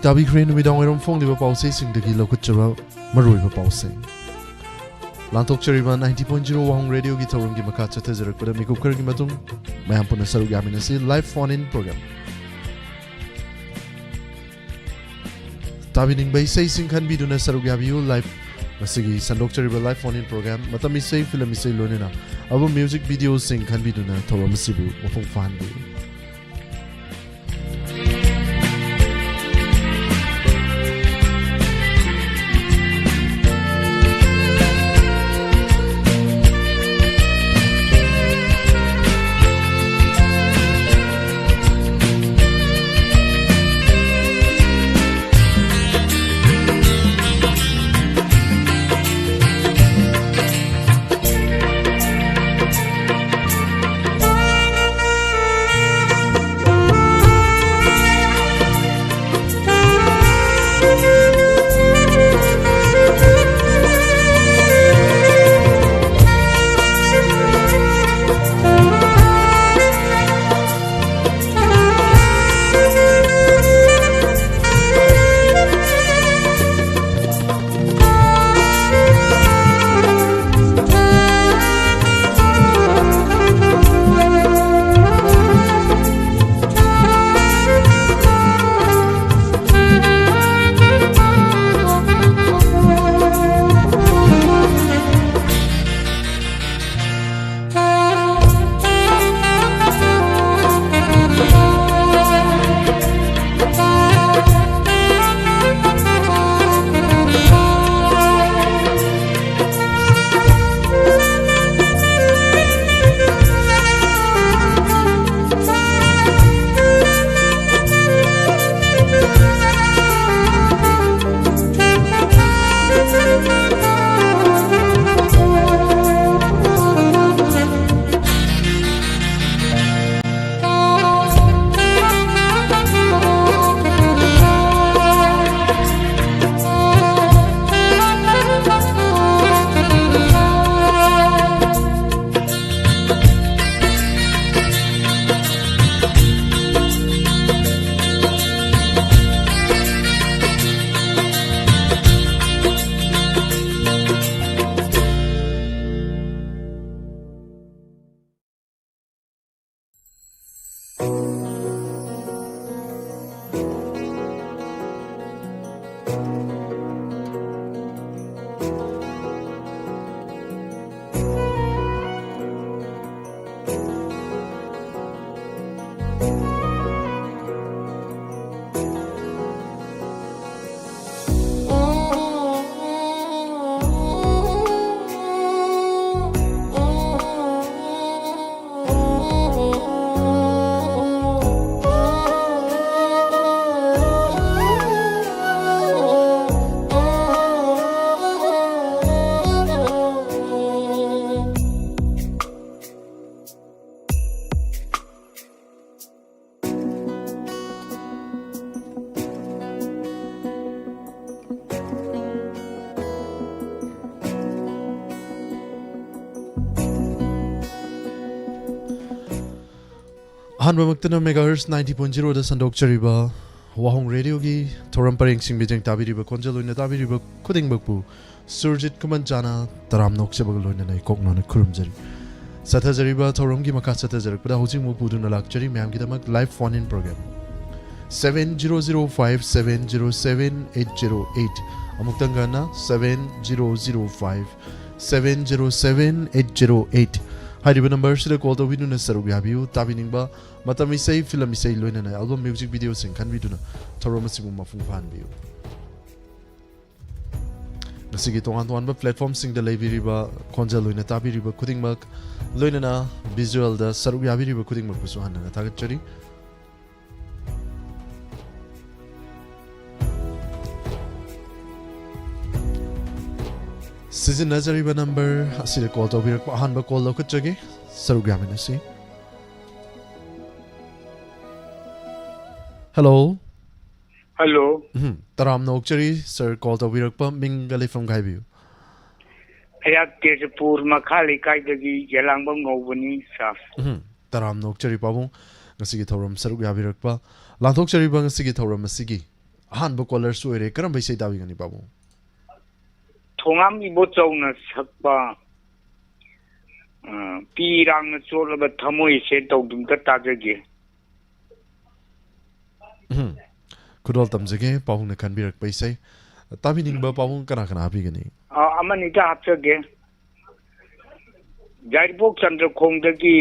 ꯇꯥꯕꯤꯈ꯭ꯔꯦ ꯅꯨꯃꯤꯗꯥꯡ ꯋꯥꯏꯔꯝ ꯐꯣꯡꯂꯤꯕ ꯄꯥꯎꯆꯦꯁꯤꯡꯗꯒꯤ ꯂꯧꯈꯠꯆꯕ ꯃꯔꯨꯑꯣꯏꯕ ꯄꯥꯎꯁꯤꯡ꯫ ꯂꯥꯟꯊꯣꯛꯆꯔꯤꯕ ninety point zero ꯋꯥꯍꯣꯡ ꯔꯦꯗꯤꯑꯣꯒꯤ ꯊꯧꯔꯝꯒꯤ ꯃꯈꯥ ꯆꯠꯊꯖꯔꯛꯄꯗ ꯃꯤꯀꯨꯞ ꯈꯔꯒꯤ ꯃꯇꯨꯡ ꯃꯌꯥꯝ ꯄꯨꯟꯅ ꯁꯔꯨꯛ ꯌꯥꯃꯤꯟꯅꯁꯤ live phone in program꯫ ꯇꯥꯕꯤꯅꯤꯡꯕ ꯏꯁꯩꯁꯤꯡ ꯈꯟꯕꯤꯗꯨꯅ ꯁꯔꯨꯛ ꯌꯥꯕꯤꯌꯨ live꯫ ꯃꯁꯤꯒꯤ ꯁꯟꯗꯣꯛꯆꯔꯤꯕ live phone in program ꯃꯇꯝ ꯏꯁꯩ, ꯐꯤꯂꯝ ꯏꯁꯩ ꯂꯣꯏꯅꯅ album music videoꯁꯤꯡ ꯈꯟꯕꯤꯗꯨꯅ ꯊꯧꯔꯝ ꯑꯁꯤꯕꯨ ꯃꯄꯨꯡ ꯐꯥꯍꯟꯕꯤꯌꯨ꯫ ꯑꯍꯥꯟꯕꯃꯛꯇꯅ megahertz ninety point zero ꯗ ꯁꯟꯗꯣꯛꯆꯔꯤꯕ ꯋꯥꯍꯣꯡ ꯔꯦꯗꯤꯑꯣꯒꯤ ꯊꯧꯔꯝ ꯄꯔꯦꯡꯁꯤꯡ ꯃꯤꯠꯌꯦꯡ ꯇꯥꯕꯤꯔꯤꯕ, ꯈꯣꯟꯖꯦꯜ ꯑꯣꯏꯅ ꯇꯥꯕꯤꯔꯤꯕ ꯈꯨꯗꯤꯡꯃꯛꯄꯨ ꯁꯨꯔꯖꯤꯠ ꯈꯨꯃꯟꯖꯥꯅ ꯇꯔꯥꯝ ꯅꯣꯛꯆꯕꯒ ꯂꯣꯏꯅꯅ ꯏꯀꯣꯛ ꯅꯣꯟꯅ ꯈꯨꯔꯨꯝꯖꯔꯤ꯫ ꯆꯠꯊꯖꯔꯤꯕ ꯊꯧꯔꯝꯒꯤ ꯃꯈꯥ ꯆꯠꯊꯖꯔꯛꯄꯗ ꯍꯧꯖꯤꯛꯃꯨꯛ ꯄꯨꯗꯨꯅ ꯂꯥꯛꯆꯔꯤ ꯃꯌꯥꯝꯒꯤꯗꯃꯛ live phone in program, seven zero zero five seven zero seven eight zero eight꯫ ꯑꯃꯨꯛꯇꯪ ꯍꯟꯅ, seven zero zero five seven zero seven eight zero eight ꯍꯥꯏꯔꯤꯕ ꯅꯝꯕꯔꯁꯤꯗ ꯀꯣꯜ ꯇꯧꯕꯤꯗꯨꯅ ꯁꯔꯨꯛ ꯌꯥꯕꯤꯌꯨ꯫ ꯇꯥꯕꯤꯅꯤꯡꯕ ꯃꯇꯝ ꯏꯁꯩ, ꯐꯤꯂꯝ ꯏꯁꯩ, ꯂꯣꯏꯅꯅ album music videoꯁꯤꯡ ꯈꯟꯕꯤꯗꯨꯅ ꯊꯧꯔꯝ ꯑꯁꯤꯕꯨ ꯃꯄꯨꯡ ꯐꯥꯍꯟꯕꯤꯌꯨ꯫ ꯉꯁꯤꯒꯤ ꯇꯣꯉꯥꯟ ꯇꯣꯉꯥꯟꯕ platformꯁꯤꯡꯗ ꯂꯩꯕꯤꯔꯤꯕ ꯈꯣꯟꯖꯦꯜ ꯑꯣꯏꯅ ꯇꯥꯕꯤꯔꯤꯕ ꯈꯨꯗꯤꯡꯃꯛ, ꯂꯣꯏꯅꯅ visualꯗ ꯁꯔꯨꯛ ꯌꯥꯕꯤꯔꯤꯕ ꯈꯨꯗꯤꯡꯃꯛꯄꯨꯁꯨ ꯍꯟꯅ ꯍꯟꯅ ꯊꯥꯒꯠꯆꯔꯤ꯫ ꯁꯤꯖꯤꯟꯅꯖꯔꯤꯕ ꯅꯝꯕꯔ ꯑꯁꯤꯗ ꯀꯣꯜ ꯇꯧꯕꯤꯔꯛꯄ ꯑꯍꯥꯟꯕ ꯀꯣꯜ ꯂꯧꯈꯠꯆꯒꯦ꯫ ꯁꯔꯨꯛ ꯌꯥꯃꯤꯟꯅꯁꯤ꯫ ꯍꯜꯂꯣ꯫ ꯍꯜꯂꯣ꯫ ꯎꯝ, ꯇꯔꯥꯝꯅ ꯑꯣꯛꯆꯔꯤ ꯁꯥꯔ, ꯀꯣꯜ ꯇꯧꯕꯤꯔꯛꯄ, ꯃꯤꯡꯒ ꯂꯩꯐꯝꯒ ꯍꯥꯏꯕꯤꯌꯨ꯫ ꯑꯩꯍꯥꯛ ꯇꯦꯖꯄꯨꯔ ꯃꯈꯥ ꯂꯩꯀꯥꯏꯗꯒꯤ ꯌꯦꯂꯥꯡꯕꯝ ꯉꯧꯕꯅꯤ ꯁꯥꯔ꯫ ꯎꯝ, ꯇꯔꯥꯝꯅ ꯑꯣꯛꯆꯔꯤ ꯄꯥꯕꯨꯡ, ꯉꯁꯤꯒꯤ ꯊꯧꯔꯝ ꯁꯔꯨꯛ ꯌꯥꯕꯤꯔꯛꯄ꯫ ꯂꯥꯟꯊꯣꯛꯆꯔꯤꯕ ꯉꯁꯤꯒꯤ ꯊꯧꯔꯝ ꯑꯁꯤꯒꯤ ꯑꯍꯥꯟꯕ ꯀꯣꯂꯔꯁꯨ ꯑꯣꯏꯔꯦ꯫ ꯀꯔꯝꯕ ꯏꯁꯩ ꯇꯥꯕꯤꯒꯅꯤ ꯄꯥꯕꯨꯡ? ꯊꯣꯉꯥꯝ ꯏꯕꯣꯆꯧꯅ ꯁꯛꯄ, ꯑ, ꯄꯤ ꯏꯔꯥꯡꯅ ꯆꯣꯠꯂꯕ ꯊꯃꯣꯏꯁꯦ ꯇꯧꯗꯨꯝꯇ ꯇꯥꯖꯒꯦ꯫ ꯎꯝ꯫ ꯈꯨꯗꯣꯜ ꯇꯝꯖꯒꯦ ꯄꯥꯕꯨꯡꯅ ꯈꯟꯕꯤꯔꯛꯄ ꯏꯁꯩ꯫ ꯇꯥꯕꯤꯅꯤꯡꯕ ꯄꯥꯕꯨꯡ ꯀꯅꯥ ꯀꯅꯥ ꯍꯥꯞꯄꯤꯒꯅꯤ? ꯑ, ꯑꯃꯅꯤꯗ ꯍꯥꯞꯆꯒꯦ꯫ ꯌꯥꯏꯔꯤꯄꯣꯛ ꯆꯟꯗ꯭ꯔꯈꯣꯡꯗꯒꯤ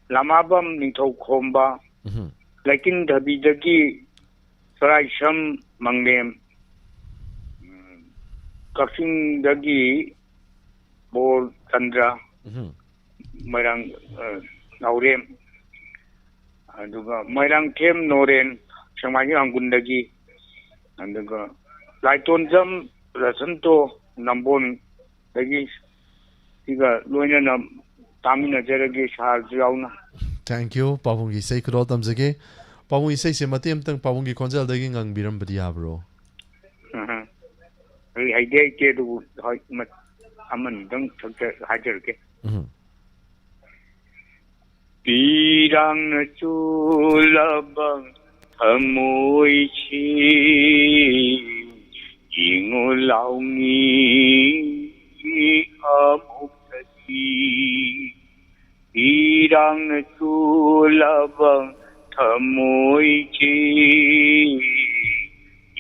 ꯂꯃꯥꯕꯝ ꯅꯤꯡꯊꯧꯈꯣꯝꯕ, ꯎꯝ꯫ ꯂꯩꯀꯤꯟꯊꯕꯤꯗꯒꯤ ꯆꯔꯥꯏꯁꯝ ꯃꯪꯂꯦꯝ, ꯎꯝ, ꯀꯛꯆꯤꯡꯗꯒꯤ ꯕꯣꯔ ꯆꯟꯗ꯭ꯔ, ꯎꯝ꯫ ꯃꯣꯏꯔꯥꯡ, ꯑ, ꯅꯥꯎꯔꯦꯝ, ꯑꯗꯨꯒ ꯃꯣꯏꯔꯥꯡꯊꯦꯝ ꯅꯣꯔꯦꯟ, ꯁꯦꯛꯃꯥꯏꯒꯤ ꯍꯥꯡꯒꯨꯟꯗꯒꯤ, ꯑꯗꯨꯒ ꯂꯥꯏꯇꯣꯟꯖꯝ ꯔꯁꯟꯇꯣ ꯅꯝꯕꯣꯟꯗꯒꯤ, ꯁꯤꯒ ꯂꯣꯏꯅꯅ ꯇꯥꯃꯤꯟꯅꯖꯔꯒꯦ, ꯁꯥꯔꯁꯨ ꯌꯥꯎꯅ꯫ Thank you꯫ ꯄꯥꯕꯨꯡꯒꯤ ꯏꯁꯩ ꯈꯨꯗꯣꯜ ꯇꯝꯖꯒꯦ꯫ ꯄꯥꯕꯨꯡ, ꯏꯁꯩꯁꯦ ꯃꯇꯦꯛ ꯑꯃꯇꯪ ꯄꯥꯕꯨꯡꯒꯤ ꯈꯣꯟꯖꯦꯜꯗꯒꯤ ꯉꯪꯕꯤꯔꯝꯕꯗꯤ ꯌꯥꯕ꯭ꯔꯣ? ꯑꯍ꯫ ꯑꯩ ꯍꯩꯗꯤ ꯍꯩꯇꯦ, ꯑꯗꯨꯕꯨ ꯍꯣꯏ, ꯃ-, ꯑꯃꯅꯤꯗꯪ ꯁꯛꯆ-, ꯍꯥꯏꯖꯔꯛꯀꯦ꯫ ꯎꯝ꯫ ꯄꯤꯔꯥꯡꯅ ꯆꯣꯠꯂꯕ ꯊꯃꯣꯏꯁꯤ ꯌꯦꯡꯉꯣ ꯂꯥꯎꯅꯤ ꯑꯃꯨꯛꯇꯗꯤ꯫ ꯏꯔꯥꯡꯅ ꯆꯣꯠꯂꯕ ꯊꯃꯣꯏꯁꯤ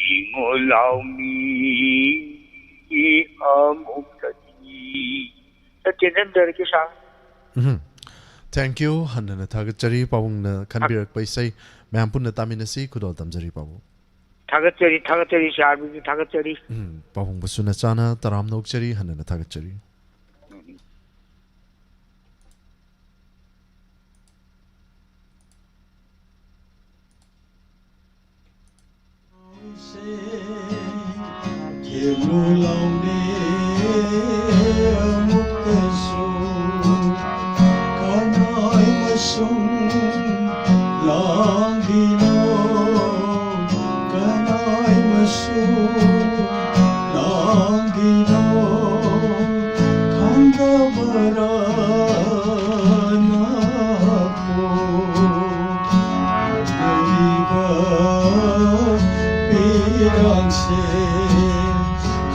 ꯌꯦꯡꯉꯣ ꯂꯥꯎꯅꯤ ꯑꯃꯨꯛꯇꯗꯤ꯫ ꯁꯇ꯭ꯌꯦꯟꯗ꯭ꯔ ꯀꯤꯁꯥꯟ꯫ ꯎꯝ꯫ Thank you꯫ ꯍꯟꯅꯅ ꯊꯥꯒꯠꯆꯔꯤ ꯄꯥꯕꯨꯡꯅ ꯈꯟꯕꯤꯔꯛꯄ ꯏꯁꯩ꯫ ꯃꯌꯥꯝ ꯄꯨꯟꯅ ꯇꯥꯃꯤꯟꯅꯁꯤ꯫ ꯈꯨꯗꯣꯜ ꯇꯝꯖꯔꯤ ꯄꯥꯕꯨꯡ꯫ ꯊꯥꯒꯠꯆꯔꯤ, ꯊꯥꯒꯠꯆꯔꯤ, ꯁꯤ ꯑꯥꯔ ꯕꯤꯕꯨ ꯊꯥꯒꯠꯆꯔꯤ꯫ ꯎꯝ, ꯄꯥꯕꯨꯡꯕꯨꯁꯨ ꯅꯆꯥꯅ ꯇꯔꯥꯝꯅ ꯑꯣꯛꯆꯔꯤ, ꯍꯟꯅꯅ ꯊꯥꯒꯠꯆꯔꯤ꯫ ꯎꯝ꯫ ꯊꯦꯝꯂꯨ ꯂꯥꯎꯅꯦ ꯑꯃꯨꯛꯀꯁꯨ, ꯀꯅꯥꯏ ꯃꯁꯨꯡ ꯂꯥꯡꯂꯤꯅꯣ, ꯀꯅꯥꯏ ꯃꯁꯨꯡ ꯂꯥꯡꯂꯤꯅꯣ ꯈꯪꯗꯕꯔꯥ ꯅꯪꯕꯨ? ꯍꯣꯠꯅꯔꯤꯕ ꯄꯤꯔꯥꯡꯁꯦ,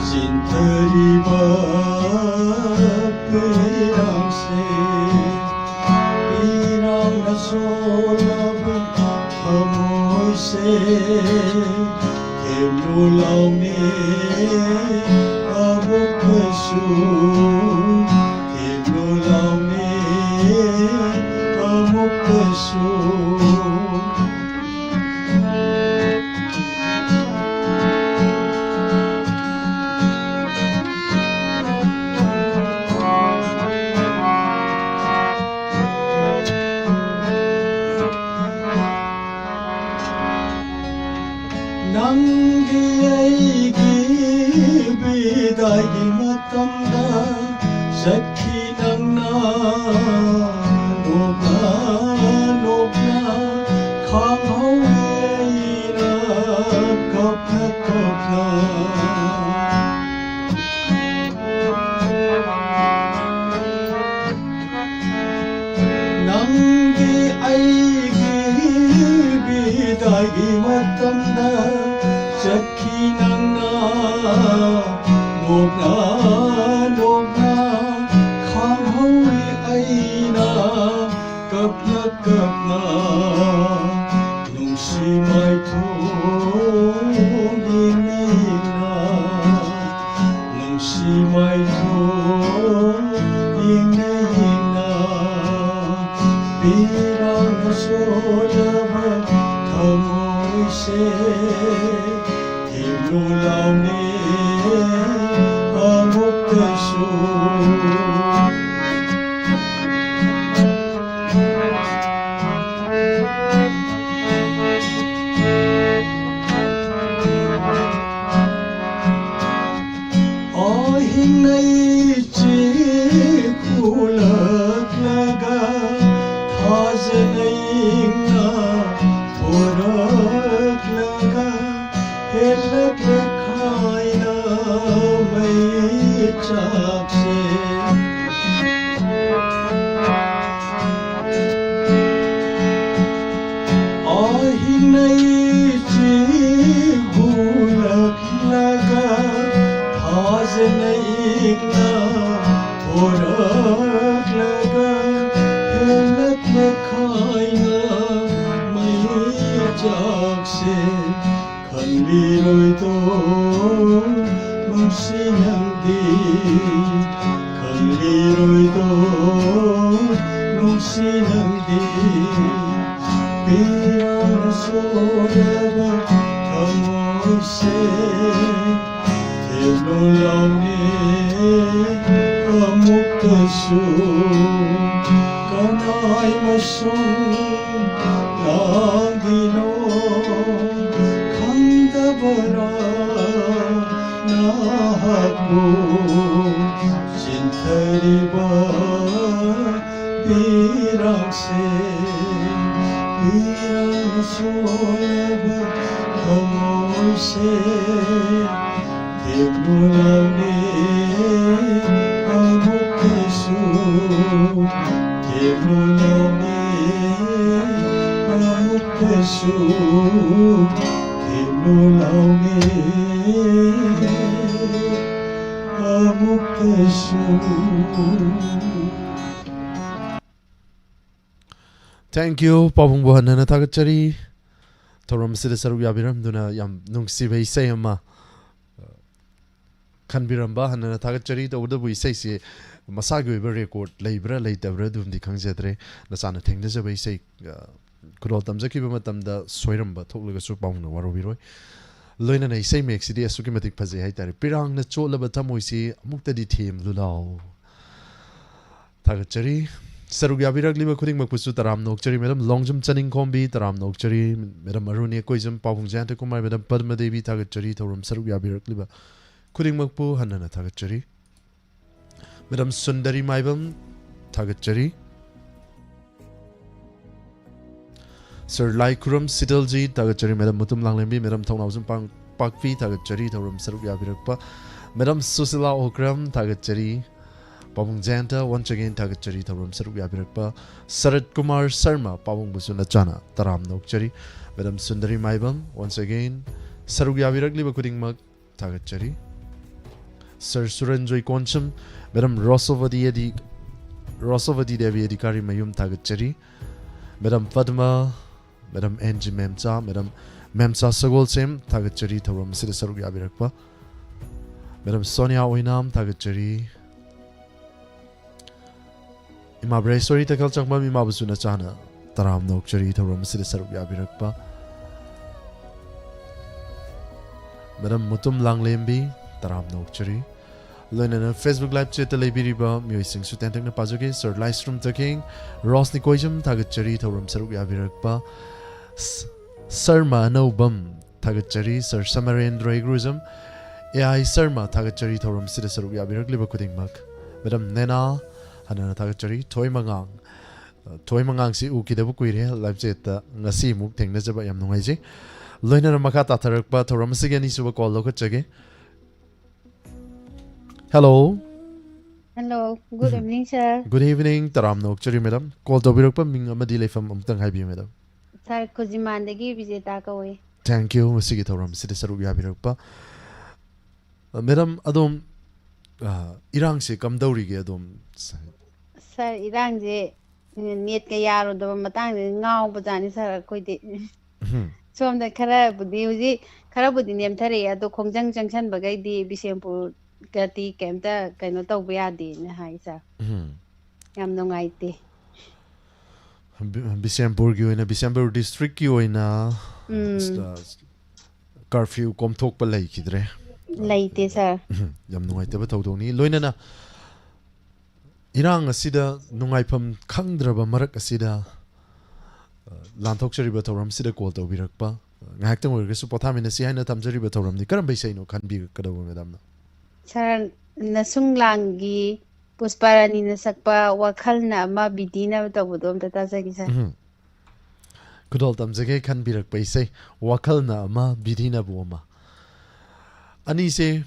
ꯆꯤꯟꯊꯔꯤꯕ ꯄꯤꯔꯥꯡꯁꯦ, ꯄꯤꯔꯥꯡꯅ ꯁꯣꯛꯂꯕ ꯊꯃꯣꯏꯁꯦ, ꯊꯦꯝꯂꯨ ꯂꯥꯎꯅꯦ ꯑꯃꯨꯛꯀꯁꯨ, ꯊꯦꯝꯂꯨ ꯂꯥꯎꯅꯦ ꯑꯃꯨꯛꯀꯁꯨ꯫ ꯅꯪꯒꯤ ꯑꯩꯒꯤ ꯕꯤꯗꯥꯏꯒꯤ ꯃꯇꯝꯗ ꯆꯠꯈꯤ ꯅꯪꯅ ꯅꯣꯛꯅ ꯅꯣꯛꯅ ꯈꯥꯡꯍꯧꯔꯦ ꯑꯩꯅ ꯀꯞꯅ ꯀꯞꯅ꯫ ꯅꯪ ꯑꯩꯒꯤ ꯃꯇꯝꯗ ꯆꯠꯈꯤ ꯅꯪꯅ, ꯅꯣꯛꯅ ꯅꯣꯛꯅ ꯈꯥꯡꯍꯧꯔꯤ ꯑꯩꯅ, ꯀꯞꯅ ꯀꯞꯅ ꯅꯨꯡꯁꯤ ꯃꯥꯏꯊꯣꯡꯒꯤ ꯃꯤꯅ, ꯅꯨꯡꯁꯤ ꯃꯥꯏꯊꯣꯡꯒꯤ ꯃꯤꯅ꯫ ꯄꯤꯔꯥꯡꯅ ꯁꯣꯜꯂꯕ ꯊꯃꯣꯏꯁꯦ ꯊꯦꯝꯂꯨ ꯂꯥꯎꯅꯦ ꯑꯃꯨꯛꯇꯁꯨ꯫ ꯑꯍꯤꯡꯅ ꯏꯆꯦ ꯈꯨꯂꯛꯂꯒ ꯊꯥꯖꯅ ꯏꯪꯅ ꯊꯣꯔꯛꯂꯒ ꯍꯦꯜꯂꯛꯂꯦ ꯈꯥꯏꯅ ꯃꯩ ꯆꯥꯛꯁꯦ꯫ ꯑꯍꯤꯡꯅ ꯏꯆꯦ ꯍꯨꯔꯛꯂꯒ ꯊꯥꯖꯅ ꯏꯪꯅ ꯊꯣꯔꯛꯂꯒ ꯍꯦꯜꯂꯛꯂꯦ ꯈꯥꯏꯅ ꯃꯩ ꯆꯥꯛꯁꯦ꯫ ꯈꯪꯂꯤꯔꯣꯏꯗꯣ ꯅꯨꯡꯁꯤ ꯅꯪꯗꯤ, ꯈꯪꯂꯤꯔꯣꯏꯗꯣ ꯅꯨꯡꯁꯤ ꯅꯪꯗꯤ꯫ ꯄꯤꯔꯥꯡꯅ ꯁꯣꯜꯂꯕ ꯊꯃꯣꯏꯁꯦ ꯊꯦꯝꯂꯨ ꯂꯥꯎꯅꯦ ꯑꯃꯨꯛꯇꯁꯨ꯫ ꯀꯅꯥꯏ ꯃꯁꯨꯡ ꯂꯥꯡꯒꯤꯅꯣ ꯈꯪꯗꯕꯔꯥ ꯅꯍꯥꯛꯄꯨ ꯆꯤꯟꯊꯔꯤꯕ ꯄꯤꯔꯥꯡꯁꯦ? ꯄꯤꯔꯥꯡꯅ ꯁꯣꯜꯂꯕ ꯊꯃꯣꯏꯁꯦ ꯊꯦꯝꯂꯨ ꯂꯥꯎꯅꯦ ꯑꯃꯨꯛꯇꯁꯨ, ꯊꯦꯝꯂꯨ ꯂꯥꯎꯅꯦ ꯑꯃꯨꯛ ꯁꯨ ꯊꯦꯡꯂꯨ ꯂꯥꯎꯅꯦ ꯑꯃꯨꯛꯇꯁꯨ꯫ Thank you, ꯄꯥꯕꯨꯡꯕꯨ ꯍꯟꯅ ꯍꯟꯅ ꯊꯥꯒꯠꯆꯔꯤ꯫ ꯊꯧꯔꯝ ꯑꯁꯤꯗ ꯁꯔꯨꯛ ꯌꯥꯕꯤꯔꯝꯗꯨꯅ ꯌꯥꯝ ꯅꯨꯡꯁꯤꯕ ꯏꯁꯩ ꯑꯃ, ꯑ, ꯈꯟꯕꯤꯔꯝꯕ ꯍꯟꯅ ꯍꯟꯅ ꯊꯥꯒꯠꯆꯔꯤ꯫ ꯇꯧꯕꯇꯕꯨ ꯏꯁꯩꯁꯤ ꯃꯁꯥꯒꯤ ꯑꯣꯏꯕ record ꯂꯩꯕ꯭ꯔꯥ ꯂꯩꯇꯕ꯭ꯔꯥ ꯑꯗꯨꯝꯗꯤ ꯈꯪꯖꯗ꯭ꯔꯦ꯫ ꯅꯆꯥꯅ ꯊꯦꯡꯅꯖꯕ ꯏꯁꯩ, ꯑ, ꯈꯨꯗꯣꯜ ꯇꯝꯖꯈꯤꯕ ꯃꯇꯝꯗ ꯁꯣꯏꯔꯝꯕ ꯊꯣꯛꯂꯒꯁꯨ ꯄꯥꯕꯨꯡꯅ ꯋꯥꯔꯧꯕꯤꯔꯣꯏ꯫ ꯂꯣꯏꯅꯅ ꯏꯁꯩ ꯃꯌꯦꯛꯁꯤꯗꯤ ꯑꯁꯨꯛꯀꯤ ꯃꯇꯤꯛ ꯐꯖꯩ ꯍꯥꯏꯇꯥꯔꯦ꯫ ꯄꯤꯔꯥꯡꯅ ꯆꯣꯠꯂꯕ ꯊꯃꯣꯏꯁꯤ ꯑꯃꯨꯛꯇꯗꯤ ꯊꯦꯝꯂꯨ ꯂꯥꯎ꯫ ꯊꯥꯒꯠꯆꯔꯤ꯫ ꯁꯔꯨꯛ ꯌꯥꯕꯤꯔꯛꯂꯤꯕ ꯈꯨꯗꯤꯡꯃꯛꯄꯨꯁꯨ ꯇꯔꯥꯝꯅ ꯑꯣꯛꯆꯔꯤ꯫ ꯃꯦꯗꯥꯝ ꯂꯣꯡꯖꯝ ꯆꯅꯤꯡꯈꯣꯝꯕꯤ, ꯇꯔꯥꯝꯅ ꯑꯣꯛꯆꯔꯤ꯫ ꯃꯦꯗꯥꯝ ꯑꯔꯨꯅꯤ ꯀꯣꯏꯖꯝ, ꯄꯥꯕꯨꯡ ꯖꯌꯟꯇ ꯀꯨꯃꯥꯔ, ꯃꯦꯗꯥꯝ ꯄꯗꯃ ꯗꯦꯕꯤ, ꯊꯥꯒꯠꯆꯔꯤ꯫ ꯊꯧꯔꯝ ꯁꯔꯨꯛ ꯌꯥꯕꯤꯔꯛꯂꯤꯕ ꯈꯨꯗꯤꯡꯃꯛꯄꯨ ꯍꯟꯅ ꯍꯟꯅ ꯊꯥꯒꯠꯆꯔꯤ꯫ ꯃꯦꯗꯥꯝ ꯁꯨꯟꯗꯔꯤ ꯃꯥꯏꯕꯝ, ꯊꯥꯒꯠꯆꯔꯤ꯫ ꯁꯔ ꯂꯥꯏꯈꯨꯔꯝ ꯁꯤꯇꯜꯖꯤ, ꯊꯥꯒꯠꯆꯔꯤ꯫ ꯃꯦꯗꯥꯝ ꯃꯨꯇꯨꯝ ꯂꯥꯡꯂꯦꯝꯕꯤ, ꯃꯦꯗꯥꯝ ꯊꯧꯅꯥꯎꯖꯝ ꯄꯥꯡ-, ꯄꯥꯛꯄꯤ, ꯊꯥꯒꯠꯆꯔꯤ꯫ ꯊꯧꯔꯝ ꯁꯔꯨꯛ ꯌꯥꯕꯤꯔꯛꯄ ꯃꯦꯗꯥꯝ ꯁꯨꯁꯤꯂꯥ ꯑꯣꯀ꯭ꯔꯝ, ꯊꯥꯒꯠꯆꯔꯤ꯫ ꯄꯥꯕꯨꯡ ꯖꯌꯟꯇ, once again ꯊꯥꯒꯠꯆꯔꯤ꯫ ꯊꯧꯔꯝ ꯁꯔꯨꯛ ꯌꯥꯕꯤꯔꯛꯄ ꯁꯔꯠ ꯀꯨꯃꯥꯔ ꯁꯔꯃ, ꯄꯥꯕꯨꯡꯕꯨꯁꯨ ꯅꯆꯥꯅ ꯇꯔꯥꯝꯅ ꯑꯣꯛꯆꯔꯤ꯫ Madam Sundari Maibam, once again ꯁꯔꯨꯛ ꯌꯥꯕꯤꯔꯛꯂꯤꯕ ꯈꯨꯗꯤꯡꯃꯛ ꯊꯥꯒꯠꯆꯔꯤ꯫ ꯁꯔ ꯁꯨꯔꯟꯖꯣꯏ ꯀꯣꯟꯁꯝ, ꯃꯦꯗꯥꯝ ꯔꯣꯁꯣꯕꯗꯤ ꯑꯗꯤ-, ꯔꯣꯁꯣꯕꯗꯤ ꯗꯦꯕꯤ ꯑꯙꯤꯀꯥꯔꯤ ꯃꯌꯨꯝ, ꯊꯥꯒꯠꯆꯔꯤ꯫ Madam Padma, madam N G Memcha, madam Memcha Sagolsem, ꯊꯥꯒꯠꯆꯔꯤ ꯊꯧꯔꯝ ꯑꯁꯤꯗ ꯁꯔꯨꯛ ꯌꯥꯕꯤꯔꯛꯄ꯫ ꯃꯦꯗꯥꯝ ꯁꯣꯅꯤꯌꯥ ꯑꯣꯏꯅꯥꯝ, ꯊꯥꯒꯠꯆꯔꯤ꯫ ꯏꯃꯥ ꯕ꯭ꯔꯦꯁꯣꯔꯤ ꯇꯈꯦꯜ ꯆꯪꯕꯝ, ꯏꯃꯥꯕꯨꯁꯨ ꯅꯆꯥꯅ ꯇꯔꯥꯝꯅ ꯑꯣꯛꯆꯔꯤ ꯊꯧꯔꯝ ꯑꯁꯤꯗ ꯁꯔꯨꯛ ꯌꯥꯕꯤꯔꯛꯄ꯫ ꯃꯦꯗꯥꯝ ꯃꯨꯇꯨꯝ ꯂꯥꯡꯂꯦꯝꯕꯤ, ꯇꯔꯥꯝꯅ ꯑꯣꯛꯆꯔꯤ꯫ ꯂꯣꯏꯅꯅ Facebook live chatꯇ ꯂꯩꯕꯤꯔꯤꯕ ꯃꯤꯑꯣꯏꯁꯤꯡꯁꯨ ꯇꯦꯟꯇꯛꯅ ꯄꯥꯖꯒꯦ꯫ ꯁꯔ ꯂꯥꯏꯁ꯭ꯔꯝ ꯇꯈꯦꯡ, ꯔꯣꯁꯅꯤ ꯀꯣꯏꯖꯝ, ꯊꯥꯒꯠꯆꯔꯤ ꯊꯧꯔꯝ ꯁꯔꯨꯛ ꯌꯥꯕꯤꯔꯛꯄ꯫ ꯁ-, ꯁꯔꯃ ꯑꯅꯧꯕꯝ, ꯊꯥꯒꯠꯆꯔꯤ꯫ ꯁꯔ ꯁꯃꯔꯦꯟꯗ꯭ꯔ ꯍꯩꯒ꯭ꯔꯨꯖꯝ, ꯑꯦ ꯑꯥꯏ ꯁꯔꯃ, ꯊꯥꯒꯠꯆꯔꯤ ꯊꯧꯔꯝꯁꯤꯗ ꯁꯔꯨꯛ ꯌꯥꯕꯤꯔꯛꯂꯤꯕ ꯈꯨꯗꯤꯡꯃꯛ꯫ ꯃꯦꯗꯥꯝ ꯅꯦꯅꯥ, ꯍꯟꯅ ꯍꯟꯅ ꯊꯥꯒꯠꯆꯔꯤ꯫ ꯊꯣꯏ ꯃꯉꯥꯡ, ꯊꯣꯏ ꯃꯉꯥꯡꯁꯤ ꯎꯈꯤꯗꯕ ꯀꯨꯏꯔꯦ live chatꯇ, ꯉꯁꯤ ꯑꯃꯨꯛ ꯊꯦꯡꯅꯖꯕ ꯌꯥꯝ ꯅꯨꯡꯉꯥꯏꯖꯩ꯫ ꯂꯣꯏꯅꯅ ꯃꯈꯥ ꯇꯥꯊꯔꯛꯄ ꯊꯧꯔꯝ ꯑꯁꯤꯒꯤ ꯑꯅꯤꯁꯨꯕ call ꯂꯧꯈꯠꯆꯒꯦ꯫ Hello꯫ Hello, good evening, sir. Good evening, ꯇꯔꯥꯝꯅ ꯑꯣꯛꯆꯔꯤ ꯃꯦꯗꯥꯝ꯫ Call ꯇꯧꯕꯤꯔꯛꯄ ꯃꯤꯡ ꯑꯃꯗꯤ ꯂꯩꯐꯝ ꯑꯃꯨꯛꯇꯪ ꯍꯥꯏꯕꯤꯌꯨ ꯃꯦꯗꯥꯝ꯫ ꯁꯥꯔ, ꯈꯨꯖꯤꯃꯥꯟꯗꯒꯤ ꯕꯤꯖꯦꯇꯥ ꯀꯧꯏ꯫ Thank you, ꯉꯁꯤꯒꯤ ꯊꯧꯔꯝꯁꯤꯗ ꯁꯔꯨꯛ ꯌꯥꯕꯤꯔꯛꯄ꯫ ꯑ, ꯃꯦꯗꯥꯝ, ꯑꯗꯣꯝ, ꯑ, ꯏꯔꯥꯡꯁꯦ ꯀꯝꯗꯧꯔꯤꯒꯦ ꯑꯗꯣꯝ? ꯁꯥꯔ, ꯏꯔꯥꯡꯁꯦ ꯅꯦꯠꯀ ꯌꯥꯔꯨꯗꯕ ꯃꯇꯥꯡꯗ ꯉꯥꯎꯕꯖꯥꯠꯅꯤ ꯁꯥꯔ ꯑꯩꯈꯣꯏꯗꯤ꯫ ꯎꯝ, ꯁꯣꯝꯗ ꯈꯔꯕꯨꯗꯤ ꯍꯧꯖꯤꯛ ꯈꯔꯕꯨꯗꯤ ꯅꯦꯝꯊꯔꯛꯑꯦ, ꯑꯗꯣ ꯈꯣꯡꯖꯪ ꯆꯪꯁꯟꯕꯈꯩꯗꯤ ꯕꯤꯁꯦꯝꯄꯨꯔꯒꯗꯤ ꯀꯩꯝꯇ ꯀꯩꯅꯣ ꯇꯧꯕ ꯌꯥꯗꯦꯅ ꯍꯥꯏ ꯁꯥꯔ꯫ ꯎꯝ꯫ ꯌꯥꯝ ꯅꯨꯡꯉꯥꯏꯇꯦ꯫ ꯕꯤ-, ꯕꯤꯁꯦꯝꯄꯨꯔꯒꯤ ꯑꯣꯏꯅ ꯕꯤꯁꯦꯝꯄꯨꯔ ꯗꯤꯁꯇ꯭ꯔꯤꯛꯀꯤ ꯑꯣꯏꯅ ꯎꯝ꯫ ꯀꯔꯐ꯭ꯌꯨ ꯀꯣꯝꯊꯣꯛꯄ ꯂꯩꯈꯤꯗ꯭ꯔꯦ꯫ ꯂꯩꯇꯦ ꯁꯥꯔ꯫ ꯎꯝ, ꯌꯥꯝ ꯅꯨꯡꯉꯥꯏꯇꯕ ꯊꯧꯗꯣꯛꯅꯤ꯫ ꯂꯣꯏꯅꯅ ꯏꯔꯥꯡ ꯑꯁꯤꯗ ꯅꯨꯡꯉꯥꯏꯐꯝ ꯈꯪꯗ꯭ꯔꯕ ꯃꯔꯛ ꯑꯁꯤꯗ, ꯑ, ꯂꯥꯟꯊꯣꯛꯆꯔꯤꯕ ꯊꯧꯔꯝꯁꯤꯗ ꯀꯣꯜ ꯇꯧꯕꯤꯔꯛꯄ, ꯑ, ꯉꯥꯏꯍꯥꯛꯇꯪ ꯑꯣꯏꯔꯒꯁꯨ ꯄꯣꯊꯥꯃꯤꯟꯅꯁꯤ ꯍꯥꯏꯅ ꯊꯝꯖꯔꯤꯕ ꯊꯧꯔꯝꯅꯤ꯫ ꯀꯔꯝꯕ ꯏꯁꯩꯅꯣ ꯈꯟꯕꯤꯒꯗꯧꯕ ꯃꯦꯗꯥꯝꯅ? ꯁꯥꯔ, ꯅꯁꯨꯡꯂꯥꯡꯒꯤ ꯄꯨꯁꯄꯥꯔꯥꯅꯤꯅ ꯁꯛꯄ ꯋꯥꯈꯜꯅ ꯑꯃ ꯕꯤꯗꯤꯅ ꯇꯧꯕꯗꯣ ꯑꯝꯇ ꯇꯥꯖꯒꯦ ꯁꯥꯔ꯫ ꯎꯝ꯫ ꯈꯨꯗꯣꯜ ꯇꯝꯖꯒꯦ ꯈꯟꯕꯤꯔꯛꯄ ꯏꯁꯩ, ꯋꯥꯈꯜꯅ ꯑꯃ, ꯕꯤꯗꯤꯅꯕꯨ ꯑꯃ꯫ ꯑꯅꯤꯁꯦ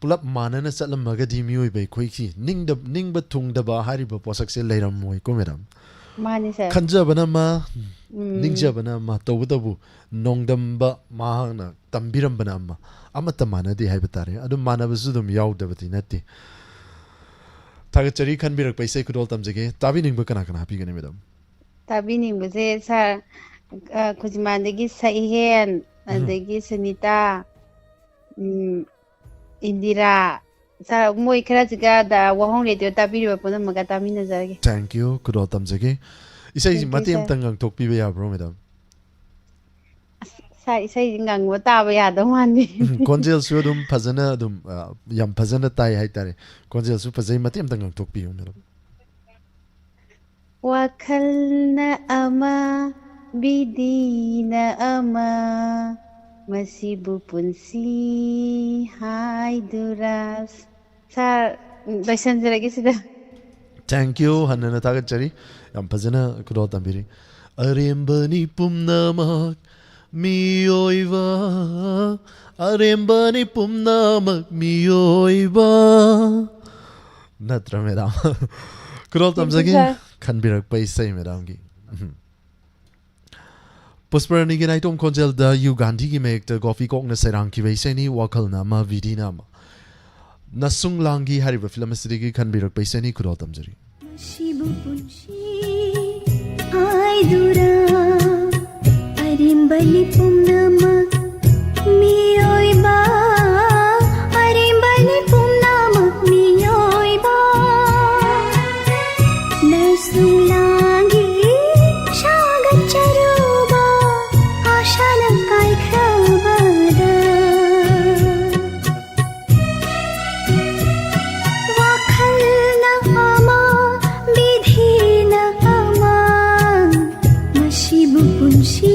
ꯄꯨꯂꯞ ꯃꯥꯟꯅꯅ ꯆꯠꯂꯝꯃꯒꯗꯤ ꯃꯤꯑꯣꯏꯕ ꯑꯩꯈꯣꯏꯒꯤ ꯅꯤꯡꯗ-, ꯅꯤꯡꯕ ꯊꯨꯡꯗꯕ ꯍꯥꯏꯔꯤꯕ ꯄꯣꯠꯁꯛꯁꯦ ꯂꯩꯔꯝꯃꯣꯏꯀꯣ ꯃꯦꯗꯥꯝ? ꯃꯥꯅꯤ ꯁꯥꯔ꯫ ꯈꯟꯖꯕꯅ ꯑꯃ, ꯎꯝ꯫ ꯅꯤꯡꯖꯕꯅ ꯑꯃ, ꯇꯧꯕꯇꯕꯨ ꯅꯣꯡꯗꯝꯕ ꯃꯍꯥꯛꯅ ꯇꯝꯕꯤꯔꯝꯕꯅ ꯑꯃ, ꯑꯃꯠꯇ ꯃꯥꯟꯅꯗꯦ ꯍꯥꯏꯕ ꯇꯥꯔꯦ꯫ ꯑꯗꯨꯝ ꯃꯥꯟꯅꯕꯁꯨ ꯑꯗꯨꯝ ꯌꯥꯎꯗꯕꯗꯤ ꯅꯠꯇꯦ꯫ ꯊꯥꯒꯠꯆꯔꯤ ꯈꯟꯕꯤꯔꯛꯄ ꯏꯁꯩ ꯈꯨꯗꯣꯜ ꯇꯝꯖꯒꯦ꯫ ꯇꯥꯕꯤꯅꯤꯡꯕ ꯀꯅꯥ ꯀꯅꯥ ꯍꯥꯞꯄꯤꯒꯅꯤ ꯃꯦꯗꯥꯝ? ꯇꯥꯕꯤꯅꯤꯡꯕꯁꯦ ꯁꯥꯔ, ꯑ, ꯈꯨꯖꯤꯃꯥꯟꯗꯒꯤ ꯁꯛꯍꯦꯟ, ꯎꯝ꯫ ꯑꯗꯒꯤ ꯁꯨꯅꯤꯇꯥ, ꯎꯝ, ꯏꯟꯗꯤꯔꯥ, ꯁꯥꯔ, ꯃꯣꯏ ꯈꯔꯁꯤꯒ ꯗ ꯋꯥꯍꯣꯡ ꯔꯦꯗꯤꯑꯣ ꯇꯥꯕꯤꯔꯤꯕ ꯄꯨꯝꯅꯃꯛꯀ ꯇꯥꯃꯤꯟꯅꯖꯔꯒꯦ꯫ Thank you, ꯈꯨꯗꯣꯜ ꯇꯝꯖꯒꯦ꯫ ꯏꯁꯩꯁꯤ Thank you, ꯃꯇꯦꯛ sir. ꯑꯃꯇꯪ ꯉꯥꯡꯊꯣꯛꯄꯤꯕ ꯌꯥꯕ꯭ꯔꯣ ꯃꯦꯗꯥꯝ? ꯑꯁ, ꯁꯥꯔ, ꯏꯁꯩꯁꯤ ꯉꯪꯕ ꯇꯥꯕ ꯌꯥꯗꯧ ꯃꯥꯟꯗꯦ꯫ ꯎꯝ, ꯈꯣꯟꯖꯦꯜꯁꯨ ꯑꯗꯨꯝ ꯐꯖꯅ ꯑꯗꯨꯝ, ꯑ, ꯌꯥꯝ ꯐꯖꯅ ꯇꯥꯏ ꯍꯥꯏꯇꯥꯔꯦ꯫ ꯈꯣꯟꯖꯦꯜꯁꯨ ꯐꯖꯩ, ꯃꯇꯦꯛ ꯑꯃꯇꯪ ꯉꯥꯡꯊꯣꯛꯄꯤꯌꯨ ꯃꯦꯗꯥꯝ꯫ ꯋꯥꯈꯜꯅ ꯑꯃ, ꯕꯤꯗꯤꯅ ꯑꯃ, ꯃꯁꯤꯕꯨ ꯄꯨꯟꯁꯤ ꯍꯥꯏꯗꯨꯔꯥ꯫ ꯁꯥꯔ, ꯂꯣꯏꯁꯤꯟꯖꯔꯒꯦ ꯁꯤꯗ꯫ Thank you, ꯍꯟꯅ ꯍꯟꯅ ꯊꯥꯒꯠꯆꯔꯤ꯫ ꯌꯥꯝ ꯐꯖꯅ ꯈꯨꯗꯣꯜ ꯇꯝꯕꯤꯔꯤ꯫ ꯑꯔꯦꯝꯕꯅꯤ ꯄꯨꯝꯅꯃꯛ ꯃꯤꯑꯣꯏꯕ, ꯑꯔꯦꯝꯕꯅꯤ ꯄꯨꯝꯅꯃꯛ ꯃꯤꯑꯣꯏꯕ꯫ ꯅꯠꯇ꯭ꯔ ꯃꯦꯗꯥꯝ? ꯈꯨꯗꯣꯜ Thank you, ꯇꯝꯖꯒꯦ sir. ꯈꯟꯕꯤꯔꯛꯄ ꯏꯁꯩ ꯃꯦꯗꯥꯝꯒꯤ꯫ ꯎꯝ꯫ ꯄꯨꯁꯄꯔꯥꯅꯤꯒꯤ ꯅꯥꯏꯇꯣꯝ ꯈꯣꯟꯖꯦꯜꯗ ꯌꯨ ꯒꯥꯟꯙꯤꯒꯤ ꯃꯌꯦꯛꯇ ꯒꯣꯄꯤ ꯀꯣꯛꯅ ꯁꯩꯔꯥꯡꯈꯤꯕ ꯏꯁꯩꯅꯤ, ꯋꯥꯈꯜꯅ ꯑꯃ, ꯕꯤꯙꯤꯅ ꯑꯃ꯫ ꯅꯁꯨꯡ ꯂꯥꯡꯒꯤ ꯍꯥꯏꯔꯤꯕ ꯐꯤꯂꯝ ꯑꯁꯤꯗꯒꯤ ꯈꯟꯕꯤꯔꯛꯄ ꯏꯁꯩꯅꯤ, ꯈꯨꯗꯣꯜ ꯇꯝꯖꯔꯤ꯫ ꯃꯁꯤꯕꯨ ꯄꯨꯟꯁꯤ ꯍꯥꯏꯗꯨꯔꯥ? ꯑꯔꯦꯝꯕꯅꯤ ꯄꯨꯝꯅꯃꯛ ꯃꯤꯑꯣꯏꯕ, ꯑꯔꯦꯝꯕꯅꯤ ꯄꯨꯝꯅꯃꯛ ꯃꯤꯑꯣꯏꯕ꯫ ꯅꯁꯨꯡ ꯂꯥꯡꯒꯤ ꯁꯥꯒꯠꯆꯔꯨꯕ ꯑꯥꯁꯥꯅ ꯀꯥꯏꯈ꯭ꯔꯕꯗ, ꯋꯥꯈꯜꯅ ꯑꯃ, ꯕꯤꯙꯤꯅ ꯑꯃ, ꯃꯁꯤꯕꯨ ꯄꯨꯟꯁꯤ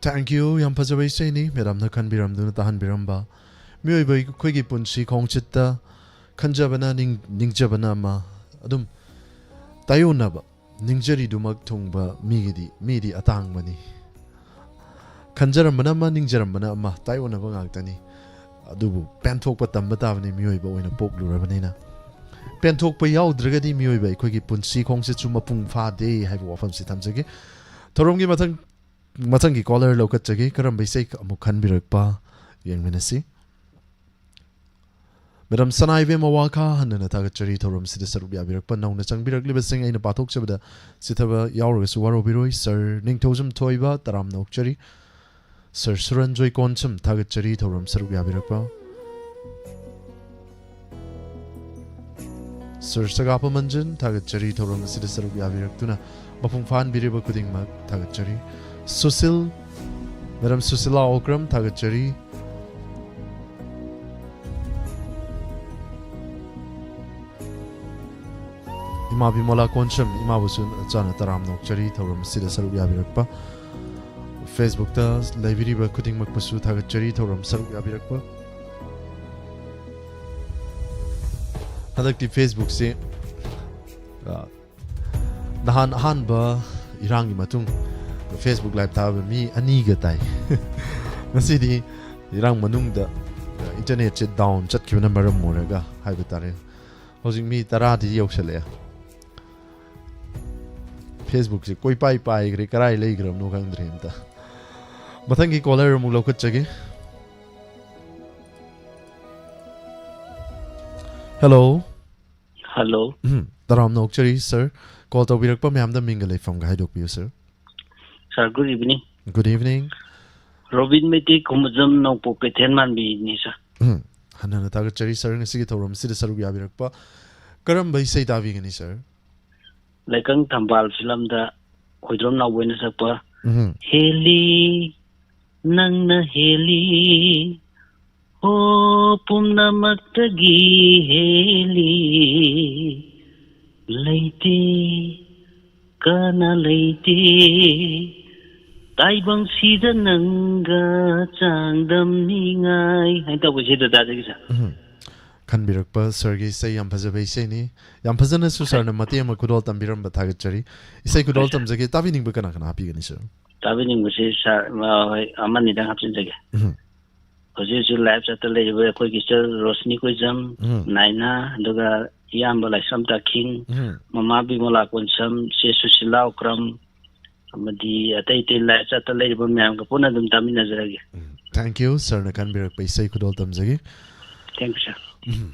Thank you. ꯌꯥꯝ ꯐꯖꯕ ꯏꯁꯩꯅꯤ, ꯃꯦꯗꯥꯝꯅ ꯈꯟꯕꯤꯔꯝꯗꯨꯅ ꯇꯥꯍꯟꯕꯤꯔꯝꯕ꯫ ꯃꯤꯑꯣꯏꯕ ꯑꯩꯈꯣꯏꯒꯤ ꯄꯨꯟꯁꯤ ꯈꯣꯡꯆꯠꯇ ꯈꯟꯖꯕꯅ ꯅꯤꯡ-, ꯅꯤꯡꯖꯕꯅ ꯑꯃ, ꯑꯗꯨꯝ ꯇꯥꯏꯑꯣꯟꯅꯕ, ꯅꯤꯡꯖꯔꯤꯗꯨꯃꯛ ꯊꯨꯡꯕ ꯃꯤꯒꯤꯗꯤ, ꯃꯤꯗꯤ ꯑꯇꯥꯡꯕꯅꯤ꯫ ꯈꯟꯖꯔꯝꯕꯅ ꯑꯃ, ꯅꯤꯡꯖꯔꯝꯕꯅ ꯑꯃ, ꯇꯥꯏꯑꯣꯟꯅꯕ ꯉꯥꯛꯇꯅꯤ꯫ ꯑꯗꯨꯕꯨ ꯄꯦꯟꯊꯣꯛꯄ ꯇꯝꯕ ꯇꯥꯕꯅꯤ, ꯃꯤꯑꯣꯏꯕ ꯑꯣꯏꯅ ꯄꯣꯛꯂꯨꯔꯕꯅꯤꯅ꯫ ꯄꯦꯟꯊꯣꯛꯄ ꯌꯥꯎꯗ꯭ꯔꯒꯗꯤ ꯃꯤꯑꯣꯏꯕ ꯑꯩꯈꯣꯏꯒꯤ ꯄꯨꯟꯁꯤ ꯈꯣꯡꯆꯠꯁꯨ ꯃꯄꯨꯡ ꯐꯥꯗꯦ ꯍꯥꯏꯕ ꯋꯥꯐꯝꯁꯤ ꯊꯝꯖꯒꯦ꯫ ꯊꯧꯔꯝꯒꯤ ꯃꯊꯪ ꯃꯊꯪꯒꯤ ꯀꯣꯂꯔ ꯂꯧꯈꯠꯆꯒꯦ꯫ ꯀꯔꯝꯕ ꯏꯁꯩ ꯑꯃꯨꯛ ꯈꯟꯕꯤꯔꯛꯄ ꯌꯦꯡꯃꯤꯟꯅꯁꯤ꯫ ꯃꯦꯗꯥꯝ ꯁꯅꯥ ꯏꯕꯦꯝꯃ ꯋꯥꯈꯥ, ꯍꯟꯅꯅ ꯊꯥꯒꯠꯆꯔꯤ ꯊꯧꯔꯝꯁꯤꯗ ꯁꯔꯨꯛ ꯌꯥꯕꯤꯔꯛꯄ꯫ ꯅꯧꯅ ꯆꯪꯕꯤꯔꯛꯂꯤꯕꯁꯤꯡ ꯑꯩꯅ ꯄꯥꯊꯣꯛꯆꯕꯗ ꯆꯤꯊꯕ ꯌꯥꯎꯔꯒꯁꯨ ꯋꯥꯔꯧꯕꯤꯔꯣꯏ꯫ ꯁꯥꯔ ꯅꯤꯡꯊꯧꯖꯝ ꯊꯣꯏꯕ, ꯇꯔꯥꯝꯅ ꯑꯣꯛꯆꯔꯤ꯫ ꯁꯥꯔ ꯁꯨꯔꯟꯖꯣꯏ ꯀꯣꯟꯁꯝ, ꯊꯥꯒꯠꯆꯔꯤ ꯊꯧꯔꯝ ꯁꯔꯨꯛ ꯌꯥꯕꯤꯔꯛꯄ꯫ ꯁꯥꯔ ꯁꯒꯥꯄ ꯃꯟꯖꯟ, ꯊꯥꯒꯠꯆꯔꯤ ꯊꯧꯔꯝ ꯑꯁꯤꯗ ꯁꯔꯨꯛ ꯌꯥꯕꯤꯔꯛꯇꯨꯅ ꯃꯄꯨꯡ ꯐꯥꯍꯟꯕꯤꯔꯤꯕ ꯈꯨꯗꯤꯡꯃꯛ ꯊꯥꯒꯠꯆꯔꯤ꯫ ꯁꯨꯁꯤꯜ, ꯃꯦꯗꯥꯝ ꯁꯨꯁꯤꯂꯥ ꯑꯣꯀ꯭ꯔꯝ, ꯊꯥꯒꯠꯆꯔꯤ꯫ ꯏꯃꯥ ꯕꯤꯃꯣꯂꯥ ꯀꯣꯟꯁꯝ, ꯏꯃꯥꯕꯨꯁꯨ ꯆꯥꯅ ꯇꯔꯥꯝꯅ ꯑꯣꯛꯆꯔꯤ ꯊꯧꯔꯝ ꯑꯁꯤꯗ ꯁꯔꯨꯛ ꯌꯥꯕꯤꯔꯛꯄ꯫ ꯐꯦꯁꯕꯨꯛꯇ ꯂꯩꯕꯤꯔꯤꯕ ꯈꯨꯗꯤꯡꯃꯛꯄꯨꯁꯨ ꯊꯥꯒꯠꯆꯔꯤ ꯊꯧꯔꯝ ꯁꯔꯨꯛ ꯌꯥꯕꯤꯔꯛꯄ꯫ ꯍꯟꯗꯛꯇꯤ ꯐꯦꯁꯕꯨꯛꯁꯤ, ꯑ, ꯅꯍꯥꯟ ꯑꯍꯥꯟꯕ ꯏꯔꯥꯡꯒꯤ ꯃꯇꯨꯡ ꯐꯦꯁꯕꯨꯛ ꯂꯥꯏꯚ ꯊꯥꯕ ꯃꯤ ꯑꯅꯤꯒ ꯇꯥꯏ꯫ ꯉꯁꯤꯗꯤ ꯏꯔꯥꯡ ꯃꯅꯨꯡꯗ, ꯑ, ꯏꯟꯇꯔꯅꯦꯠꯁꯦ ꯗꯥꯎꯟ ꯆꯠꯈꯤꯕꯅ ꯃꯔꯝ ꯑꯣꯏꯔꯒ ꯍꯥꯏꯕ ꯇꯥꯔꯦ, ꯍꯧꯖꯤꯛ ꯃꯤ ꯇꯔꯥꯗꯤ ꯌꯧꯁꯜꯂꯛꯑꯦ꯫ ꯐꯦꯁꯕꯨꯛꯁꯦ ꯀꯣꯏꯄꯥꯏ ꯄꯥꯏꯈ꯭ꯔꯦ, ꯀꯔꯥꯏ ꯂꯩꯈ꯭ꯔꯕꯅꯣ ꯈꯪꯗ꯭ꯔꯦ ꯑꯝꯇ꯫ ꯃꯊꯪꯒꯤ ꯀꯣꯂꯔ ꯑꯃꯨꯛ ꯂꯧꯈꯠꯆꯒꯦ꯫ ꯍꯦꯜꯂꯣ꯫ ꯍꯜꯂꯣ꯫ ꯎꯝ, ꯇꯔꯥꯝꯅ ꯑꯣꯛꯆꯔꯤ, ꯁꯥꯔ꯫ ꯀꯣꯜ ꯇꯧꯕꯤꯔꯛꯄ ꯃꯌꯥꯝꯗ ꯃꯤꯡꯒ ꯂꯩꯐꯝꯒ ꯍꯥꯏꯗꯣꯛꯄꯤꯌꯨ, sir. Sir, good evening. Good evening. Robin Meitei, Khumjam, Nongpok Keithel ꯃꯥꯟꯕꯤꯅꯤ, ꯁꯥꯔ꯫ ꯎꯝ, ꯍꯟꯅ ꯍꯟꯅ ꯊꯥꯒꯠꯆꯔꯤ, ꯁꯥꯔ, ꯉꯁꯤꯒꯤ ꯊꯧꯔꯝ ꯑꯁꯤꯗ ꯁꯔꯨꯛ ꯌꯥꯕꯤꯔꯛꯄ꯫ ꯀꯔꯝꯕ ꯏꯁꯩ ꯇꯥꯕꯤꯒꯅꯤ, ꯁꯥꯔ? ꯂꯩꯀꯪ ꯊꯝꯕꯥꯜ ꯐꯤꯂꯝꯗ ꯈꯣꯏꯗ꯭ꯔꯣꯝ ꯅꯥꯎꯕꯣꯏꯅ ꯁꯛꯄ ꯎꯝ꯫ ꯍꯦꯜꯂꯤ, ꯅꯪꯅ ꯍꯦꯜꯂꯤ, ꯍꯣ, ꯄꯨꯝꯅꯃꯛꯇꯒꯤ ꯍꯦꯜꯂꯤ, ꯂꯩꯇꯦ, ꯀꯅꯥ ꯂꯩꯇꯦ, ꯇꯥꯏꯕꯪꯁꯤꯗ ꯅꯪꯒ ꯆꯥꯡꯗꯝꯅꯤꯉꯥꯏ ꯍꯥꯏꯅ ꯇꯧꯕꯁꯤꯗ ꯇꯥꯖꯒꯦ, ꯁꯥꯔ꯫ ꯎꯝ꯫ ꯈꯟꯕꯤꯔꯛꯄ ꯁꯥꯔꯒꯤ ꯏꯁꯩ ꯌꯥꯝ ꯐꯖꯕ ꯏꯁꯩꯅꯤ꯫ ꯌꯥꯝ ꯐꯖꯅꯁꯨ ꯁꯥꯔꯅ ꯃꯇꯦꯛ ꯑꯃ ꯈꯨꯗꯣꯜ ꯇꯝꯕꯤꯔꯝꯕ ꯊꯥꯒꯠꯆꯔꯤ꯫ ꯏꯁꯩ ꯈꯨꯗꯣꯜ ꯍꯣꯏ, ꯁꯥꯔ꯫ ꯇꯝꯖꯒꯦ, ꯇꯥꯕꯤꯅꯤꯡꯕ ꯀꯅꯥ ꯀꯅꯥ ꯍꯥꯞꯄꯤꯒꯅꯤ, ꯁꯥꯔ? ꯇꯥꯕꯤꯅꯤꯡꯕꯁꯤ, ꯁꯥꯔ, ꯑ, ꯍꯣꯏ, ꯑꯃꯅꯤꯗꯪ ꯍꯥꯞꯆꯤꯟꯖꯒꯦ꯫ ꯎꯝ꯫ ꯍꯧꯖꯤꯛ ꯍꯧꯖꯤꯛ ꯂꯥꯏꯐ ꯆꯥꯠꯇ ꯂꯩꯔꯤꯕ ꯑꯩꯈꯣꯏꯒꯤ ꯁꯥꯔ ꯔꯣꯁꯅꯤ ꯀꯣꯏꯖꯝ, ꯎꯝ꯫ ꯅꯥꯏꯅꯥ, ꯑꯗꯨꯒ ꯏꯌꯥꯝꯕ ꯂꯥꯏꯁ꯭ꯔꯝ ꯇꯥꯈꯤꯡ, ꯎꯝ꯫ ꯃꯃꯥ ꯕꯤꯃꯣꯂꯥ ꯀꯣꯟꯁꯝ, ꯆꯦ ꯁꯨꯁꯤꯂꯥ ꯎꯀ꯭ꯔꯝ, ꯑꯃꯗꯤ ꯑꯇꯩ ꯑꯇꯩ ꯂꯥꯏꯐ ꯆꯥꯠꯇ ꯂꯩꯔꯤꯕ ꯃꯌꯥꯝꯒ ꯄꯨꯟꯅ ꯑꯗꯨꯝ ꯇꯥꯃꯤꯟꯅꯖꯔꯒꯦ꯫ ꯎꯝ, thank you, ꯁꯥꯔꯅ ꯈꯟꯕꯤꯔꯛꯄ ꯏꯁꯩ ꯈꯨꯗꯣꯜ ꯇꯝꯖꯒꯦ꯫ Thank you, ꯁꯥꯔ꯫ ꯎꯝ꯫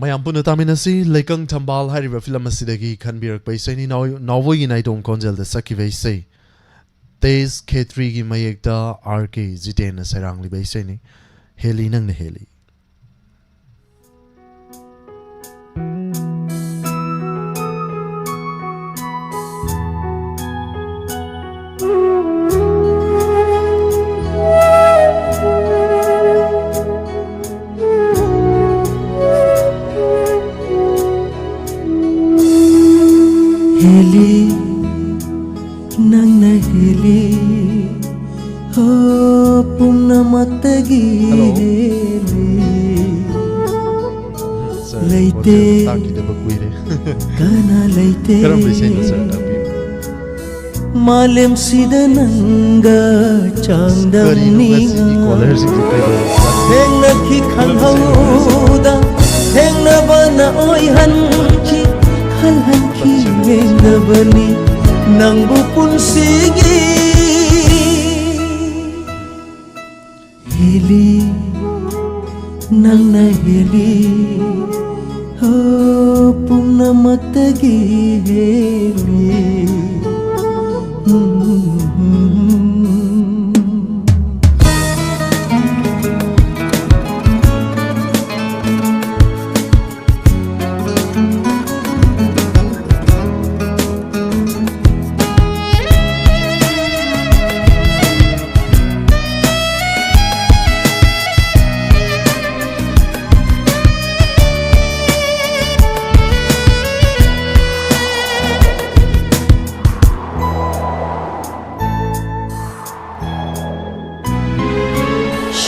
ꯃꯌꯥꯝ ꯄꯨꯟꯅ ꯇꯥꯃꯤꯟꯅꯁꯤ, ꯂꯩꯀꯪ ꯊꯝꯕꯥꯜ ꯍꯥꯏꯔꯤꯕ ꯐꯤꯂꯝ ꯑꯁꯤꯗꯒꯤ ꯈꯟꯕꯤꯔꯛꯄ ꯏꯁꯩꯅꯤ, ꯅꯥꯎ-, ꯅꯥꯎꯕꯣꯏꯒꯤ ꯅꯥꯏꯇꯣꯝ ꯈꯣꯟꯖꯦꯜꯗ ꯁꯛꯈꯤꯕ ꯏꯁꯩ꯫ ꯇꯦꯖ ꯈꯦꯇ꯭ꯔꯤꯒꯤ ꯃꯌꯦꯛꯇ ꯑꯥꯔ ꯀꯦ ꯖꯤꯇꯦꯟꯅ ꯁꯩꯔꯥꯡꯂꯤꯕ ꯏꯁꯩꯅꯤ, ꯍꯦꯜꯂꯤ ꯅꯪꯅ ꯍꯦꯜꯂꯤ꯫ ꯍꯦꯜꯂꯤ, ꯅꯪꯅ ꯍꯦꯜꯂꯤ, ꯍꯣ, ꯄꯨꯝꯅꯃꯛꯇꯒꯤ ꯍꯦꯜꯂꯤ꯫ ꯁꯥꯔ, ꯂꯩꯇꯦ, ꯈꯣꯟꯖꯦꯜ ꯇꯥꯈꯤꯗꯕ ꯀꯨꯏꯔꯦ꯫ ꯀꯅꯥ ꯂꯩꯇꯦ꯫ ꯀꯔꯝꯕ ꯏꯁꯩꯅꯣ, ꯁꯥꯔ, ꯇꯥꯛꯄꯤꯌꯨ? ꯃꯥꯂꯦꯝꯁꯤꯗ ꯅꯪꯒ ꯀꯔꯤꯅꯣ ꯉꯁꯤꯒꯤ ꯆꯥꯡꯗꯝꯅꯤꯡꯉꯥꯏ꯫ ꯀꯣꯂꯔꯁꯤꯡꯁꯦ ꯀꯩꯗꯧꯔꯕ? ꯊꯦꯡꯅꯈꯤ ꯈꯪꯍꯧꯗ, ꯊꯦꯡꯅꯕꯅ ꯑꯣꯏꯍꯟꯈꯤ, ꯈꯜꯍꯟꯈꯤ, ꯌꯦꯡꯗꯕꯅꯤ ꯅꯪꯕꯨ ꯄꯨꯟꯁꯤꯒꯤ꯫ ꯍꯦꯜꯂꯤ, ꯅꯪꯅ ꯍꯦꯜꯂꯤ, ꯍꯣ, ꯄꯨꯝꯅꯃꯛꯇꯒꯤ ꯍꯦꯜꯂꯤ꯫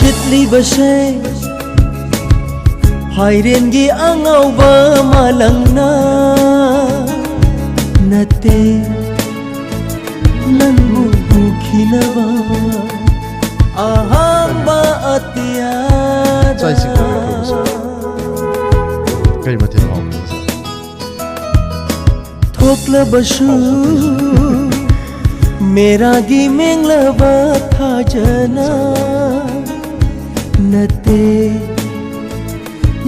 ꯆꯤꯠꯂꯤꯕꯁꯦ ꯐꯥꯏꯔꯦꯟꯒꯤ ꯑꯉꯧꯕ ꯃꯥꯂꯪꯅ ꯅꯠꯇꯦ, ꯅꯪꯕꯨ ꯎꯈꯤꯅꯕ ꯑꯍꯥꯡꯕ ꯑꯇꯤꯌꯥꯗ꯫ ꯆꯥꯏꯁꯤ ꯀꯔꯤ ꯇꯧꯕꯁꯦ? ꯀꯔꯤ ꯃꯊꯦꯜ ꯍꯥꯎꯕꯅꯣ ꯉꯁꯤ? ꯊꯣꯛꯂꯕꯁꯨ ꯃꯦꯔꯥꯒꯤ ꯃꯦꯡꯂꯕ ꯊꯥꯖꯅ ꯅꯠꯇꯦ,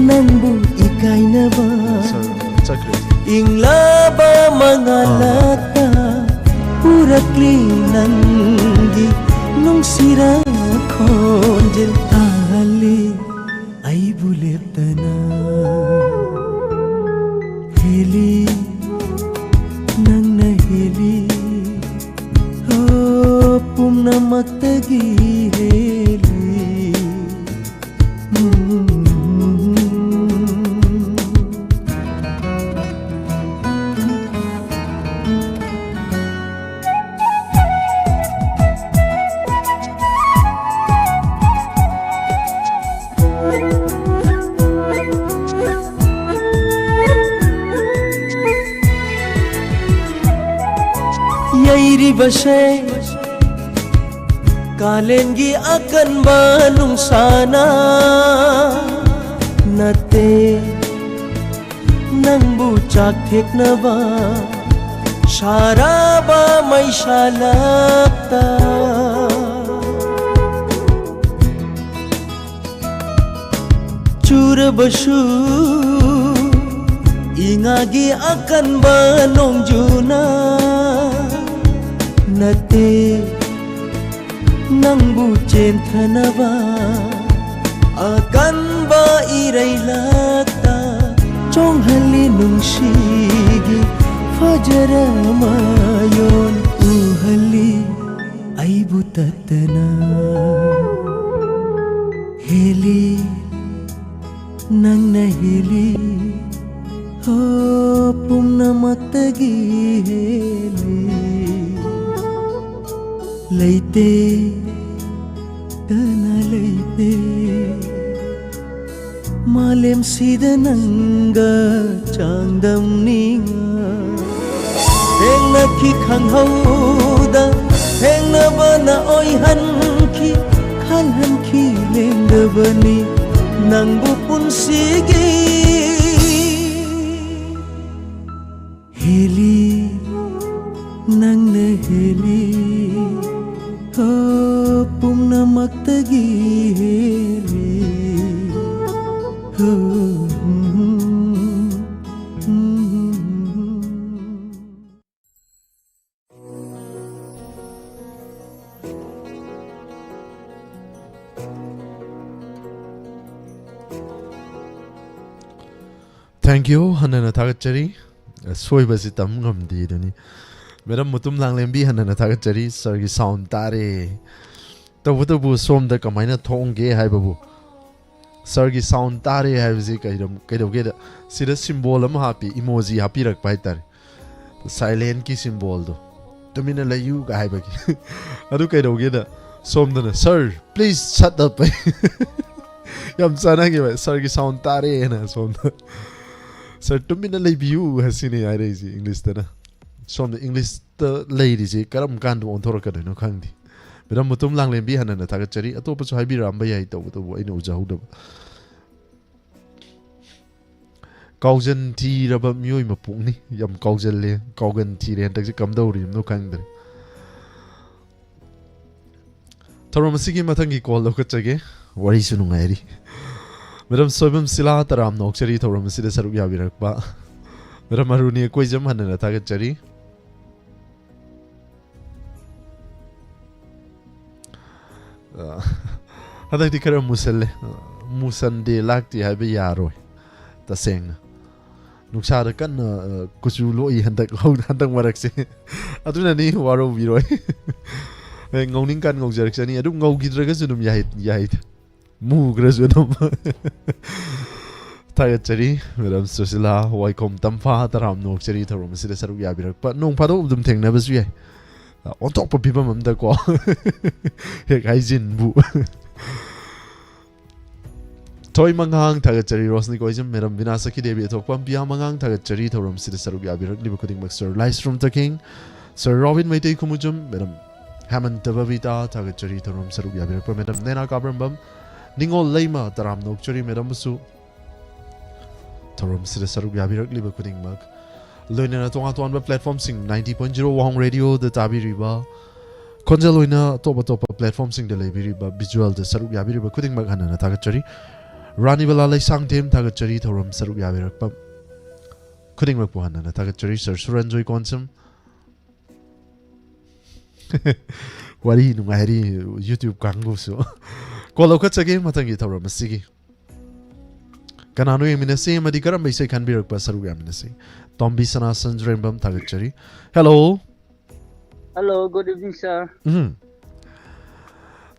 ꯅꯪꯕꯨ ꯏꯀꯥꯏꯅꯕ ꯆꯠꯈ꯭ꯔꯦ꯫ ꯏꯪꯂꯕ ꯃꯉꯥꯂꯛꯇ ꯎꯔꯛꯂꯤ ꯅꯪꯒꯤ ꯅꯨꯡꯁꯤꯔ ꯈꯣꯟꯖꯦꯜ ꯇꯥꯍꯜꯂꯤ ꯑꯩꯕꯨ ꯂꯦꯞꯇꯅ꯫ ꯍꯦꯜꯂꯤ, ꯅꯪꯅ ꯍꯦꯜꯂꯤ, ꯍꯣ, ꯄꯨꯝꯅꯃꯛꯇꯒꯤ ꯍꯦꯜꯂꯤ꯫ ꯌꯩꯔꯤꯕꯁꯦ ꯀꯥꯂꯦꯟꯒꯤ ꯑꯀꯟꯕ ꯅꯨꯡꯁꯥꯅ ꯅꯠꯇꯦ, ꯅꯪꯕꯨ ꯆꯥꯛ ꯊꯦꯛꯅꯕ ꯁꯥꯔꯕ ꯃꯩꯁꯥꯂꯛꯇ ꯆꯨꯔꯕꯁꯨ ꯏꯉꯥꯒꯤ ꯑꯀꯟꯕ ꯅꯣꯡꯖꯨꯅ ꯅꯠꯇꯦ, ꯅꯪꯕꯨ ꯆꯦꯟꯊꯅꯕ ꯑꯀꯟꯕ ꯏꯔꯩꯂꯛꯇ ꯆꯣꯡꯍꯜꯂꯤ ꯅꯨꯡꯁꯤꯒꯤ ꯐꯖꯔ ꯃꯌꯣꯟ ꯎꯍꯜꯂꯤ ꯑꯩꯕꯨ ꯇꯠꯇꯅ꯫ ꯍꯦꯜꯂꯤ, ꯅꯪꯅ ꯍꯦꯜꯂꯤ, ꯍꯣ, ꯄꯨꯝꯅꯃꯛꯇꯒꯤ ꯍꯦꯜꯂꯤ꯫ ꯂꯩꯇꯦ ꯇꯅ ꯂꯩꯇꯦ꯫ ꯃꯥꯂꯦꯝꯁꯤꯗ ꯅꯪꯒ ꯆꯥꯡꯗꯝꯅꯤꯡꯉꯥꯏ꯫ ꯊꯦꯡꯅꯈꯤ ꯈꯪꯍꯧꯗ, ꯊꯦꯡꯅꯕꯅ ꯑꯣꯏꯍꯟꯈꯤ, ꯈꯜꯍꯟꯈꯤ ꯂꯦꯡꯗꯕꯅꯤ ꯅꯪꯕꯨ ꯄꯨꯟꯁꯤꯒꯤ꯫ ꯍꯦꯜꯂꯤ, ꯅꯪꯅ ꯍꯦꯜꯂꯤ, ꯍꯣ, ꯄꯨꯝꯅꯃꯛꯇꯒꯤ ꯍꯦꯜꯂꯤ, ꯍꯣ, ꯎꯝ, ꯎꯝ, ꯎꯝ꯫ Thank you, ꯍꯟꯅꯅ ꯊꯥꯒꯠꯆꯔꯤ꯫ ꯑꯁꯣꯏꯕꯁꯤ ꯇꯝ ꯉꯝꯗꯦ ꯑꯗꯨꯅꯤ꯫ Madam ꯃꯨꯇꯨꯝ ꯂꯥꯡꯂꯦꯝꯕꯤ, ꯍꯟꯅꯅ ꯊꯥꯒꯠꯆꯔꯤ꯫ Sirꯒꯤ sound ꯇꯥꯔꯦ꯫ ꯇꯧꯕꯇꯕꯨ ꯁꯣꯝꯗ ꯀꯃꯥꯏꯅ ꯊꯣꯡꯒꯦ ꯍꯥꯏꯕꯕꯨ, Sirꯒꯤ sound ꯇꯥꯔꯦ ꯍꯥꯏꯕꯁꯤ ꯀꯩꯗꯧ-, ꯀꯩꯗꯧꯒꯦꯗ, ꯁꯤꯗ symbol ꯑꯃ ꯍꯥꯞꯄꯤ, emoji ꯍꯥꯞꯄꯤꯔꯛꯄ ꯍꯥꯏꯇꯥꯔꯦ, silentꯀꯤ symbolꯗꯣ, "ꯇꯨꯃꯤꯟꯅ ꯂꯩꯌꯨ" ꯀ ꯍꯥꯏꯕꯒꯤ꯫ ꯑꯗꯨ ꯀꯩꯗꯧꯒꯦꯗ, ꯁꯣꯝꯗꯅ, "Sir, please shut up" ꯍꯥꯏ꯫ ꯌꯥꯝ ꯆꯥꯟꯅꯈꯤꯕ, "Sirꯒꯤ sound ꯇꯥꯔꯦꯅ" ꯁꯣꯝꯗ꯫ "Sir, ꯇꯨꯃꯤꯟꯅ ꯂꯩꯕꯤꯌꯨ" ꯍꯥꯏꯁꯤꯅꯦ ꯍꯥꯏꯔꯛꯏꯁꯦ Englishꯇꯅ꯫ ꯁꯣꯝꯗ Englishꯇ ꯂꯩꯔꯤꯁꯦ ꯀꯔꯝ ꯀꯥꯟꯗ ꯑꯣꯟꯊꯣꯔꯛꯀꯗꯣꯏꯅꯣ ꯈꯪꯗꯦ꯫ Madam ꯃꯨꯇꯨꯝ ꯂꯥꯡꯂꯦꯝꯕꯤ, ꯍꯟꯅꯅ ꯊꯥꯒꯠꯆꯔꯤ꯫ ꯑꯇꯣꯞꯄꯁꯨ ꯍꯥꯏꯕꯤꯔꯛꯑꯝꯕ ꯌꯥꯏ, ꯇꯧꯕꯇꯕꯨ ꯑꯩꯅ ꯎꯖꯍꯧꯗꯕ꯫ ꯀꯥꯎꯖꯟ ꯊꯤꯔꯕ ꯃꯤꯑꯣꯏ ꯃꯄꯣꯛꯅꯤ꯫ ꯌꯥꯝ ꯀꯥꯎꯖꯜꯂꯦ, ꯀꯥꯎꯒꯟ ꯊꯤꯔꯦ ꯍꯟꯗꯛꯁꯦ, ꯀꯝꯗꯧꯔꯤꯕꯅꯣ ꯈꯪꯗ꯭ꯔꯦ꯫ ꯊꯧꯔꯝ ꯑꯁꯤꯒꯤ ꯃꯊꯪꯒꯤ call ꯂꯧꯈꯠꯆꯒꯦ꯫ ꯋꯥꯔꯤꯁꯨ ꯅꯨꯡꯉꯥꯏꯔꯤ꯫ Madam ꯁꯣꯏꯕꯝ ꯁꯤꯂꯥ, ꯇꯔꯥꯝꯅ ꯑꯣꯛꯆꯔꯤ ꯊꯧꯔꯝ ꯑꯁꯤꯗ ꯁꯔꯨꯛ ꯌꯥꯕꯤꯔꯛꯄ꯫ Madam ꯑꯔꯨꯅꯤ ꯑꯀꯣꯏꯖꯝ, ꯍꯟꯅꯅ ꯊꯥꯒꯠꯆꯔꯤ꯫ ꯑ, ꯍꯟꯗꯛꯇꯤ ꯈꯔ ꯃꯨꯁꯜꯂꯦ꯫ ꯑ, ꯃꯨꯁꯟꯗꯦ ꯂꯥꯛꯇꯦ ꯍꯥꯏꯕ ꯌꯥꯔꯣꯏ, ꯇꯁꯦꯡꯅ꯫ ꯅꯨꯡꯁꯥꯗ ꯀꯟꯅ, ꯑ, ꯀꯨꯆꯨ ꯂꯣꯛꯏ ꯍꯟꯗꯛ, ꯍꯧ-, ꯍꯟꯗꯛ ꯃꯔꯛꯁꯦ꯫ ꯑꯗꯨꯅꯅꯤ, ꯋꯥꯔꯧꯕꯤꯔꯣꯏ꯫ ꯍꯌꯦꯡ ꯉꯧꯅꯤꯡꯀꯥꯟ ꯉꯧꯖꯔꯛꯆꯅꯤ꯫ ꯑꯗꯨꯝ ꯉꯧꯈꯤꯗ꯭ꯔꯒꯁꯨ ꯑꯗꯨꯝ ꯌꯥꯏ, ꯌꯥꯏꯗ꯫ ꯃꯨꯈ꯭ꯔꯁꯨ ꯑꯗꯨꯝ꯫ ꯊꯥꯒꯠꯆꯔꯤ, Madam ꯁꯨꯁꯤꯂꯥ, ꯋꯥꯏꯈꯣꯝ ꯇꯝꯐꯥ, ꯇꯔꯥꯝꯅ ꯑꯣꯛꯆꯔꯤ ꯊꯧꯔꯝ ꯑꯁꯤꯗ ꯁꯔꯨꯛ ꯌꯥꯕꯤꯔꯛꯄ꯫ ꯅꯣꯡ ꯐꯥꯗꯣꯛ ꯑꯗꯨꯝ ꯊꯦꯡꯅꯕꯁꯨ ꯌꯥꯏ꯫ ꯑꯣꯟꯊꯣꯛꯄ ꯐꯤꯕꯝ ꯑꯝꯗꯀꯣ꯫ ꯍꯦꯛ ꯍꯥꯏꯖꯤꯟꯕꯨ꯫ ꯊꯣꯏ ꯃꯉꯥꯡ ꯊꯥꯒꯠꯆꯔꯤ꯫ ꯔꯣꯁꯅꯤ ꯀꯣꯏꯖꯝ, ꯃꯦꯗꯝ ꯕꯤꯅꯥ ꯁꯈꯤ ꯗꯦꯕꯤ ꯑꯊꯣꯛꯄꯝ, ꯄꯤꯌꯥ ꯃꯉꯥꯡ ꯊꯥꯒꯠꯆꯔꯤ꯫ ꯊꯧꯔꯝꯁꯤꯗ ꯁꯔꯨꯛ ꯌꯥꯕꯤꯔꯛꯂꯤꯕ ꯈꯨꯗꯤꯡꯃꯛ, sir Laishram Takheng, sir Robin Meitei Khumujam, madam Hemanta Babita ꯊꯥꯒꯠꯆꯔꯤ꯫ ꯊꯧꯔꯝ ꯁꯔꯨꯛ ꯌꯥꯕꯤꯔꯛꯄ ꯃꯦꯗꯝ ꯅꯦꯅꯥ ꯀꯥꯕ꯭ꯔꯝꯕꯝ, ꯅꯤꯉꯣꯜ ꯂꯩꯃ, ꯇꯔꯥꯝꯅ ꯑꯣꯛꯆꯔꯤ꯫ ꯃꯦꯗꯝꯕꯨꯁꯨ ꯊꯧꯔꯝꯁꯤꯗ ꯁꯔꯨꯛ ꯌꯥꯕꯤꯔꯛꯂꯤꯕ ꯈꯨꯗꯤꯡꯃꯛ, ꯂꯣꯏꯅꯅ ꯇꯣꯉꯥꯟ ꯇꯣꯉꯥꯟꯕ platformꯁꯤꯡ, ninety point zero Wahong Radioꯗ ꯇꯥꯕꯤꯔꯤꯕ, ꯈꯣꯟꯖꯦꯜ ꯑꯣꯏꯅ ꯑꯇꯣꯞ ꯑꯇꯣꯞꯄ platformꯁꯤꯡꯗ ꯂꯩꯕꯤꯔꯤꯕ, visualꯗ ꯁꯔꯨꯛ ꯌꯥꯕꯤꯔꯤꯕ ꯈꯨꯗꯤꯡꯃꯛ ꯍꯟꯅꯅ ꯊꯥꯒꯠꯆꯔꯤ꯫ ꯔꯥꯅꯤꯕꯂꯥ ꯂꯩꯁꯥꯡꯊꯦꯝ ꯊꯥꯒꯠꯆꯔꯤ꯫ ꯊꯧꯔꯝ ꯁꯔꯨꯛ ꯌꯥꯕꯤꯔꯛꯄ ꯈꯨꯗꯤꯡꯃꯛꯄꯨ ꯍꯟꯅꯅ ꯊꯥꯒꯠꯆꯔꯤ꯫ ꯁꯔ ꯁꯨꯔꯟꯖꯣꯏ ꯀꯣꯟꯁꯝ꯫ ꯋꯥꯔꯤ ꯅꯨꯡꯉꯥꯏꯔꯤ YouTube ꯀꯥꯡꯕꯨꯁꯨ꯫ ꯀꯣꯜ ꯂꯧꯈꯠꯆꯒꯦ ꯃꯊꯪꯒꯤ ꯊꯧꯔꯝ ꯑꯁꯤꯒꯤ꯫ ꯀꯅꯥꯅꯣ ꯌꯦꯡꯃꯤꯟꯅꯁꯤ ꯑꯃꯗꯤ ꯀꯔꯝꯕ ꯏꯁꯩ ꯈꯟꯕꯤꯔꯛꯄ ꯁꯔꯨꯛ ꯌꯥꯃꯤꯟꯅꯁꯤ? ꯇꯣꯝꯕꯤ ꯁꯅꯥ ꯁꯟꯖ꯭ꯔꯦꯝꯕꯝ ꯊꯥꯒꯠꯆꯔꯤ꯫ Hello꯫ Hello, good evening, sir. ꯎꯝ꯫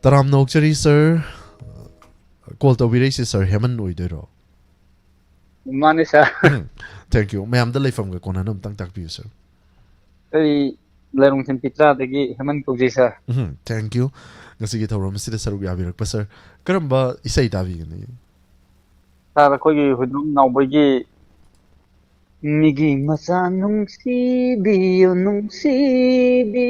ꯇꯔꯥꯝꯅ ꯑꯣꯛꯆꯔꯤ, sir꯫ ꯀꯣꯜ ꯇꯧꯕꯤꯔꯛꯏꯁꯦ sir ꯍꯦꯃꯟ ꯑꯣꯏꯗꯣꯏꯔꯣ? ꯃꯥꯅꯦ, sir꯫ ꯎꯝ꯫ Thank you꯫ ꯃꯌꯥꯝꯗ ꯂꯩꯐꯝꯒ ꯀꯣꯟꯅꯅ ꯑꯝꯇꯪ ꯇꯥꯛꯄꯤꯌꯨ, sir꯫ ꯑꯩ ꯂꯥꯏꯔꯣꯡꯊꯦꯝ ꯄꯤꯇ꯭ꯔꯥꯗꯒꯤ ꯍꯦꯃꯟ ꯀꯧꯖꯩ, sir꯫ Um, thank you꯫ ꯉꯁꯤꯒꯤ ꯊꯧꯔꯝ ꯑꯁꯤꯗ ꯁꯔꯨꯛ ꯌꯥꯕꯤꯔꯛꯄ, sir꯫ ꯀꯔꯝꯕ ꯏꯁꯩ ꯇꯥꯕꯤꯒꯅꯤ? Sir, ꯑꯩꯈꯣꯏꯒꯤ ꯍꯨꯏꯗ꯭ꯔꯣꯝ ꯅꯥꯎꯕꯣꯏꯒꯤ "ꯃꯤꯒꯤ ꯃꯆꯥ ꯅꯨꯡꯁꯤꯕꯤꯌꯨ, ꯅꯨꯡꯁꯤꯕꯤ"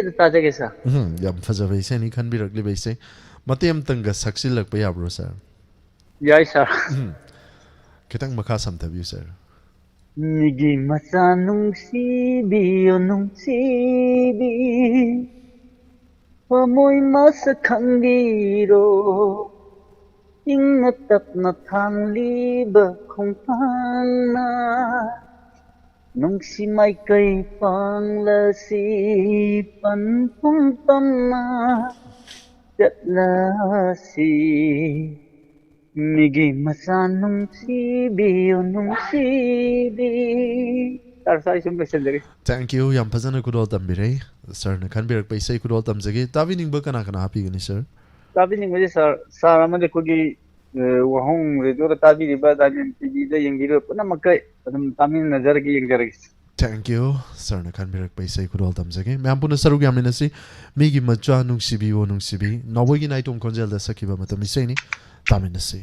ꯑꯗꯨ ꯇꯥꯖꯒꯦ, sir꯫ ꯎꯝ, ꯌꯥꯝ ꯐꯖꯕ ꯏꯁꯩꯅꯤ ꯈꯟꯕꯤꯔꯛꯂꯤꯕ ꯏꯁꯩ꯫ ꯃꯇꯦꯛ ꯑꯃꯇꯪꯒ ꯁꯛꯆꯤꯜꯂꯛꯄ ꯌꯥꯕ꯭ꯔꯣ, sir? ꯌꯥꯏ, sir꯫ ꯎꯝ꯫ ꯈꯤꯇꯪ ꯃꯈꯥ ꯁꯝꯊꯕꯤꯌꯨ, sir꯫ "ꯃꯤꯒꯤ ꯃꯆꯥ ꯅꯨꯡꯁꯤꯕꯤꯌꯨ, ꯅꯨꯡꯁꯤꯕꯤ, ꯊꯃꯣꯏ ꯃꯁꯛ ꯈꯪꯕꯤꯔꯣ, ꯏꯪꯅ ꯇꯞꯅ ꯊꯥꯡꯂꯤꯕ ꯈꯣꯡꯊꯥꯡꯅ, ꯅꯨꯡꯁꯤ ꯃꯥꯏꯀꯩ ꯄꯥꯡꯂꯁꯤ, ꯄꯟꯊꯨꯡ ꯇꯝꯅ ꯆꯠꯂꯁꯤ, ꯃꯤꯒꯤ ꯃꯆꯥ ꯅꯨꯡꯁꯤꯕꯤꯌꯨ, ꯅꯨꯡꯁꯤꯕꯤ"꯫ Sir, sir, ꯑꯩ ꯁꯨꯝ ꯂꯣꯏꯁꯤꯟꯖꯔꯒꯦ꯫ Thank you꯫ ꯌꯥꯝ ꯐꯖꯅ ꯈꯨꯗꯣꯜ ꯇꯝꯕꯤꯔꯦ꯫ Sirꯅ ꯈꯟꯕꯤꯔꯛꯄ ꯏꯁꯩ ꯈꯨꯗꯣꯜ ꯇꯝꯖꯒꯦ꯫ ꯇꯥꯕꯤꯅꯤꯡꯕ ꯀꯅꯥ ꯀꯅꯥ ꯍꯥꯞꯄꯤꯒꯅꯤ, sir? ꯇꯥꯕꯤꯅꯤꯡꯕꯁꯦ, sir, sir ꯑꯃꯗꯤ ꯑꯩꯈꯣꯏꯒꯤ, ꯑ, ꯋꯥꯍꯣꯡ radioꯗ ꯇꯥꯕꯤꯔꯤꯕ, Diamond TVꯗ ꯌꯦꯡꯕꯤꯔꯤꯕ ꯄꯨꯝꯅꯃꯛꯀ ꯑꯗꯨꯝ ꯇꯥꯃꯤꯟꯅꯖꯔꯒꯦ, ꯌꯦꯡꯖꯔꯒꯦ꯫ Thank you, ꯁꯔꯅ ꯈꯟꯕꯤꯔꯛꯄ ꯏꯁꯩ ꯈꯨꯗꯣꯜ ꯇꯝꯖꯒꯦ꯫ ꯃꯌꯥꯝ ꯄꯨꯟꯅ ꯁꯔꯨꯛ ꯌꯥꯃꯤꯟꯅꯁꯤ꯫ ꯃꯤꯒꯤ ꯃꯆꯥ ꯅꯨꯡꯁꯤꯕꯤꯌꯣ ꯅꯨꯡꯁꯤꯕꯤ, ꯅꯥꯎꯕꯣꯏꯒꯤ ꯅꯥꯏꯇꯣꯝ ꯈꯣꯟꯖꯦꯜꯗ ꯁꯛꯈꯤꯕ ꯃꯇꯝ ꯏꯁꯩꯅꯤ꯫ ꯇꯥꯃꯤꯟꯅꯁꯤ꯫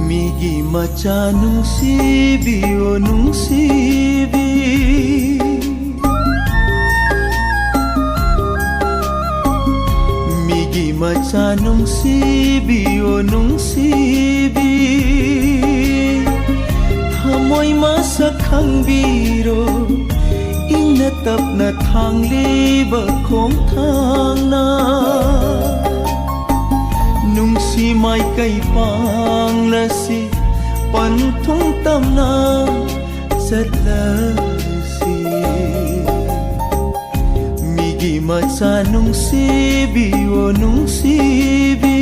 ꯃꯤꯒꯤ ꯃꯆꯥ ꯅꯨꯡꯁꯤꯕꯤꯌꯣ ꯅꯨꯡꯁꯤꯕꯤ, ꯃꯤꯒꯤ ꯃꯆꯥ ꯅꯨꯡꯁꯤꯕꯤꯌꯣ ꯅꯨꯡꯁꯤꯕꯤ, ꯊꯃꯣꯏ ꯃꯁꯛ ꯈꯪꯕꯤꯔꯣ, ꯏꯪꯅ ꯇꯞꯅ ꯊꯥꯡꯂꯤꯕ ꯈꯣꯡꯊꯥꯡꯅ ꯅꯨꯡꯁꯤ ꯃꯥꯏꯀꯩ ꯄꯥꯡꯂꯁꯤ, ꯄꯟꯊꯨꯡ ꯇꯝꯅ ꯆꯠꯂꯁꯤ꯫ ꯃꯤꯒꯤ ꯃꯆꯥ ꯅꯨꯡꯁꯤꯕꯤꯌꯣ ꯅꯨꯡꯁꯤꯕꯤ꯫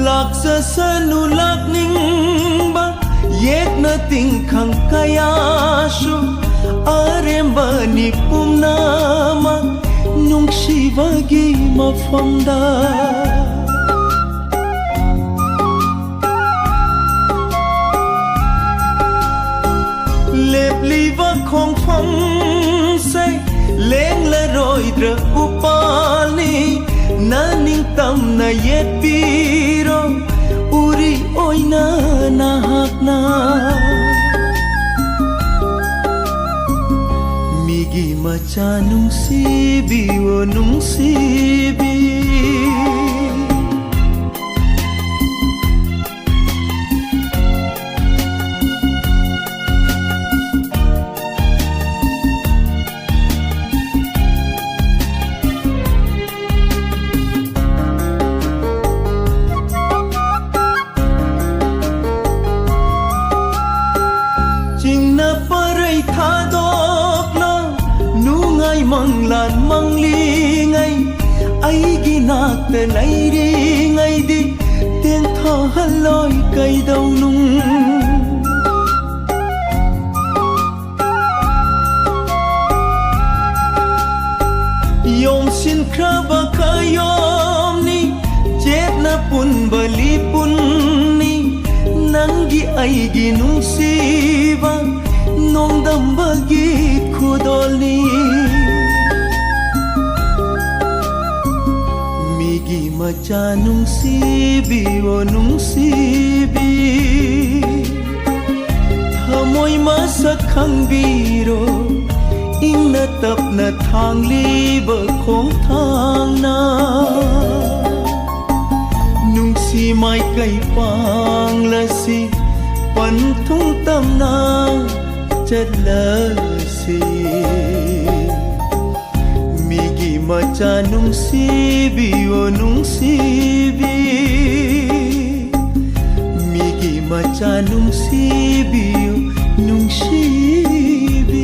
ꯂꯥꯛꯆꯁꯅꯨ ꯂꯥꯛꯅꯤꯡꯕ ꯌꯦꯛꯅ ꯇꯤꯡꯈꯪ ꯀꯌꯥꯁꯨ, ꯑꯔꯦꯝꯕꯅꯤ ꯄꯨꯝꯅꯃꯛ ꯅꯨꯡꯁꯤꯕꯒꯤ ꯃꯐꯝꯗ꯫ ꯂꯦꯞꯂꯤꯕ ꯈꯣꯡꯐꯝꯁꯦ ꯂꯦꯡꯂꯔꯣꯏꯗ꯭ꯔ ꯎꯄꯥꯜꯅꯤ, ꯅꯅꯤꯡꯇꯝꯅ ꯌꯦꯠꯄꯤꯔꯣ ꯎꯔꯤ ꯑꯣꯏꯅ ꯅꯍꯥꯛꯅ꯫ ꯃꯆꯥ ꯅꯨꯡꯁꯤꯕꯤꯌꯣ ꯅꯨꯡꯁꯤꯕꯤ꯫ ꯆꯤꯡꯅ ꯄꯔꯩ ꯊꯥꯗꯣꯛꯂꯣ, ꯅꯨꯡꯉꯥꯏ ꯃꯪꯂꯥꯟ ꯃꯪꯂꯤꯉꯩ, ꯑꯩꯒꯤ ꯅꯥꯛꯇ ꯂꯩꯔꯤꯉꯩꯗꯤ ꯇꯦꯟꯊꯥꯍꯜꯂꯣꯏ ꯀꯩꯗꯧꯅꯨꯡ꯫ ꯌꯣꯝꯁꯤꯟꯈ꯭ꯔꯕ ꯈꯌꯣꯝꯅꯤ, ꯆꯦꯠꯅ ꯄꯨꯟꯕ ꯂꯤꯄꯨꯟꯅꯤ, ꯅꯪꯒꯤ ꯑꯩꯒꯤ ꯅꯨꯡꯁꯤꯕ ꯅꯣꯡꯗꯝꯕꯒꯤ ꯈꯨꯗꯣꯜꯅꯤ꯫ ꯃꯤꯒꯤ ꯃꯆꯥ ꯅꯨꯡꯁꯤꯕꯤꯌꯣ ꯅꯨꯡꯁꯤꯕꯤ, ꯊꯃꯣꯏ ꯃꯁꯛ ꯈꯪꯕꯤꯔꯣ, ꯏꯪꯅ ꯇꯞꯅ ꯊꯥꯡꯂꯤꯕ ꯈꯣꯡꯊꯥꯡꯅ꯫ ꯅꯨꯡꯁꯤ ꯃꯥꯏꯀꯩ ꯄꯥꯡꯂꯁꯤ, ꯄꯟꯊꯨꯡ ꯇꯝꯅ ꯆꯠꯂꯁꯤ꯫ ꯃꯤꯒꯤ ꯃꯆꯥ ꯅꯨꯡꯁꯤꯕꯤꯌꯣ ꯅꯨꯡꯁꯤꯕꯤ, ꯃꯤꯒꯤ ꯃꯆꯥ ꯅꯨꯡꯁꯤꯕꯤꯌꯨ ꯅꯨꯡꯁꯤꯕꯤ꯫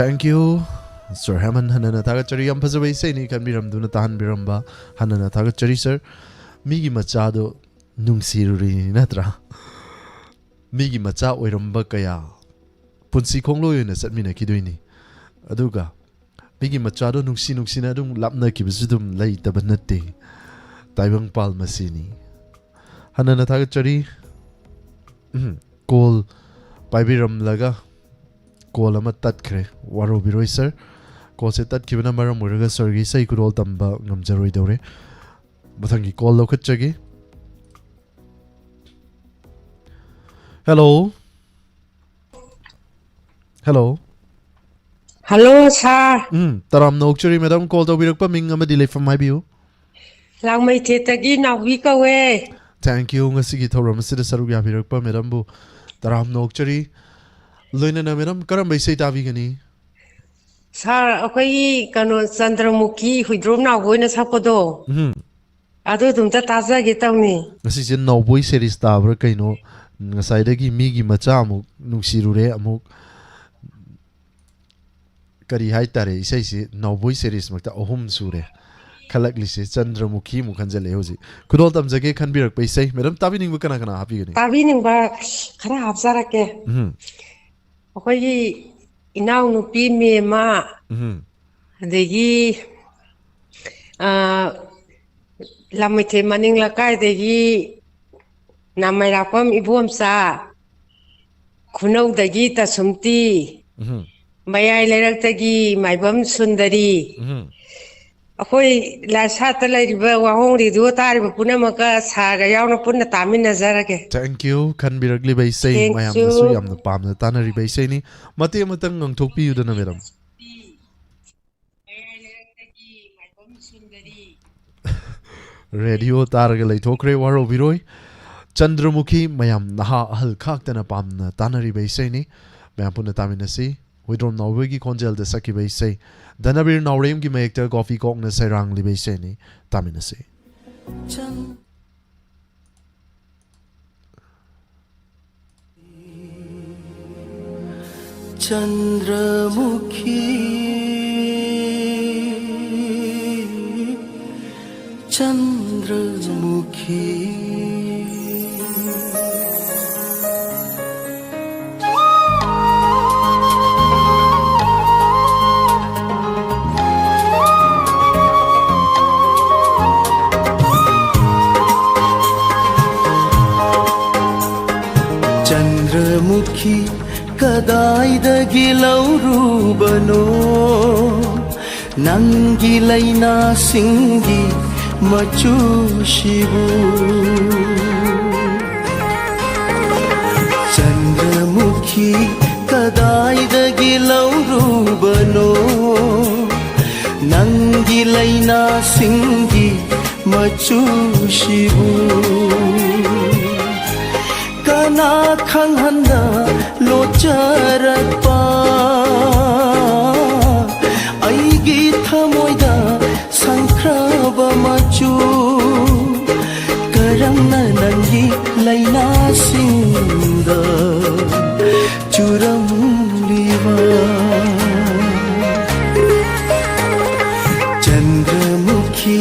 Thank you, Sir Heman, ꯍꯟꯅꯅ ꯊꯥꯒꯠꯆꯔꯤ꯫ ꯌꯥꯝ ꯐꯖꯕ ꯏꯁꯩꯅꯤ ꯈꯟꯕꯤꯔꯝꯗꯨꯅ ꯇꯥꯍꯟꯕꯤꯔꯝꯕ, ꯍꯟꯅꯅ ꯊꯥꯒꯠꯆꯔꯤ, Sir꯫ ꯃꯤꯒꯤ ꯃꯆꯥꯗꯣ ꯅꯨꯡꯁꯤꯔꯨꯔꯤꯅꯤ ꯅꯠꯇ꯭ꯔꯥ? ꯃꯤꯒꯤ ꯃꯆꯥ ꯑꯣꯏꯔꯝꯕ ꯀꯌꯥ ꯄꯨꯟꯁꯤ ꯈꯣꯡꯂꯣꯏ ꯑꯣꯏꯅ ꯆꯠꯃꯤꯟꯅꯈꯤꯗꯣꯏꯅꯤ꯫ ꯑꯗꯨꯒ ꯃꯤꯒꯤ ꯃꯆꯥꯗꯣ ꯅꯨꯡꯁꯤ ꯅꯨꯡꯁꯤꯅ ꯑꯗꯨꯝ ꯂꯥꯞꯅꯈꯤꯕꯁꯨ ꯑꯗꯨꯝ ꯂꯩꯇꯕ ꯅꯠꯇꯦ꯫ ꯇꯥꯏꯕꯪꯄꯥꯜ ꯃꯁꯤꯅꯤ꯫ ꯍꯟꯅꯅ ꯊꯥꯒꯠꯆꯔꯤ꯫ ꯎꯝ, call ꯄꯥꯏꯕꯤꯔꯝꯂꯒ ꯀꯣꯜ ꯑꯃ ꯇꯠꯈ꯭ꯔꯦ꯫ ꯋꯥꯔꯧꯕꯤꯔꯣꯏ ꯁꯥꯔ, ꯀꯣꯜꯁꯦ ꯇꯠꯈꯤꯕꯅ ꯃꯔꯝ ꯑꯣꯏꯔꯒ ꯁꯥꯔꯒꯤ ꯏꯁꯩ ꯈꯨꯗꯣꯜ ꯇꯝꯕ ꯉꯝꯖꯔꯣꯏꯗꯧꯔꯦ꯫ ꯃꯊꯪꯒꯤ ꯀꯣꯜ ꯂꯧꯈꯠꯆꯒꯦ꯫ ꯍꯦꯜꯂꯣ꯫ ꯍꯦꯜꯂꯣ꯫ ꯍꯜꯂꯣ ꯁꯥꯔ꯫ ꯎꯝ, ꯇꯔꯥꯝꯅ ꯑꯣꯛꯆꯔꯤ ꯃꯦꯗꯥꯝ, ꯀꯣꯜ ꯇꯧꯕꯤꯔꯛꯄ ꯃꯤꯡ ꯑꯃꯗꯤ ꯂꯩꯐꯝ ꯍꯥꯏꯕꯤꯌꯨ꯫ ꯂꯥꯡꯃꯩꯊꯦꯠꯇꯒꯤ ꯅꯥꯎꯕꯤ ꯀꯧꯋꯦ꯫ Thank you, ꯉꯁꯤꯒꯤ ꯊꯧꯔꯝ ꯑꯁꯤꯗ ꯁꯔꯨꯛ ꯌꯥꯕꯤꯔꯛꯄ ꯃꯦꯗꯥꯝꯕꯨ ꯇꯔꯥꯝꯅ ꯑꯣꯛꯆꯔꯤ꯫ ꯂꯣꯏꯅꯅ ꯃꯦꯗꯥꯝ, ꯀꯔꯝꯕ ꯏꯁꯩ ꯇꯥꯕꯤꯒꯅꯤ? ꯁꯥꯔ, ꯑꯩꯈꯣꯏꯒꯤ ꯀꯩꯅꯣ, ꯆꯟꯗ꯭ꯔꯃꯨꯈꯤ ꯍꯨꯏꯗ꯭ꯔꯣꯝ ꯅꯥꯎꯕ ꯑꯣꯏꯅ ꯁꯛꯄꯗꯣ, ꯎꯝ꯫ ꯑꯗꯨ ꯑꯗꯨꯝꯇ ꯇꯥꯖꯒꯦ ꯇꯧꯅꯤ꯫ ꯉꯁꯤꯁꯦ ꯅꯥꯎꯕꯣꯏ ꯁꯦꯔꯤꯁ ꯇꯥꯕ꯭ꯔꯥ ꯀꯩꯅꯣ, ꯉꯁꯥꯏꯗꯒꯤ ꯃꯤꯒꯤ ꯃꯆꯥ ꯑꯃꯨꯛ ꯅꯨꯡꯁꯤꯔꯨꯔꯦ, ꯑꯃꯨꯛ ꯀꯔꯤ ꯍꯥꯏꯇꯥꯔꯦ, ꯏꯁꯩꯁꯤ ꯅꯥꯎꯕꯣꯏ ꯁꯦꯔꯤꯁꯃꯛꯇ ꯑꯍꯨꯝ ꯁꯨꯔꯦ ꯈꯜꯂꯛꯂꯤꯁꯦ꯫ ꯆꯟꯗ꯭ꯔꯃꯨꯈꯤ ꯑꯃꯨꯛ ꯈꯟꯖꯜꯂꯛꯑꯦ ꯍꯧꯖꯤꯛ꯫ ꯈꯨꯗꯣꯜ ꯇꯝꯖꯒꯦ ꯈꯟꯕꯤꯔꯛꯄ ꯏꯁꯩ꯫ ꯃꯦꯗꯥꯝ, ꯇꯥꯕꯤꯅꯤꯡꯕ ꯀꯅꯥ ꯀꯅꯥ ꯍꯥꯞꯄꯤꯒꯅꯤ? ꯇꯥꯕꯤꯅꯤꯡꯕ ꯈꯔ ꯍꯥꯞꯆꯔꯛꯀꯦ꯫ ꯎꯝ꯫ ꯑꯩꯈꯣꯏꯒꯤ ꯏꯅꯥꯎꯅꯨꯄꯤ ꯃꯦꯃ, ꯎꯝ꯫ ꯑꯗꯒꯤ, ꯑ, ꯂꯥꯡꯃꯩꯊꯦꯝ ꯃꯅꯤꯡ ꯂꯩꯀꯥꯏꯗꯒꯤ ꯅꯥꯃꯩꯔꯥꯛꯄꯝ ꯏꯕꯣꯝꯆꯥ, ꯈꯨꯅꯧꯗꯒꯤ ꯇꯁꯨꯝꯇꯤ, ꯎꯝ꯫ ꯃꯌꯥꯏ ꯂꯩꯔꯛꯇꯒꯤ ꯃꯥꯏꯕꯝ ꯁꯨꯟꯗꯔꯤ꯫ ꯎꯝ꯫ ꯑꯩꯈꯣꯏ ꯂꯥꯏꯁꯥꯠꯇ ꯂꯩꯔꯤꯕ ꯋꯥꯍꯣꯡ ꯔꯦꯗꯤꯑꯣ ꯇꯥꯔꯤꯕ ꯄꯨꯝꯅꯃꯛꯀ ꯁꯥꯔꯒ ꯌꯥꯎꯅ ꯄꯨꯟꯅ ꯇꯥꯃꯤꯟꯅꯖꯔꯒꯦ꯫ Thank you꯫ ꯈꯟꯕꯤꯔꯛꯂꯤꯕ ꯏꯁꯩ, Thank you꯫ ꯃꯌꯥꯝꯅꯁꯨ ꯌꯥꯝꯅ ꯄꯥꯝꯅ ꯇꯥꯅꯔꯤꯕ ꯏꯁꯩꯅꯤ꯫ ꯃꯇꯦꯛ ꯑꯃꯇꯪ ꯉꯪꯊꯣꯛꯄꯤꯌꯨꯗꯅ, ꯃꯦꯗꯥꯝ꯫ ꯔꯦꯗꯤꯑꯣ ꯇꯥꯔꯒ ꯂꯩꯊꯣꯛꯈ꯭ꯔꯦ, ꯋꯥꯔꯧꯕꯤꯔꯣꯏ꯫ ꯆꯟꯗ꯭ꯔꯃꯨꯈꯤ, ꯃꯌꯥꯝ ꯅꯍꯥ ꯑꯍꯜ ꯈꯥꯛꯇꯅ ꯄꯥꯝꯅ ꯇꯥꯅꯔꯤꯕ ꯏꯁꯩꯅꯤ꯫ ꯃꯌꯥꯝ ꯄꯨꯟꯅ ꯇꯥꯃꯤꯟꯅꯁꯤ꯫ ꯍꯨꯏꯗ꯭ꯔꯣꯝ ꯅꯥꯎꯕꯣꯏꯒꯤ ꯈꯣꯟꯖꯦꯜꯗ ꯁꯛꯈꯤꯕ ꯏꯁꯩ, ꯙꯅꯕꯤꯔ ꯅꯥꯎꯔꯦꯝꯒꯤ ꯃꯌꯦꯛꯇ ꯀꯣꯐꯤ ꯀꯣꯛꯅ ꯁꯩꯔꯥꯡꯂꯤꯕ ꯏꯁꯩꯅꯤ꯫ ꯇꯥꯃꯤꯟꯅꯁꯤ꯫ ꯆꯟꯗ꯭ꯔꯃꯨꯈꯤ, ꯆꯟꯗ꯭ꯔꯃꯨꯈꯤ꯫ ꯆꯟꯗ꯭ꯔꯃꯨꯈꯤ ꯀꯗꯥꯏꯗꯒꯤ ꯂꯧꯔꯨꯕꯅꯣ ꯅꯪꯒꯤ ꯂꯩꯅꯥꯁꯤꯡꯒꯤ ꯃꯆꯨꯁꯤꯕꯨ? ꯆꯟꯗ꯭ꯔꯃꯨꯈꯤ, ꯀꯗꯥꯏꯗꯒꯤ ꯂꯧꯔꯨꯕꯅꯣ ꯅꯪꯒꯤ ꯂꯩꯅꯥꯁꯤꯡꯒꯤ ꯃꯆꯨꯁꯤꯕꯨ? ꯀꯅꯥ ꯈꯪꯍꯟꯗ ꯂꯣꯠꯆꯔꯛꯄ ꯑꯩꯒꯤ ꯊꯃꯣꯏꯗ ꯁꯪꯈ꯭ꯔꯕ ꯃꯆꯨ? ꯀꯔꯝꯅ ꯅꯪꯒꯤ ꯂꯩꯅꯥꯁꯤꯡꯗ ꯆꯨꯔꯝꯂꯤꯕ? ꯆꯟꯗ꯭ꯔꯃꯨꯈꯤ,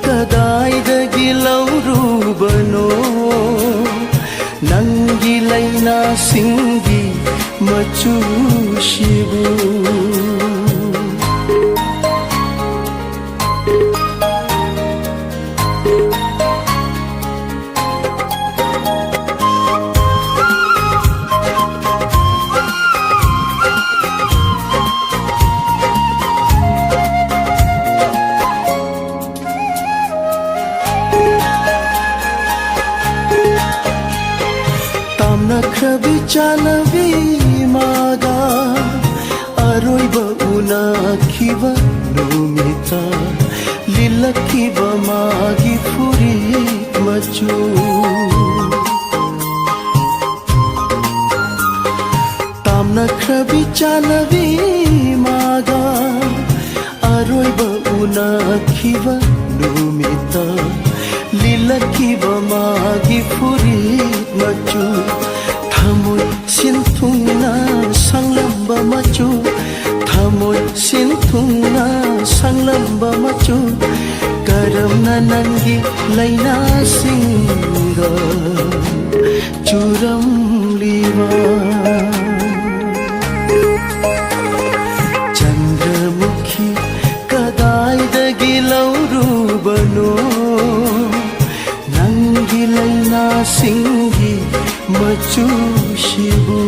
ꯀꯗꯥꯏꯗꯒꯤ ꯂꯧꯔꯨꯕꯅꯣ ꯅꯪꯒꯤ ꯂꯩꯅꯥꯁꯤꯡꯒꯤ ꯃꯆꯨꯁꯤꯕꯨ? ꯇꯥꯝꯅꯈ꯭ꯔꯕꯤ ꯆꯥꯅꯕꯤ ꯃꯥꯒ ꯑꯔꯣꯏꯕ ꯎꯅꯈꯤꯕ ꯅꯨꯃꯤꯠꯇ ꯂꯤꯜꯂꯛꯈꯤꯕ ꯃꯥꯒꯤ ꯐꯨꯔꯤꯠ ꯃꯆꯨ꯫ ꯇꯥꯝꯅꯈ꯭ꯔꯕꯤ ꯆꯥꯅꯕꯤ ꯃꯥꯒ ꯑꯔꯣꯏꯕ ꯎꯅꯈꯤꯕ ꯅꯨꯃꯤꯠꯇ ꯂꯤꯜꯂꯛꯈꯤꯕ ꯃꯥꯒꯤ ꯐꯨꯔꯤꯠ ꯃꯆꯨ꯫ ꯊꯃꯣꯏ ꯁꯤꯟꯊꯨꯡꯅ ꯁꯪꯂꯝꯕ ꯃꯆꯨ, ꯊꯃꯣꯏ ꯁꯤꯟꯊꯨꯡꯅ ꯁꯪꯂꯝꯕ ꯃꯆꯨ꯫ ꯀꯔꯝꯅ ꯅꯪꯒꯤ ꯂꯩꯅꯥꯁꯤꯡꯗ ꯆꯨꯔꯝꯂꯤꯕ? ꯆꯟꯗ꯭ꯔꯃꯨꯈꯤ, ꯀꯗꯥꯏꯗꯒꯤ ꯂꯧꯔꯨꯕꯅꯣ ꯅꯪꯒꯤ ꯂꯩꯅꯥꯁꯤꯡꯒꯤ ꯃꯆꯨꯁꯤꯕꯨ?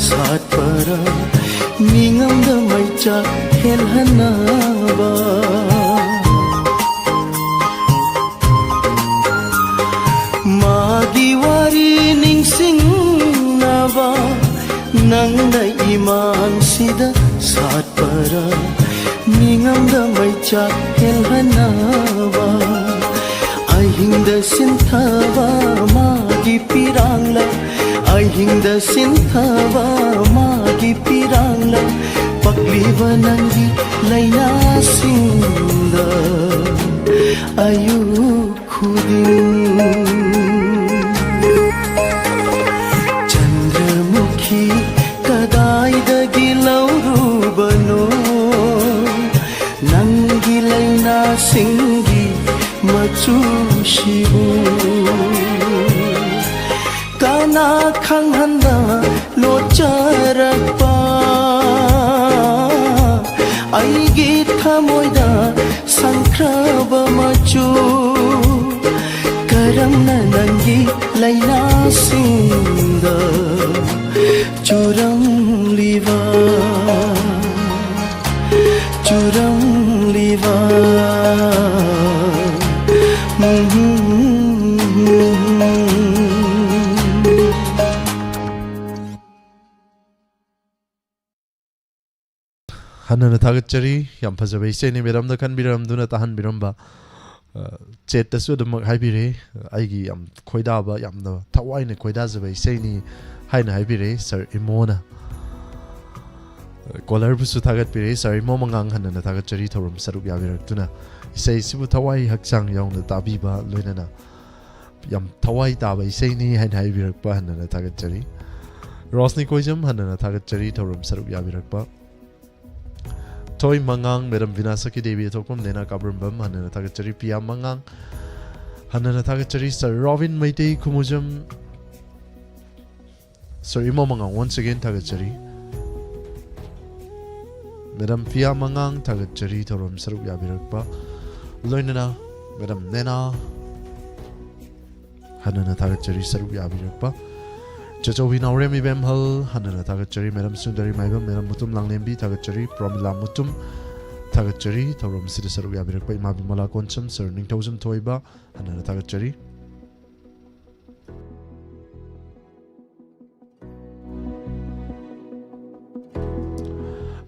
ꯁꯥꯠꯄꯔ ꯃꯤꯉꯝꯗ ꯃꯩꯆꯥꯛ ꯍꯦꯜꯍꯟꯅꯕ꯫ ꯃꯥꯒꯤ ꯋꯥꯔꯤ ꯅꯤꯡꯁꯤꯡꯅꯕ ꯅꯪꯅ ꯏꯃꯥꯟꯁꯤꯗ ꯁꯥꯠꯄꯔ ꯃꯤꯉꯝꯗ ꯃꯩꯆꯥꯛ ꯍꯦꯜꯍꯟꯅꯕ꯫ ꯑꯍꯤꯡꯗ ꯁꯤꯟꯊꯕ ꯃꯥꯒꯤ ꯄꯤꯔꯥꯡꯂ, ꯑꯍꯤꯡꯗ ꯁꯤꯟꯊꯕ ꯃꯥꯒꯤ ꯄꯤꯔꯥꯡꯂ, ꯄꯛꯂꯤꯕ ꯅꯪꯒꯤ ꯂꯥꯏꯅꯥꯁꯤꯡꯗ ꯑꯌꯨꯛ ꯈꯨꯗꯤꯡ꯫ ꯆꯟꯗ꯭ꯔꯃꯨꯈꯤ ꯀꯗꯥꯏꯗꯒꯤ ꯂꯧꯔꯨꯕꯅꯣ ꯅꯪꯒꯤ ꯂꯥꯏꯅꯥꯁꯤꯡꯒꯤ ꯃꯆꯨꯁꯤꯕꯨ? ꯀꯅꯥ ꯈꯪꯍꯟꯅ ꯂꯣꯠꯆꯔꯛꯄ ꯑꯩꯒꯤ ꯊꯃꯣꯏꯗ ꯁꯪꯈ꯭ꯔꯕ ꯃꯆꯨ? ꯀꯔꯝꯅ ꯅꯪꯒꯤ ꯂꯥꯏꯅꯥꯁꯤꯡꯗ ꯆꯨꯔꯝꯂꯤꯕ, ꯆꯨꯔꯝꯂꯤꯕ? ꯍꯟꯅꯅ ꯊꯥꯒꯠꯆꯔꯤ꯫ ꯌꯥꯝ ꯐꯖꯕ ꯏꯁꯩꯅꯤ꯫ ꯃꯦꯗꯥꯝꯗ ꯈꯟꯕꯤꯔꯝꯗꯨꯅ ꯇꯥꯍꯟꯕꯤꯔꯝꯕ꯫ ꯑ, ꯆꯦꯠꯇꯁꯨ ꯑꯗꯨꯃꯛ ꯍꯥꯏꯕꯤꯔꯦ, "ꯑꯩꯒꯤ ꯌꯥꯝ ꯈꯣꯏꯗꯥꯕ, ꯌꯥꯝꯅ ꯊꯋꯥꯏꯅ ꯈꯣꯏꯗꯥꯖꯕ ꯏꯁꯩꯅꯤ" ꯍꯥꯏꯅ ꯍꯥꯏꯕꯤꯔꯦ ꯁꯥꯔ ꯏꯃꯣꯅ꯫ ꯀꯣꯂꯔꯕꯨꯁꯨ ꯊꯥꯒꯠꯄꯤꯔꯦ꯫ ꯁꯥꯔ ꯏꯃꯣ ꯃꯉꯥꯡ, ꯍꯟꯅꯅ ꯊꯥꯒꯠꯆꯔꯤ, ꯊꯧꯔꯝ ꯁꯔꯨꯛ ꯌꯥꯕꯤꯔꯛꯇꯨꯅ꯫ ꯏꯁꯩꯁꯤꯕꯨ ꯊꯋꯥꯏ ꯍꯛꯆꯥꯡ ꯌꯥꯎꯅ ꯇꯥꯕꯤꯕ, ꯂꯣꯏꯅꯅ ꯌꯥꯝ ꯊꯋꯥꯏ ꯇꯥꯕ ꯏꯁꯩꯅꯤ ꯍꯥꯏꯅ ꯍꯥꯏꯕꯤꯔꯛꯄ ꯍꯟꯅꯅ ꯊꯥꯒꯠꯆꯔꯤ꯫ ꯔꯣꯁꯅꯤ ꯀꯣꯏꯖꯝ, ꯍꯟꯅꯅ ꯊꯥꯒꯠꯆꯔꯤ, ꯊꯧꯔꯝ ꯁꯔꯨꯛ ꯌꯥꯕꯤꯔꯛꯄ꯫ ꯊꯣꯏ ꯃꯉꯥꯡ, ꯃꯦꯗꯥꯝ ꯕꯤꯅꯥ ꯁꯈꯤ ꯗꯦꯕꯤ, ꯊꯣꯛꯄꯝ ꯅꯦꯅꯥ ꯀꯥꯕ꯭ꯔꯝꯕꯝ, ꯍꯟꯅꯅ ꯊꯥꯒꯠꯆꯔꯤ꯫ ꯄꯤꯌꯥ ꯃꯉꯥꯡ, ꯍꯟꯅꯅ ꯊꯥꯒꯠꯆꯔꯤ꯫ ꯁꯥꯔ ꯔꯣꯕꯤꯟ ꯃꯩꯇꯩ ꯈꯨꯃꯨꯖꯝ, ꯁꯥꯔ ꯏꯃꯣ ꯃꯉꯥꯡ, once again ꯊꯥꯒꯠꯆꯔꯤ꯫ ꯃꯦꯗꯥꯝ ꯄꯤꯌꯥ ꯃꯉꯥꯡ, ꯊꯥꯒꯠꯆꯔꯤ ꯊꯧꯔꯝ ꯁꯔꯨꯛ ꯌꯥꯕꯤꯔꯛꯄ, ꯂꯣꯏꯅꯅ ꯃꯦꯗꯥꯝ ꯅꯦꯅꯥ, ꯍꯟꯅꯅ ꯊꯥꯒꯠꯆꯔꯤ ꯁꯔꯨꯛ ꯌꯥꯕꯤꯔꯛꯄ꯫ ꯆꯆꯧꯕꯤ ꯅꯥꯎꯔꯦꯝ ꯏꯕꯦꯝꯍꯜ, ꯍꯟꯅꯅ ꯊꯥꯒꯠꯆꯔꯤ꯫ ꯃꯦꯗꯥꯝ ꯁꯨꯟꯗꯔꯤ ꯃꯥꯏꯕꯝ, ꯃꯦꯗꯥꯝ ꯃꯨꯇꯨꯝ ꯂꯥꯡꯂꯦꯝꯕꯤ, ꯊꯥꯒꯠꯆꯔꯤ꯫ ꯄ꯭ꯔꯃꯤꯂꯥ ꯃꯨꯇꯨꯝ, ꯊꯥꯒꯠꯆꯔꯤ꯫ ꯊꯧꯔꯝ ꯑꯁꯤꯗ ꯁꯔꯨꯛ ꯌꯥꯕꯤꯔꯛꯄ ꯏꯃꯥ ꯕꯤꯃꯂꯥ ꯀꯣꯟꯁꯝ, ꯁꯔ ꯅꯤꯡꯊꯧꯖꯝ ꯊꯣꯏꯕ, ꯍꯟꯅꯅ ꯊꯥꯒꯠꯆꯔꯤ꯫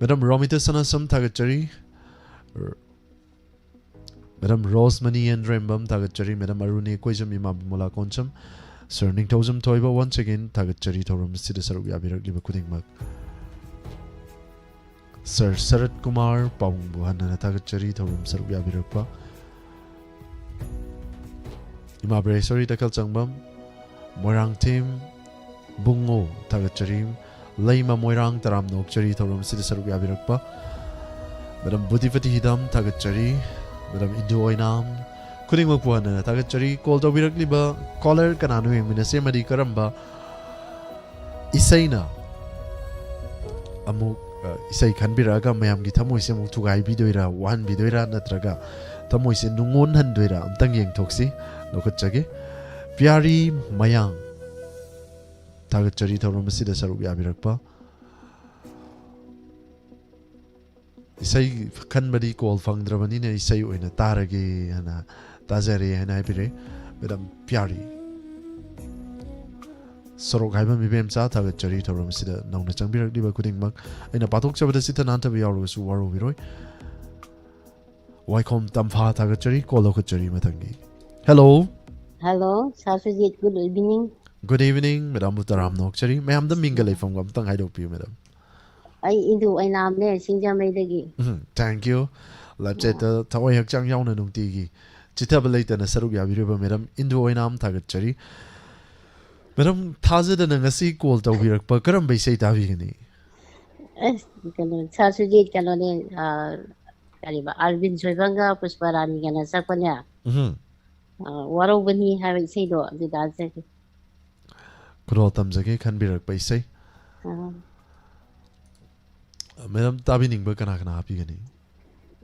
ꯃꯦꯗꯥꯝ ꯔꯣꯃꯤꯇꯥ ꯁꯅꯥꯁꯝ, ꯊꯥꯒꯠꯆꯔꯤ꯫ ꯃꯦꯗꯥꯝ ꯔꯣꯁꯃꯅꯤ ꯑꯦꯟ ꯔꯦꯝꯕꯝ, ꯊꯥꯒꯠꯆꯔꯤ꯫ ꯃꯦꯗꯥꯝ ꯑꯔꯨꯅꯤ ꯀꯣꯏꯖꯝ, ꯏꯃꯥ ꯕꯤꯃꯣꯂꯥ ꯀꯣꯟꯁꯝ, ꯁꯔ ꯅꯤꯡꯊꯧꯖꯝ ꯊꯣꯏꯕ, once again ꯊꯥꯒꯠꯆꯔꯤ ꯊꯧꯔꯝ ꯑꯁꯤꯗ ꯁꯔꯨꯛ ꯌꯥꯕꯤꯔꯛꯂꯤꯕ ꯈꯨꯗꯤꯡꯃꯛ꯫ ꯁꯔ ꯁꯔꯠ ꯀꯨꯃꯥꯔ ꯄꯥꯎꯡꯕꯨ ꯍꯟꯅꯅ ꯊꯥꯒꯠꯆꯔꯤ ꯊꯧꯔꯝ ꯁꯔꯨꯛ ꯌꯥꯕꯤꯔꯛꯄ꯫ ꯏꯃꯥ ꯕ꯭ꯔꯦꯁꯣꯔꯤ ꯇꯈꯦꯜꯆꯪꯕꯝ, ꯃꯣꯏꯔꯥꯡꯊꯦꯝ ꯕꯨꯡꯉꯣ, ꯊꯥꯒꯠꯆꯔꯤ꯫ ꯂꯩꯃ ꯃꯣꯏꯔꯥꯡ, ꯇꯔꯥꯝꯅ ꯑꯣꯛꯆꯔꯤ ꯊꯧꯔꯝ ꯑꯁꯤꯗ ꯁꯔꯨꯛ ꯌꯥꯕꯤꯔꯛꯄ꯫ ꯃꯦꯗꯥꯝ ꯕꯨꯙꯤꯄꯇꯤ ꯍꯤꯗꯥꯝ, ꯊꯥꯒꯠꯆꯔꯤ꯫ ꯃꯦꯗꯥꯝ ꯏꯟꯗꯨ ꯑꯣꯏꯅꯥꯝ, ꯈꯨꯗꯤꯡꯃꯛꯄꯨ ꯍꯟꯅꯅ ꯊꯥꯒꯠꯆꯔꯤ꯫ ꯀꯣꯜ ꯇꯧꯕꯤꯔꯛꯂꯤꯕ ꯀꯣꯂꯔ ꯀꯅꯥꯅꯣ ꯌꯦꯡꯃꯤꯟꯅꯁꯤ, ꯑꯃꯗꯤ ꯀꯔꯝꯕ ꯏꯁꯩꯅ ꯑꯃꯨꯛ, ꯑ, ꯏꯁꯩ ꯈꯟꯕꯤꯔꯛꯑꯒ ꯃꯌꯥꯝꯒꯤ ꯊꯃꯣꯏꯁꯦ ꯑꯃꯨꯛ ꯊꯨꯒꯥꯏꯕꯤꯗꯣꯏꯔꯥ, ꯋꯥꯍꯟꯕꯤꯗꯣꯏꯔꯥ, ꯅꯠꯇ꯭ꯔꯒ ꯊꯃꯣꯏꯁꯦ ꯅꯨꯡꯉꯣꯟꯍꯟꯗꯣꯏꯔꯥ? ꯑꯝꯇꯪ ꯌꯦꯡꯊꯣꯛꯁꯤ꯫ ꯂꯧꯈꯠꯆꯒꯦ꯫ ꯄꯤꯌꯥꯔꯤ ꯃꯌꯥꯡ, ꯊꯥꯒꯠꯆꯔꯤ ꯊꯧꯔꯝ ꯑꯁꯤꯗ ꯁꯔꯨꯛ ꯌꯥꯕꯤꯔꯛꯄ꯫ ꯏꯁꯩ ꯈꯟꯕꯗꯤ ꯀꯣꯜ ꯐꯪꯗ꯭ꯔꯕꯅꯤꯅ ꯏꯁꯩ ꯑꯣꯏꯅ ꯇꯥꯔꯒꯦ ꯍꯥꯏꯅ ꯇꯥꯖꯔꯦ ꯍꯥꯏꯅ ꯍꯥꯏꯕꯤꯔꯦ꯫ ꯃꯦꯗꯥꯝ ꯄꯤꯌꯥꯔꯤ꯫ ꯁꯣꯔꯣꯛ ꯍꯥꯏꯕ ꯃꯤꯕꯦꯝꯆꯥ, ꯊꯥꯒꯠꯆꯔꯤ ꯊꯧꯔꯝ ꯑꯁꯤꯗ ꯅꯧꯅ ꯆꯪꯕꯤꯔꯛꯂꯤꯕ ꯈꯨꯗꯤꯡꯃꯛ꯫ ꯑꯩꯅ ꯄꯥꯊꯣꯛꯆꯕꯗ ꯆꯤꯠꯇ ꯅꯥꯟꯊꯕ ꯌꯥꯎꯔꯕꯁꯨ ꯋꯥꯔꯧꯕꯤꯔꯣꯏ꯫ ꯋꯥꯏꯈꯣꯝ ꯇꯝꯐꯥ, ꯊꯥꯒꯠꯆꯔꯤ꯫ ꯀꯣꯜ ꯂꯧꯈꯠꯆꯔꯤ ꯃꯊꯪꯒꯤ꯫ ꯍꯦꯜꯂꯣ꯫ ꯍꯦꯜꯂꯣ, ꯁꯥꯔ Sujit, good evening꯫ Good evening, ꯃꯦꯗꯥꯝꯕꯨ ꯇꯔꯥꯝꯅ ꯑꯣꯛꯆꯔꯤ꯫ ꯃꯌꯥꯝꯗ ꯃꯤꯡꯒ ꯂꯩꯐꯝꯒ ꯑꯝꯇꯪ ꯍꯥꯏꯗꯣꯛꯄꯤꯌꯨ, ꯃꯦꯗꯥꯝ꯫ ꯑꯩ ꯏꯟꯗꯨ ꯑꯣꯏꯅꯥꯝꯅꯦ, ꯁꯤꯡꯖꯃꯩꯗꯒꯤ꯫ ꯎꯝ, thank you꯫ ꯂꯥꯏꯐ ꯆꯦꯠꯇ ꯊꯋꯥꯏ ꯍꯛꯆꯥꯡ ꯌꯥꯎꯅ ꯅꯨꯡꯇꯤꯒꯤ ꯆꯤꯠꯊꯕ ꯂꯩꯇꯅ ꯁꯔꯨꯛ ꯌꯥꯕꯤꯔꯤꯕ ꯃꯦꯗꯥꯝ ꯏꯟꯗꯨ ꯑꯣꯏꯅꯥꯝ, ꯊꯥꯒꯠꯆꯔꯤ꯫ ꯃꯦꯗꯥꯝ, ꯊꯥꯖꯗꯅ ꯉꯁꯤ ꯀꯣꯜ ꯇꯧꯕꯤꯔꯛꯄ, ꯀꯔꯝꯕ ꯏꯁꯩ ꯇꯥꯕꯤꯒꯅꯤ? ꯑꯁ, ꯀꯩꯅꯣ, ꯁꯥꯔ ꯁꯨꯖꯤꯠ, ꯀꯩꯅꯣꯅꯦ, ꯑ, ꯀꯔꯤꯕ, ꯑꯥꯔꯕꯤꯟ ꯁꯣꯏꯕꯝꯒ ꯄꯨꯁꯄꯔꯥꯅꯤꯒꯅ ꯁꯛꯄꯅꯦ꯫ ꯎꯝ꯫ ꯑ, ꯋꯥꯔꯧꯕꯅꯤ ꯍꯥꯏꯕ ꯏꯁꯩꯗꯣ ꯑꯗꯨ ꯇꯥꯖꯒꯦ꯫ ꯈꯨꯗꯣꯜ ꯇꯝꯖꯒꯦ ꯈꯟꯕꯤꯔꯛꯄ ꯏꯁꯩ꯫ ꯑꯥ꯫ ꯃꯦꯗꯥꯝ, ꯇꯥꯕꯤꯅꯤꯡꯕ ꯀꯅꯥ ꯀꯅꯥ ꯍꯥꯞꯄꯤꯒꯅꯤ?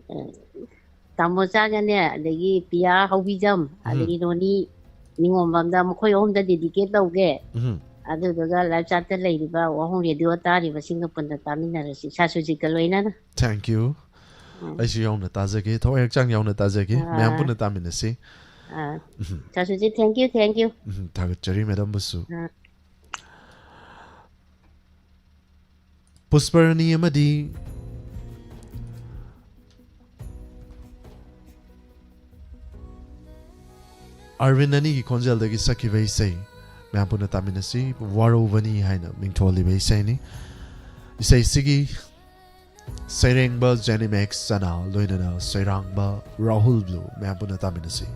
ꯑ, ꯇꯥꯃꯣ ꯆꯥꯒꯅꯦ, ꯑꯗꯒꯤ ꯄꯤꯌꯥ ꯍꯧꯕꯤꯖꯝ, ꯎꯝ꯫ ꯑꯗꯒꯤ ꯅꯣꯅꯤ ꯅꯤꯉꯣꯝꯕꯝꯗ, ꯃꯈꯣꯏ ꯑꯍꯨꯝꯗ dedicate ꯇꯧꯒꯦ꯫ ꯎꯝ꯫ ꯑꯗꯨꯗꯨꯒ live chat ꯇ ꯂꯩꯔꯤꯕ ꯋꯥꯍꯣꯡ ꯔꯦꯗꯤꯑꯣ ꯇꯥꯔꯤꯕꯁꯤꯡꯒ ꯄꯨꯟꯅ ꯇꯥꯃꯤꯟꯅꯔꯁꯤ, ꯁꯥꯔ ꯁꯨꯖꯤꯠꯀ ꯂꯣꯏꯅꯅ꯫ Thank you. ꯎꯝ꯫ ꯑꯩꯁꯨ ꯌꯥꯎꯅ ꯇꯥꯖꯒꯦ, ꯊꯋꯥꯏ ꯍꯛꯆꯥꯡ ꯌꯥꯎꯅ ꯇꯥꯖꯒꯦ꯫ ꯑꯥ꯫ ꯃꯌꯥꯝ ꯄꯨꯟꯅ ꯇꯥꯃꯤꯟꯅꯁꯤ꯫ ꯑꯥ꯫ ꯁꯥꯔ Sujit, thank you, thank you꯫ ꯎꯝ, ꯊꯥꯒꯠꯆꯔꯤ ꯃꯦꯗꯥꯝꯕꯨꯁꯨ꯫ ꯑꯥ꯫ ꯄꯨꯁꯄꯔꯅꯤ ꯑꯃꯗꯤ ꯑꯔꯕꯤꯟ ꯑꯅꯤꯒꯤ ꯈꯣꯟꯖꯦꯜꯗꯒꯤ ꯁꯛꯈꯤꯕ ꯏꯁꯩ ꯃꯌꯥꯝ ꯄꯨꯟꯅ ꯇꯥꯃꯤꯟꯅꯁꯤ꯫ ꯋꯥꯔꯧꯕꯅꯤ ꯍꯥꯏꯅ ꯃꯤꯡꯊꯣꯜꯂꯤꯕ ꯏꯁꯩꯅꯤ꯫ ꯏꯁꯩꯁꯤꯒꯤ ꯁꯩꯔꯦꯡꯕ ꯖꯦꯅꯤꯃꯦꯛꯁ ꯆꯅꯥ, ꯂꯣꯏꯅꯅ ꯁꯩꯔꯥꯡꯕ ꯔꯥꯍꯨꯜ ꯕ꯭ꯂꯨ꯫ ꯃꯌꯥꯝ ꯄꯨꯟꯅ ꯇꯥꯃꯤꯟꯅꯁꯤ꯫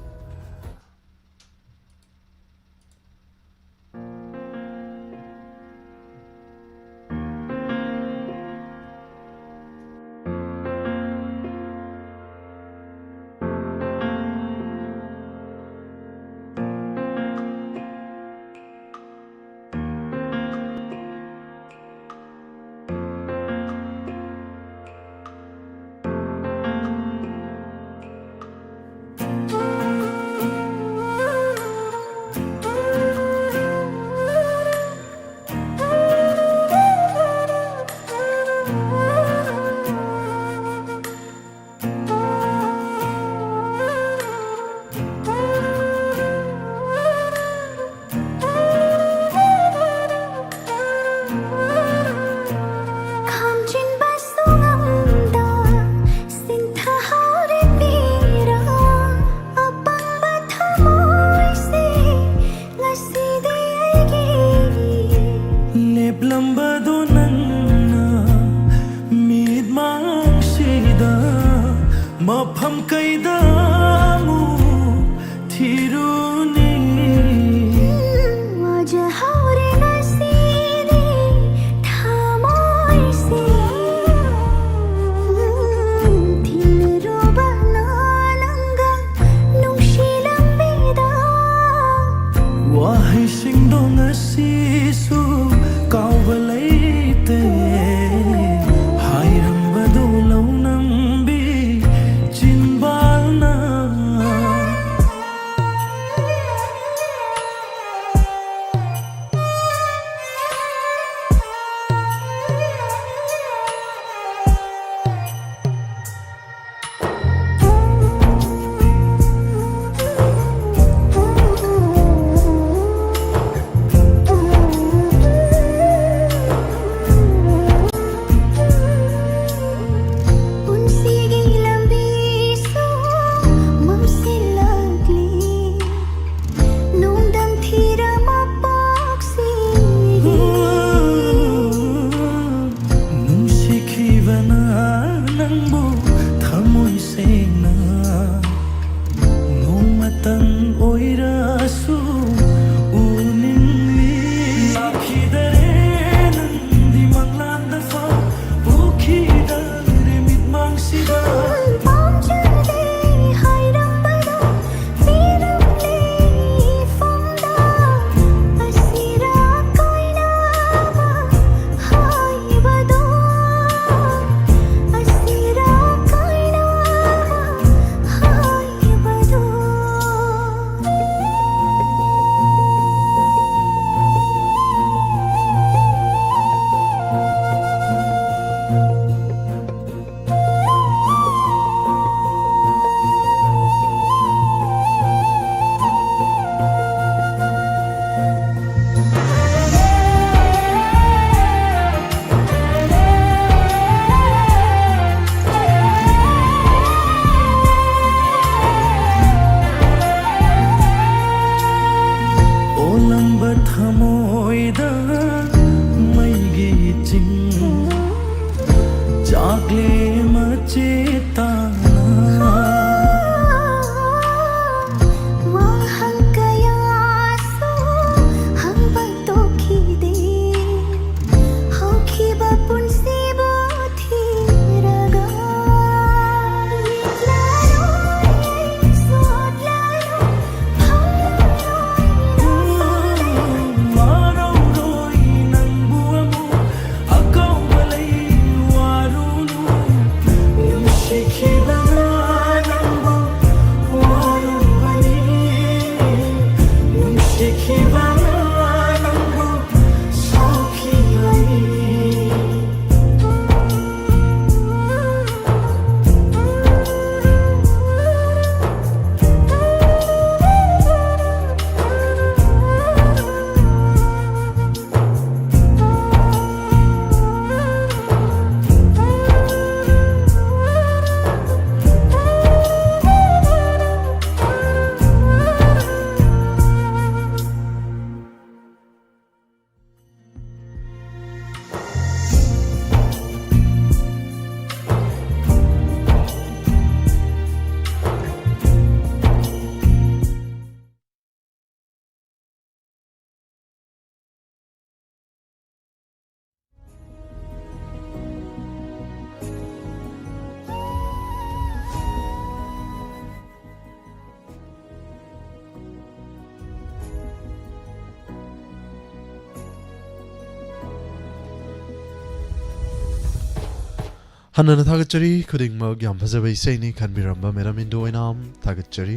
ꯍꯟꯅꯅ ꯊꯥꯒꯠꯆꯔꯤ꯫ ꯈꯨꯗꯤꯡꯃꯛ ꯌꯥꯝ ꯐꯖꯕ ꯏꯁꯩꯅꯤ ꯈꯟꯕꯤꯔꯝꯕ ꯃꯦꯗꯥꯝ ꯏꯟꯗꯨ ꯑꯣꯏꯅꯥꯝ ꯊꯥꯒꯠꯆꯔꯤ꯫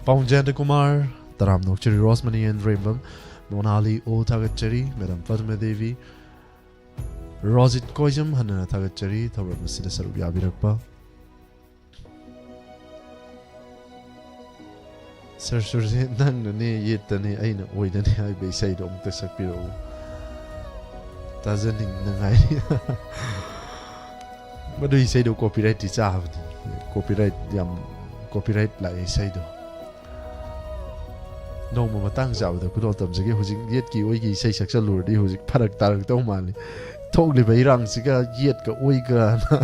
ꯄꯥꯎꯟ ꯖꯌꯟꯇ ꯀꯨꯃꯥꯔ, ꯇꯔꯥꯝꯅ ꯑꯣꯛꯆꯔꯤ꯫ ꯔꯣꯁꯃꯅꯤ ꯑꯦꯟ ꯔꯦꯝꯕꯝ, ꯃꯣꯅꯥꯂꯤ ꯑꯣ ꯊꯥꯒꯠꯆꯔꯤ꯫ ꯃꯦꯗꯥꯝ ꯄꯗꯃ ꯗꯦꯕꯤ, ꯔꯣꯖꯤꯠ ꯀꯣꯏꯖꯝ, ꯍꯟꯅꯅ ꯊꯥꯒꯠꯆꯔꯤ ꯊꯧꯔꯝ ꯑꯁꯤꯗ ꯁꯔꯨꯛ ꯌꯥꯕꯤꯔꯛꯄ꯫ ꯁꯔ ꯁꯨꯔꯖꯤꯠ, ꯅꯪꯅꯅꯦ ꯌꯦꯠꯇꯅꯦ ꯑꯩꯅ ꯑꯣꯏꯗꯅꯦ ꯍꯥꯏꯕ ꯏꯁꯩꯗꯣ ꯑꯃꯨꯛꯇ ꯁꯛꯄꯤꯔꯛꯎ꯫ ꯇꯥꯖꯅꯤꯡꯅꯉꯥꯏ꯫ ꯃꯗꯨ ꯏꯁꯩꯗꯣ ꯀꯣꯄꯤꯔꯥꯏꯠꯇꯤ ꯆꯥꯕꯅꯤ꯫ ꯀꯣꯄꯤꯔꯥꯏꯠ ꯌꯥꯝ, ꯀꯣꯄꯤꯔꯥꯏꯠ ꯂꯥꯛꯑꯦ ꯏꯁꯩꯗꯣ꯫ ꯅꯣꯡꯃ ꯃꯇꯥꯡ ꯆꯥꯕꯗ ꯈꯨꯗꯣꯜ ꯇꯝꯖꯒꯦ꯫ ꯍꯧꯖꯤꯛ ꯌꯦꯠꯀꯤ ꯑꯣꯏꯒꯤ ꯏꯁꯩ ꯁꯛꯆꯜꯂꯨꯔꯗꯤ ꯍꯧꯖꯤꯛ ꯐꯔꯛ ꯇꯥꯔꯛꯇꯧ ꯃꯥꯜꯂꯤ꯫ ꯊꯣꯛꯂꯤꯕ ꯏꯔꯥꯡꯁꯤꯒ ꯌꯦꯠꯀ ꯑꯣꯏꯒꯅ꯫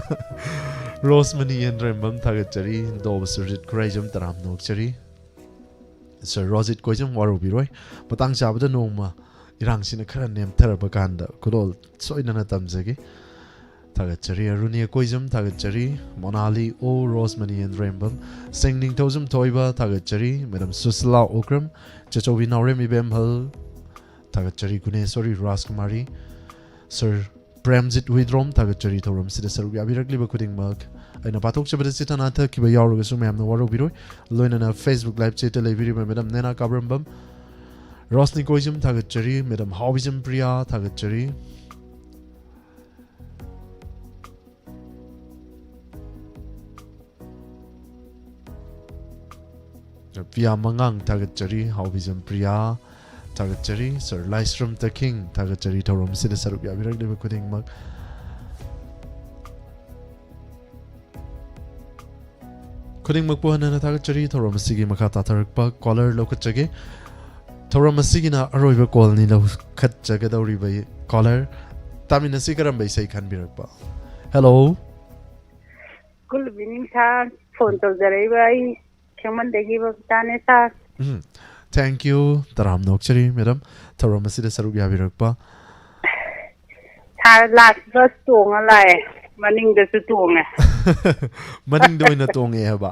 ꯔꯣꯁꯃꯅꯤ ꯑꯦꯟ ꯔꯦꯝꯕꯝ ꯊꯥꯒꯠꯆꯔꯤ꯫ ꯗꯣꯕ ꯁꯨꯔꯖꯤꯠ ꯈꯨꯔꯥꯏꯖꯝ ꯇꯔꯥꯝꯅ ꯑꯣꯛꯆꯔꯤ꯫ ꯁꯔ ꯔꯣꯖꯤꯠ ꯀꯣꯏꯖꯝ ꯋꯥꯔꯧꯕꯤꯔꯣꯏ꯫ ꯃꯇꯥꯡ ꯆꯥꯕꯗ ꯅꯣꯡꯃ ꯏꯔꯥꯡꯁꯤꯅ ꯈꯔ ꯅꯦꯝꯊꯔꯕ ꯀꯥꯟꯗ ꯈꯨꯗꯣꯜ ꯁꯣꯏꯗꯅ ꯇꯝꯖꯒꯦ꯫ ꯊꯥꯒꯠꯆꯔꯤ꯫ ꯑꯔꯨꯅꯤꯌꯥ ꯀꯣꯏꯖꯝ ꯊꯥꯒꯠꯆꯔꯤ꯫ ꯃꯣꯅꯥꯂꯤ ꯑꯣ, ꯔꯣꯁꯃꯅꯤ ꯑꯦꯟ ꯔꯦꯝꯕꯝ, ꯁꯦꯡꯅꯤꯡꯊꯧꯖꯝ ꯊꯣꯏꯕ ꯊꯥꯒꯠꯆꯔꯤ꯫ ꯃꯦꯗꯥꯝ ꯁꯨꯁꯤꯂꯥ ꯑꯣꯀ꯭ꯔꯝ, ꯆꯆꯧꯕꯤ ꯅꯥꯎꯔꯦꯝ ꯏꯕꯦꯝꯍꯜ ꯊꯥꯒꯠꯆꯔꯤ꯫ ꯒꯨꯅꯦꯁꯣꯔꯤ ꯔꯥꯖꯀꯨꯃꯥꯔꯤ, ꯁꯔ ꯄ꯭ꯔꯦꯝꯖꯤꯠ ꯍꯨꯏꯗ꯭ꯔꯣꯝ ꯊꯥꯒꯠꯆꯔꯤ ꯊꯧꯔꯝꯁꯤꯗ ꯁꯔꯨꯛ ꯌꯥꯕꯤꯔꯛꯂꯤꯕ ꯈꯨꯗꯤꯡꯃꯛ꯫ ꯑꯩꯅ ꯄꯥꯊꯣꯛꯆꯕꯗ ꯆꯤꯠꯇ ꯅꯥꯊꯈꯤꯕ ꯌꯥꯎꯔꯒꯁꯨ ꯃꯌꯥꯝꯅ ꯋꯥꯔꯧꯕꯤꯔꯣꯏ꯫ ꯂꯣꯏꯅꯅ Facebook live chatꯇ ꯂꯩꯕꯤꯔꯤꯕ ꯃꯦꯗꯥꯝ ꯅꯦꯅꯥ ꯀꯥꯕ꯭ꯔꯝꯕꯝ, ꯔꯣꯁꯅꯤ ꯀꯣꯏꯖꯝ ꯊꯥꯒꯠꯆꯔꯤ꯫ ꯃꯦꯗꯥꯝ ꯍꯥꯎꯕꯤꯖꯝ ꯄ꯭ꯔꯤꯌꯥ ꯊꯥꯒꯠꯆꯔꯤ꯫ ꯄꯤꯌꯥ ꯃꯉꯥꯡ ꯊꯥꯒꯠꯆꯔꯤ꯫ ꯍꯥꯎꯕꯤꯖꯝ ꯄ꯭ꯔꯤꯌꯥ ꯊꯥꯒꯠꯆꯔꯤ꯫ ꯁꯔ ꯂꯥꯏꯁ꯭ꯔꯝ ꯇꯈꯤꯡ ꯊꯥꯒꯠꯆꯔꯤ ꯊꯧꯔꯝꯁꯤꯗ ꯁꯔꯨꯛ ꯌꯥꯕꯤꯔꯛꯂꯤꯕ ꯈꯨꯗꯤꯡꯃꯛ꯫ ꯈꯨꯗꯤꯡꯃꯛꯄꯨ ꯍꯟꯅ ꯍꯟꯅ ꯊꯥꯒꯠꯆꯔꯤ꯫ ꯊꯧꯔꯝ ꯑꯁꯤꯒꯤ ꯃꯈꯥ ꯇꯥꯊꯔꯛꯄ ꯀꯣꯂꯔ ꯂꯧꯈꯠꯆꯒꯦ꯫ ꯊꯧꯔꯝ ꯑꯁꯤꯒꯤꯅ ꯑꯔꯣꯏꯕ ꯀꯣꯜꯅꯤ ꯂꯧꯈꯠꯆꯒꯗꯧꯔꯤꯕ ꯀꯣꯂꯔ꯫ ꯇꯥꯃꯤꯟꯅꯁꯤ ꯀꯔꯝꯕ ꯏꯁꯩ ꯈꯟꯕꯤꯔꯛꯄ? ꯍꯦꯜꯂꯣ꯫ ꯒꯨꯗ ꯏꯚꯤꯅꯤꯡ ꯁꯥꯔ, ꯐꯣꯟ ꯇꯧꯖꯔꯛꯏꯕ ꯑꯩ ꯈꯦꯡꯃꯟꯗꯒꯤ ꯕꯕꯤꯇꯥꯅꯦ ꯁꯥꯔ꯫ ꯎꯝ, ꯊꯦꯡꯀ꯭ꯌꯨ꯫ ꯇꯔꯥꯝꯅ ꯑꯣꯛꯆꯔꯤ ꯃꯦꯗꯥꯝ, ꯊꯧꯔꯝ ꯑꯁꯤꯗ ꯁꯔꯨꯛ ꯌꯥꯕꯤꯔꯛꯄ꯫ ꯁꯥꯔ, ꯂꯥꯁ ꯕꯁ ꯇꯣꯡꯉ ꯂꯥꯛꯑꯦ꯫ ꯃꯅꯤꯡꯗꯁꯨ ꯇꯣꯡꯉꯦ꯫ ꯃꯅꯤꯡꯗ ꯑꯣꯏꯅ ꯇꯣꯡꯉꯛꯑꯦ ꯍꯥꯏꯕ?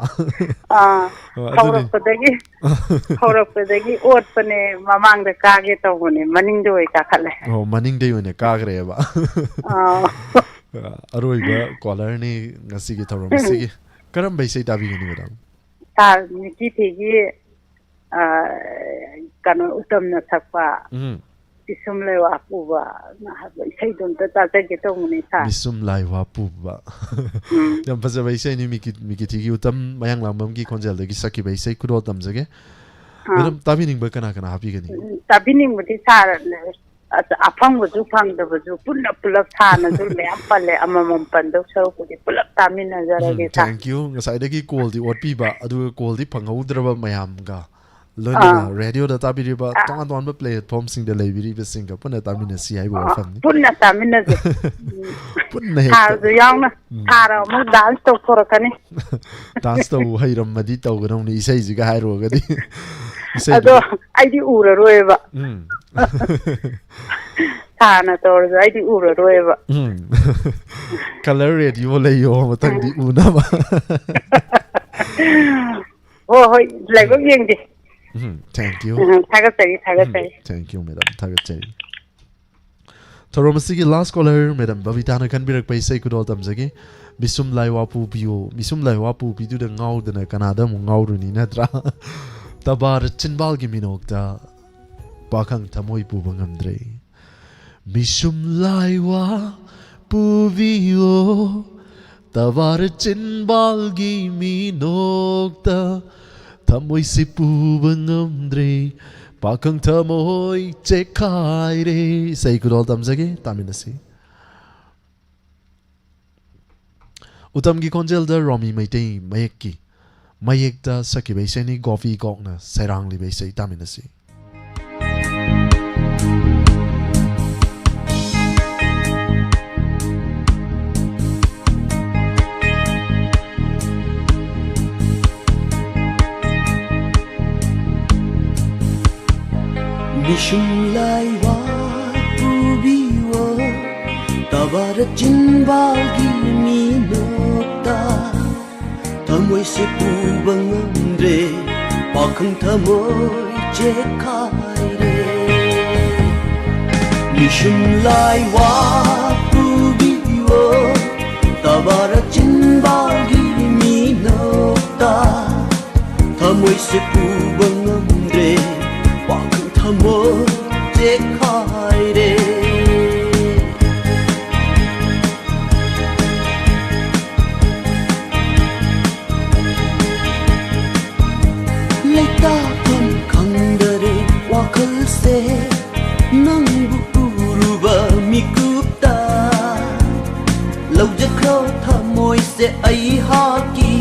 ꯑꯥ, ꯑꯣ, ꯑꯗꯨꯅꯤ꯫ ꯍꯧꯔꯛꯄꯗꯒꯤ ꯍꯧꯔꯛꯄꯗꯒꯤ ꯑꯣꯠꯄꯅꯦ, ꯃꯃꯥꯡꯗ ꯀꯥꯒꯦ ꯇꯧꯕꯅꯦ, ꯃꯅꯤꯡꯗ ꯑꯣꯏ ꯀꯥꯈꯠꯂꯦ꯫ ꯑꯣ, ꯃꯅꯤꯡꯗꯩ ꯑꯣꯏꯅ ꯀꯥꯈ꯭ꯔꯦꯕ? ꯑꯥ, ꯑꯔꯣꯏꯕ caller ꯅꯤ ꯉꯁꯤꯒꯤ ꯊꯧꯔꯝ ꯑꯁꯤꯒꯤ꯫ ꯀꯔꯝꯕ ꯏꯁꯩ ꯇꯥꯕꯤꯒꯅꯤ, madam? ꯁꯥꯔ ꯃꯤꯀꯤ ꯊꯤꯒꯤ, ꯑꯥ, ꯀꯩꯅꯣ, ꯎꯇꯝꯅ ꯁꯛꯄ ꯎꯝ꯫ ꯄꯤꯁꯨꯝ ꯂꯩꯋꯥ ꯄꯨꯕ ꯍꯥꯏꯕ ꯏꯁꯩꯗꯣ ꯑꯝꯇ ꯇꯥꯖꯒꯦ ꯇꯧꯕꯅꯦ, ꯁꯥꯔ꯫ ꯃꯤꯁꯨꯝ ꯂꯥꯏꯋꯥ ꯄꯨꯕ꯫ ꯎꯝ꯫ ꯌꯥꯝ ꯐꯖꯕ ꯏꯁꯩꯅꯤ, ꯃꯤꯀꯤ, ꯃꯤꯀꯤ ꯊꯤꯒꯤ ꯎꯇꯝ ꯃꯌꯥꯡꯂꯥꯡꯕꯝꯒꯤ ꯈꯣꯟꯖꯦꯜꯗꯒꯤ ꯁꯛꯈꯤꯕ ꯏꯁꯩ꯫ ꯈꯨꯗꯣꯜ ꯇꯝꯖꯒꯦ꯫ ꯑꯥ꯫ Madam, ꯇꯥꯕꯤꯅꯤꯡꯕ ꯀꯅꯥ ꯀꯅꯥ ꯍꯥꯞꯄꯤꯒꯅꯤ? ꯎꯝ, ꯇꯥꯕꯤꯅꯤꯡꯕꯗꯤ ꯁꯥꯔ, ꯑꯁ, ꯑꯐꯪꯕꯁꯨ ꯐꯪꯗꯕꯁꯨ ꯄꯨꯟꯅ ꯄꯨꯂꯞ ꯁꯥꯔꯅꯁꯨ ꯃꯌꯥꯝ ꯄꯜꯂꯦ, ꯑꯃꯃꯝ ꯄꯟꯗꯧ ꯁꯔꯨꯛꯄꯨꯗꯤ ꯄꯨꯂꯞ ꯇꯥꯃꯤꯟꯅꯖꯔꯒꯦ, ꯎꯝ, ꯁꯥꯔ꯫ thank you꯫ ꯉꯁꯥꯏꯗꯒꯤ call ꯗꯤ ꯑꯣꯠꯄꯤꯕ, ꯑꯗꯨꯒ call ꯗꯤ ꯐꯪꯍꯧꯗ꯭ꯔꯕ ꯃꯌꯥꯝꯒ, ꯂꯣꯏꯅꯅ ꯑꯥ꯫ Radio ꯗ ꯇꯥꯕꯤꯔꯤꯕ ꯑꯥ꯫ ꯇꯣꯉꯥꯟ ꯇꯣꯉꯥꯟꯕ platform ꯁꯤꯡꯗ ꯂꯩꯕꯤꯔꯤꯕꯁꯤꯡꯒ ꯄꯨꯟꯅ ꯇꯥꯃꯤꯟꯅꯁꯤ ꯍꯥꯏꯕ ꯑꯥ, ꯋꯥꯐꯝꯅꯤ꯫ ꯄꯨꯟꯅ ꯇꯥꯃꯤꯟꯅꯁꯦ꯫ ꯎꯝ꯫ ꯄꯨꯟꯅ ꯍꯦꯛꯇ꯫ ꯁꯥꯔꯁꯨ ꯌꯥꯎꯅ, ꯎꯝ꯫ ꯁꯥꯔ ꯑꯃꯨꯛ dance ꯇꯧꯊꯣꯔꯛꯀꯅꯤ꯫ Dance ꯇꯧ ꯍꯩꯔꯝꯃꯗꯤ ꯇꯧꯒꯗꯧꯅꯤ ꯏꯁꯩꯁꯤꯒ ꯍꯥꯏꯔꯨꯔꯒꯗꯤ꯫ ꯏꯁꯩꯗꯤ ꯑꯗꯣ ꯑꯩꯗꯤ ꯎꯔꯔꯣꯏꯕ꯫ ꯎꯝ꯫ ꯁꯥꯔꯅ ꯇꯧꯔꯁꯨ ꯑꯩꯗꯤ ꯎꯔꯔꯣꯏꯕ꯫ ꯎꯝ꯫ Color Radio ꯂꯩꯌꯣ ꯃꯊꯪꯗꯤ ꯎꯅꯕ꯫ ꯍꯣꯏ, ꯍꯣꯏ, ꯂꯥꯏꯕꯛ ꯌꯦꯡꯒꯦ꯫ ꯎꯝ, thank you꯫ ꯎꯝ, ꯊꯥꯒꯠꯆꯔꯤ, ꯊꯥꯒꯠꯆꯔꯤ꯫ Thank you, madam꯫ ꯊꯥꯒꯠꯆꯔꯤ꯫ ꯊꯧꯔꯝ ꯑꯁꯤꯒꯤ last caller, madam ꯕꯕꯤꯇꯥꯅ ꯈꯟꯕꯤꯔꯛꯄ ꯏꯁꯩ ꯈꯨꯗꯣꯜ ꯇꯝꯖꯒꯦ꯫ ꯃꯤꯁꯨꯝ ꯂꯥꯏꯋꯥ ꯄꯨꯕꯤꯌꯣ, ꯃꯤꯁꯨꯝ ꯂꯥꯏꯋꯥ ꯄꯨꯕꯤꯗꯨꯗ ꯉꯥꯎꯗꯅ ꯀꯅꯥꯗ ꯑꯃꯨꯛ ꯉꯥꯎꯔꯨꯅꯤ, ꯅꯠꯇ꯭ꯔꯥ? ꯇꯕꯥꯔ ꯆꯤꯟꯕꯥꯜꯒꯤ ꯃꯤꯅꯣꯛꯇ ꯄꯥꯈꯪ ꯊꯃꯣꯏ ꯄꯨꯕ ꯉꯝꯗ꯭ꯔꯦ꯫ ꯃꯤꯁꯨꯝ ꯂꯥꯏꯋꯥ ꯄꯨꯕꯤꯌꯣ, ꯇꯕꯥꯔ ꯆꯤꯟꯕꯥꯜꯒꯤ ꯃꯤꯅꯣꯛꯇ ꯊꯃꯣꯏꯁꯤ ꯄꯨꯕ ꯉꯝꯗ꯭ꯔꯦ, ꯄꯥꯈꯪ ꯊꯃꯣꯏ ꯆꯦꯈꯥꯏꯔꯦ꯫ ꯏꯁꯩ ꯈꯨꯗꯣꯜ ꯇꯝꯖꯒꯦ, ꯇꯥꯃꯤꯟꯅꯁꯤ꯫ ꯎꯇꯝꯒꯤ ꯈꯣꯟꯖꯦꯜꯗ ꯔꯣꯃꯤ ꯃꯩꯇꯩ ꯃꯌꯦꯛꯀꯤ ꯃꯌꯦꯛꯇ ꯁꯛꯈꯤꯕ ꯏꯁꯩꯅꯤ, ꯒꯣꯄꯤ ꯀꯣꯛꯅ ꯁꯩꯔꯥꯡꯂꯤꯕ ꯏꯁꯩ, ꯇꯥꯃꯤꯟꯅꯁꯤ꯫ ꯃꯤꯁꯨꯝ ꯂꯥꯏꯋꯥ ꯄꯨꯕꯤꯌꯣ, ꯚꯥꯔꯠ ꯆꯤꯟꯕꯥꯜꯒꯤ ꯃꯤꯅꯣꯛꯇ ꯊꯃꯣꯏꯁꯦ ꯄꯨꯕ ꯉꯝꯗ꯭ꯔꯦ, ꯄꯥꯈꯪ ꯊꯃꯣꯏ ꯆꯦꯈꯥꯏꯔꯦ꯫ ꯃꯤꯁꯨꯝ ꯂꯥꯏꯋꯥ ꯄꯨꯕꯤꯌꯣ, ꯇꯕꯥꯔ ꯆꯤꯟꯕꯥꯜꯒꯤ ꯃꯤꯅꯣꯛꯇ ꯊꯃꯣꯏꯁꯦ ꯄꯨꯕ ꯉꯝꯗ꯭ꯔꯦ, ꯄꯥꯈꯪ ꯊꯃꯣꯏ ꯆꯦꯈꯥꯏꯔꯦ꯫ ꯂꯩꯇꯥꯐꯝ ꯈꯪꯗꯔꯦ ꯋꯥꯈꯜꯁꯦ, ꯅꯪꯕꯨ ꯎꯔꯨꯕ ꯃꯤꯀꯨꯞꯇ ꯂꯧꯖꯈ꯭ꯔꯣ ꯊꯃꯣꯏꯁꯦ ꯑꯩꯍꯥꯛꯀꯤ꯫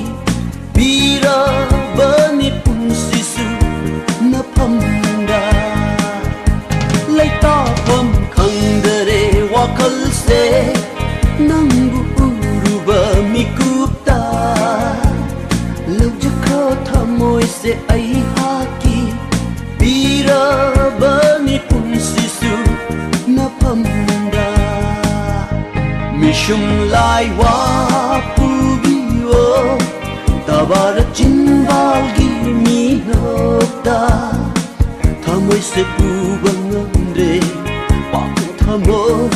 ꯄꯤꯔꯕꯅꯤ ꯄꯨꯟꯁꯤꯁꯨ ꯅꯐꯝꯗ꯫ ꯂꯩꯇꯥꯐꯝ ꯈꯪꯗꯔꯦ ꯋꯥꯈꯜꯁꯦ, ꯅꯪꯕꯨ ꯎꯔꯨꯕ ꯃꯤꯀꯨꯞꯇ ꯂꯧꯖꯈ꯭ꯔꯣ ꯊꯃꯣꯏꯁꯦ ꯑꯩꯍꯥꯛꯀꯤ꯫ ꯄꯤꯔꯕꯅꯤ ꯄꯨꯟꯁꯤꯁꯨ ꯅꯐꯝꯗ꯫ ꯃꯤꯁꯨꯝ ꯂꯥꯏꯋꯥ ꯄꯨꯕꯤꯌꯣ, ꯇꯕꯥꯔ ꯆꯤꯟꯕꯥꯜꯒꯤ ꯃꯤꯅꯣꯛꯇ ꯊꯃꯣꯏꯁꯦ ꯄꯨꯕ ꯉꯝꯗ꯭ꯔꯦ, ꯄꯥꯈꯪ ꯊꯃꯣꯏ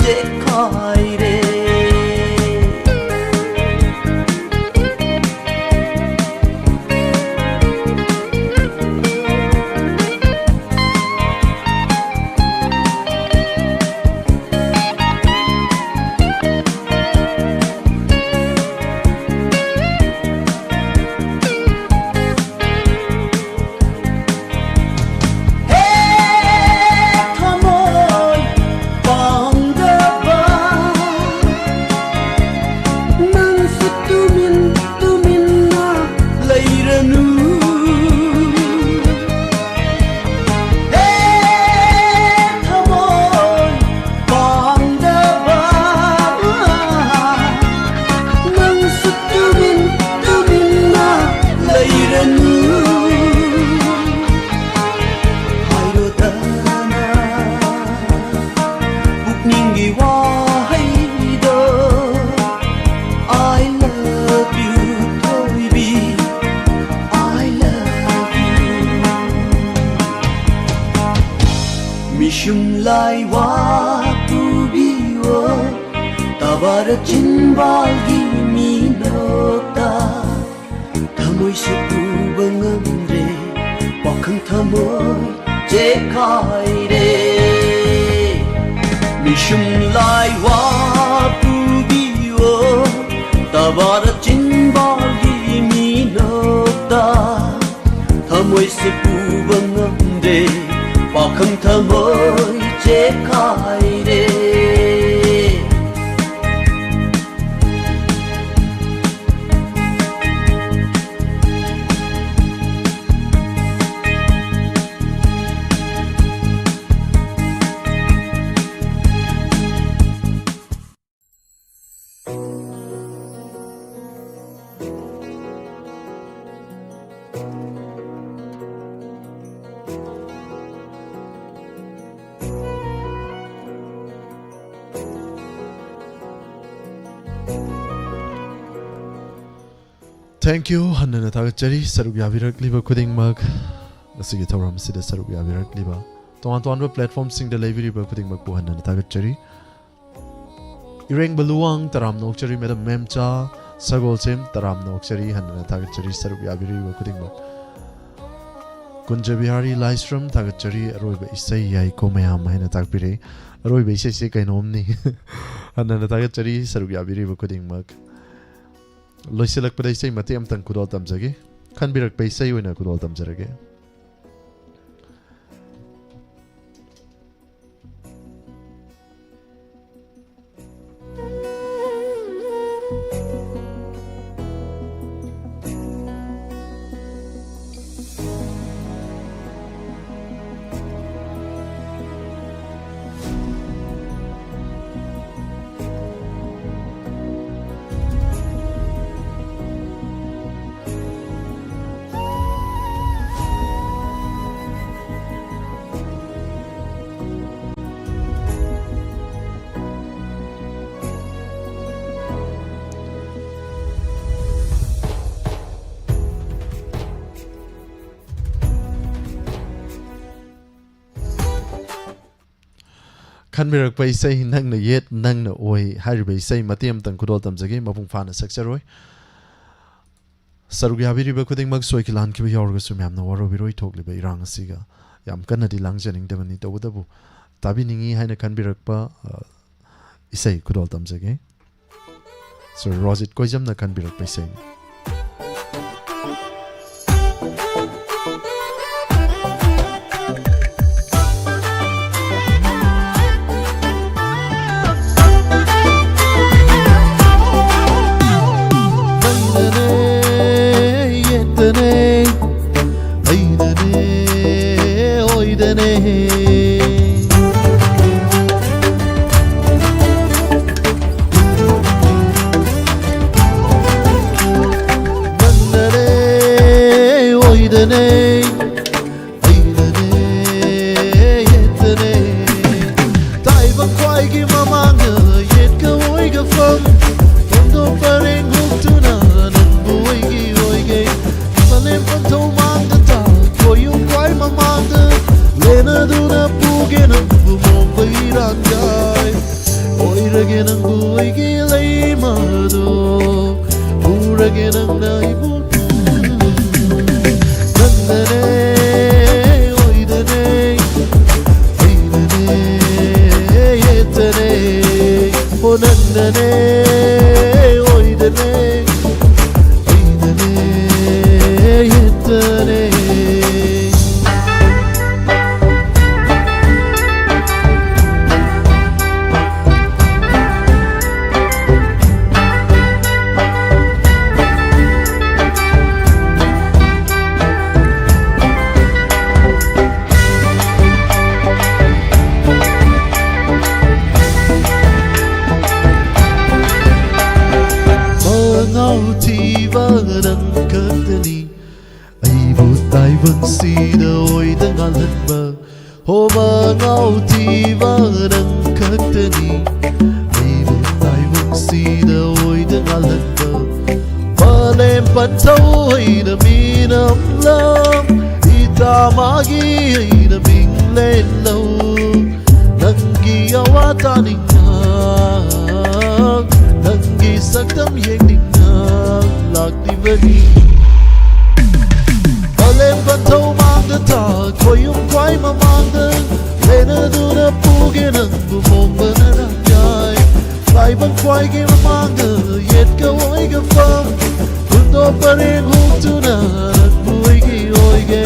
ꯆꯦꯈꯥꯏꯔꯦ꯫ ꯍꯦ ꯊꯃꯣꯏ ꯄꯥꯡ ꯌꯨꯝꯂꯥꯏ ꯋꯥ ꯄꯨꯕꯤꯌꯣ, ꯇꯕꯥꯔ ꯆꯤꯟꯕꯥꯜꯒꯤ ꯃꯤꯅꯣꯛꯇ ꯊꯃꯣꯏꯁꯦ ꯄꯨꯕ ꯉꯝꯗ꯭ꯔꯦ, ꯄꯥꯈꯪ ꯊꯃꯣꯏ ꯆꯦꯈꯥꯏꯔꯦ꯫ ꯃꯤꯁꯨꯝ ꯂꯥꯏ ꯋꯥ ꯄꯨꯕꯤꯌꯣ, ꯇꯕꯥꯔ ꯆꯤꯟꯕꯥꯜꯒꯤ ꯃꯤꯅꯣꯛꯇ ꯊꯃꯣꯏꯁꯦ ꯄꯨꯕ ꯉꯝꯗꯦ, ꯄꯥꯈꯪ ꯊꯃꯣꯏ ꯆꯦꯈꯥꯏꯔꯦ꯫ Thank you, ꯍꯟꯅ ꯍꯟꯅ ꯊꯥꯒꯠꯆꯔꯤ ꯁꯔꯨꯛ ꯌꯥꯕꯤꯔꯛꯂꯤꯕ ꯈꯨꯗꯤꯡꯃꯛ꯫ ꯉꯁꯤꯒꯤ ꯊꯧꯔꯝ ꯑꯁꯤꯗ ꯁꯔꯨꯛ ꯌꯥꯕꯤꯔꯛꯂꯤꯕ ꯇꯣꯉꯥꯟ ꯇꯣꯉꯥꯟꯕ platformꯁꯤꯡꯗ ꯂꯩꯕꯤꯔꯤꯕ ꯈꯨꯗꯤꯡꯃꯛꯄꯨ ꯍꯟꯅ ꯍꯟꯅ ꯊꯥꯒꯠꯆꯔꯤ꯫ ꯏꯔꯦꯡꯕ ꯂꯨꯋꯥꯡ ꯇꯔꯥꯝꯅ ꯑꯣꯛꯆꯔꯤ, ꯃꯦꯗꯥꯝ ꯃꯦꯝꯆꯥ ꯁꯒꯣꯜꯁꯦꯝ ꯇꯔꯥꯝꯅ ꯑꯣꯛꯆꯔꯤ, ꯍꯟꯅ ꯍꯟꯅ ꯊꯥꯒꯠꯆꯔꯤ ꯁꯔꯨꯛ ꯌꯥꯕꯤꯔꯤꯕ ꯈꯨꯗꯤꯡꯃꯛ꯫ ꯀꯨꯟꯖꯕꯤꯍꯥꯔꯤ ꯂꯥꯏꯁ꯭ꯔꯝ ꯊꯥꯒꯠꯆꯔꯤ, ꯑꯔꯣꯏꯕ ꯏꯁꯩ ꯌꯥꯏꯀꯣ ꯃꯌꯥꯝ ꯍꯥꯏꯅ ꯇꯥꯛꯄꯤꯔꯛꯏ꯫ ꯑꯔꯣꯏꯕ ꯏꯁꯩꯁꯦ ꯀꯩꯅꯣꯝꯅꯤ꯫ ꯍꯟꯅ ꯍꯟꯅ ꯊꯥꯒꯠꯆꯔꯤ ꯁꯔꯨꯛ ꯌꯥꯕꯤꯔꯤꯕ ꯈꯨꯗꯤꯡꯃꯛ꯫ ꯂꯣꯏꯁꯤꯜꯂꯛꯄꯗ ꯏꯁꯩ ꯃꯇꯦꯛ ꯑꯃꯇꯪ ꯈꯨꯗꯣꯜ ꯇꯝꯖꯒꯦ꯫ ꯈꯟꯕꯤꯔꯛꯄ ꯏꯁꯩ ꯑꯣꯏꯅ ꯈꯨꯗꯣꯜ ꯇꯝꯖꯔꯒꯦ꯫ ꯈꯟꯕꯤꯔꯛꯄ ꯏꯁꯩ "ꯅꯪꯅ ꯌꯦꯠ ꯅꯪꯅ ꯑꯣꯏ" ꯍꯥꯏꯔꯤꯕ ꯏꯁꯩ ꯃꯇꯦꯛ ꯑꯃꯇꯪ ꯈꯨꯗꯣꯜ ꯇꯝꯖꯒꯦ꯫ ꯃꯄꯨꯡ ꯐꯥꯅ ꯁꯛꯆꯔꯣꯏ꯫ ꯁꯔꯨꯛ ꯌꯥꯕꯤꯔꯤꯕ ꯈꯨꯗꯤꯡꯃꯛ ꯁꯣꯏꯈꯤ ꯂꯥꯟꯈꯤꯕ ꯌꯥꯎꯔꯒꯁꯨ ꯃꯌꯥꯝꯅ ꯋꯥꯔꯧꯕꯤꯔꯣꯏ꯫ ꯊꯣꯛꯂꯤꯕ ꯏꯔꯥꯡ ꯑꯁꯤꯒ ꯌꯥꯝ ꯀꯟꯅꯗꯤ ꯂꯥꯡꯖꯅꯤꯡꯗꯕꯅꯤ, ꯇꯧꯕꯇꯕꯨ ꯇꯥꯕꯤꯅꯤꯡꯉꯤ ꯍꯥꯏꯅ ꯈꯟꯕꯤꯔꯛꯄ, ꯑ, ꯏꯁꯩ ꯈꯨꯗꯣꯜ ꯇꯝꯖꯒꯦ꯫ ꯁꯔ ꯔꯣꯖꯤꯠ ꯀꯣꯏꯖꯝꯅ ꯈꯟꯕꯤꯔꯛꯄ ꯏꯁꯩꯅꯤ꯫ ꯅꯪꯅꯅꯦ, ꯌꯦꯠꯇꯅꯦ, ꯑꯩꯅꯅꯦ, ꯑꯣꯏꯗꯅꯦ꯫ ꯅꯪꯅꯅꯦ, ꯑꯣꯏꯗꯅꯦ, ꯑꯩꯅꯅꯦ, ꯌꯦꯠꯇꯅꯦ꯫ ꯇꯥꯏꯕꯪ ꯈ꯭ꯋꯥꯏꯒꯤ ꯃꯃꯥꯡꯗ ꯌꯦꯠꯀ ꯑꯣꯏꯒ ꯐꯝ, ꯐꯝꯗꯣ ꯄꯔꯦꯡ ꯍꯨꯛꯇꯨꯅ ꯅꯪꯕꯨ ꯑꯣꯏꯒꯤ ꯑꯣꯏꯒꯦ꯫ ꯃꯥꯂꯦꯝ ꯄꯟꯊꯧ ꯃꯥꯡꯗ ꯇꯥ, ꯈꯣꯏꯌꯨꯝ ꯈ꯭ꯋꯥꯏ ꯃꯃꯥꯡꯗ ꯂꯦꯟꯅꯗꯨꯅ ꯄꯨꯒꯦ ꯅꯪꯕꯨ ꯃꯣꯝꯕ ꯏꯔꯥꯡꯖꯥꯏ꯫ ꯑꯣꯏꯔꯒꯦ ꯅꯪꯕꯨ ꯑꯩꯒꯤ ꯂꯩꯃꯗꯣ, ꯄꯨꯔꯒꯦ ꯅꯪꯅ ꯑꯩꯕꯨ꯫ ꯅꯪꯅꯅꯦ, ꯑꯣꯏꯗꯅꯦ, ꯑꯩꯅꯅꯦ, ꯌꯦꯠꯇꯅꯦ꯫ ꯑꯣ ꯅꯪꯅꯅꯦ, ꯑꯣꯏꯗꯅꯦ, ꯑꯩꯅꯅꯦ, ꯌꯦꯠꯇꯅꯦ꯫ ꯃꯉꯥꯎ ꯊꯤꯕ ꯅꯪ ꯈꯛꯇꯅꯤ ꯑꯩꯕꯨ ꯇꯥꯏꯕꯪꯁꯤꯗ ꯑꯣꯏꯗ ꯉꯥꯜꯍꯟꯕ꯫ ꯍꯣ ꯃꯉꯥꯎ ꯊꯤꯕ ꯅꯪ ꯈꯛꯇꯅꯤ ꯑꯩꯕꯨ ꯇꯥꯏꯕꯪꯁꯤꯗ ꯑꯣꯏꯗ ꯉꯥꯜꯍꯟꯕ꯫ ꯃꯥꯂꯦꯝ ꯄꯟꯊꯧ ꯑꯩꯅ ꯃꯤꯅꯝꯂꯝ, ꯏꯇꯥ ꯃꯥꯒꯤ ꯑꯩꯅ ꯃꯤꯡꯂꯦꯟꯂꯧ꯫ ꯅꯪꯒꯤ ꯋꯥ ꯇꯥꯅꯤꯡꯅ, ꯅꯪꯒꯤ ꯁꯛꯇꯝ ꯌꯦꯡꯅꯤꯡꯅ ꯂꯥꯛꯂꯤꯕꯅꯤ꯫ ꯃꯥꯂꯦꯝ ꯄꯟꯊꯧ ꯃꯥꯡꯗ ꯊꯥ, ꯈꯣꯌꯨꯝ ꯈ꯭ꯋꯥꯏ ꯃꯃꯥꯡꯗ ꯂꯦꯟꯅꯗꯨꯅ ꯄꯨꯒꯦ ꯅꯪꯕꯨ ꯃꯣꯡꯕꯅ ꯅꯪ ꯌꯥꯏ꯫ ꯂꯥꯏꯕꯛ ꯈ꯭ꯋꯥꯏꯒꯤ ꯃꯃꯥꯡꯗ ꯌꯦꯠꯀ ꯑꯣꯏꯒ ꯐꯝ, ꯍꯨꯟꯗꯣꯛ ꯄꯔꯦꯡ ꯍꯨꯛꯇꯨꯅ ꯅꯪꯕꯨ ꯑꯩꯒꯤ ꯑꯣꯏꯒꯦ꯫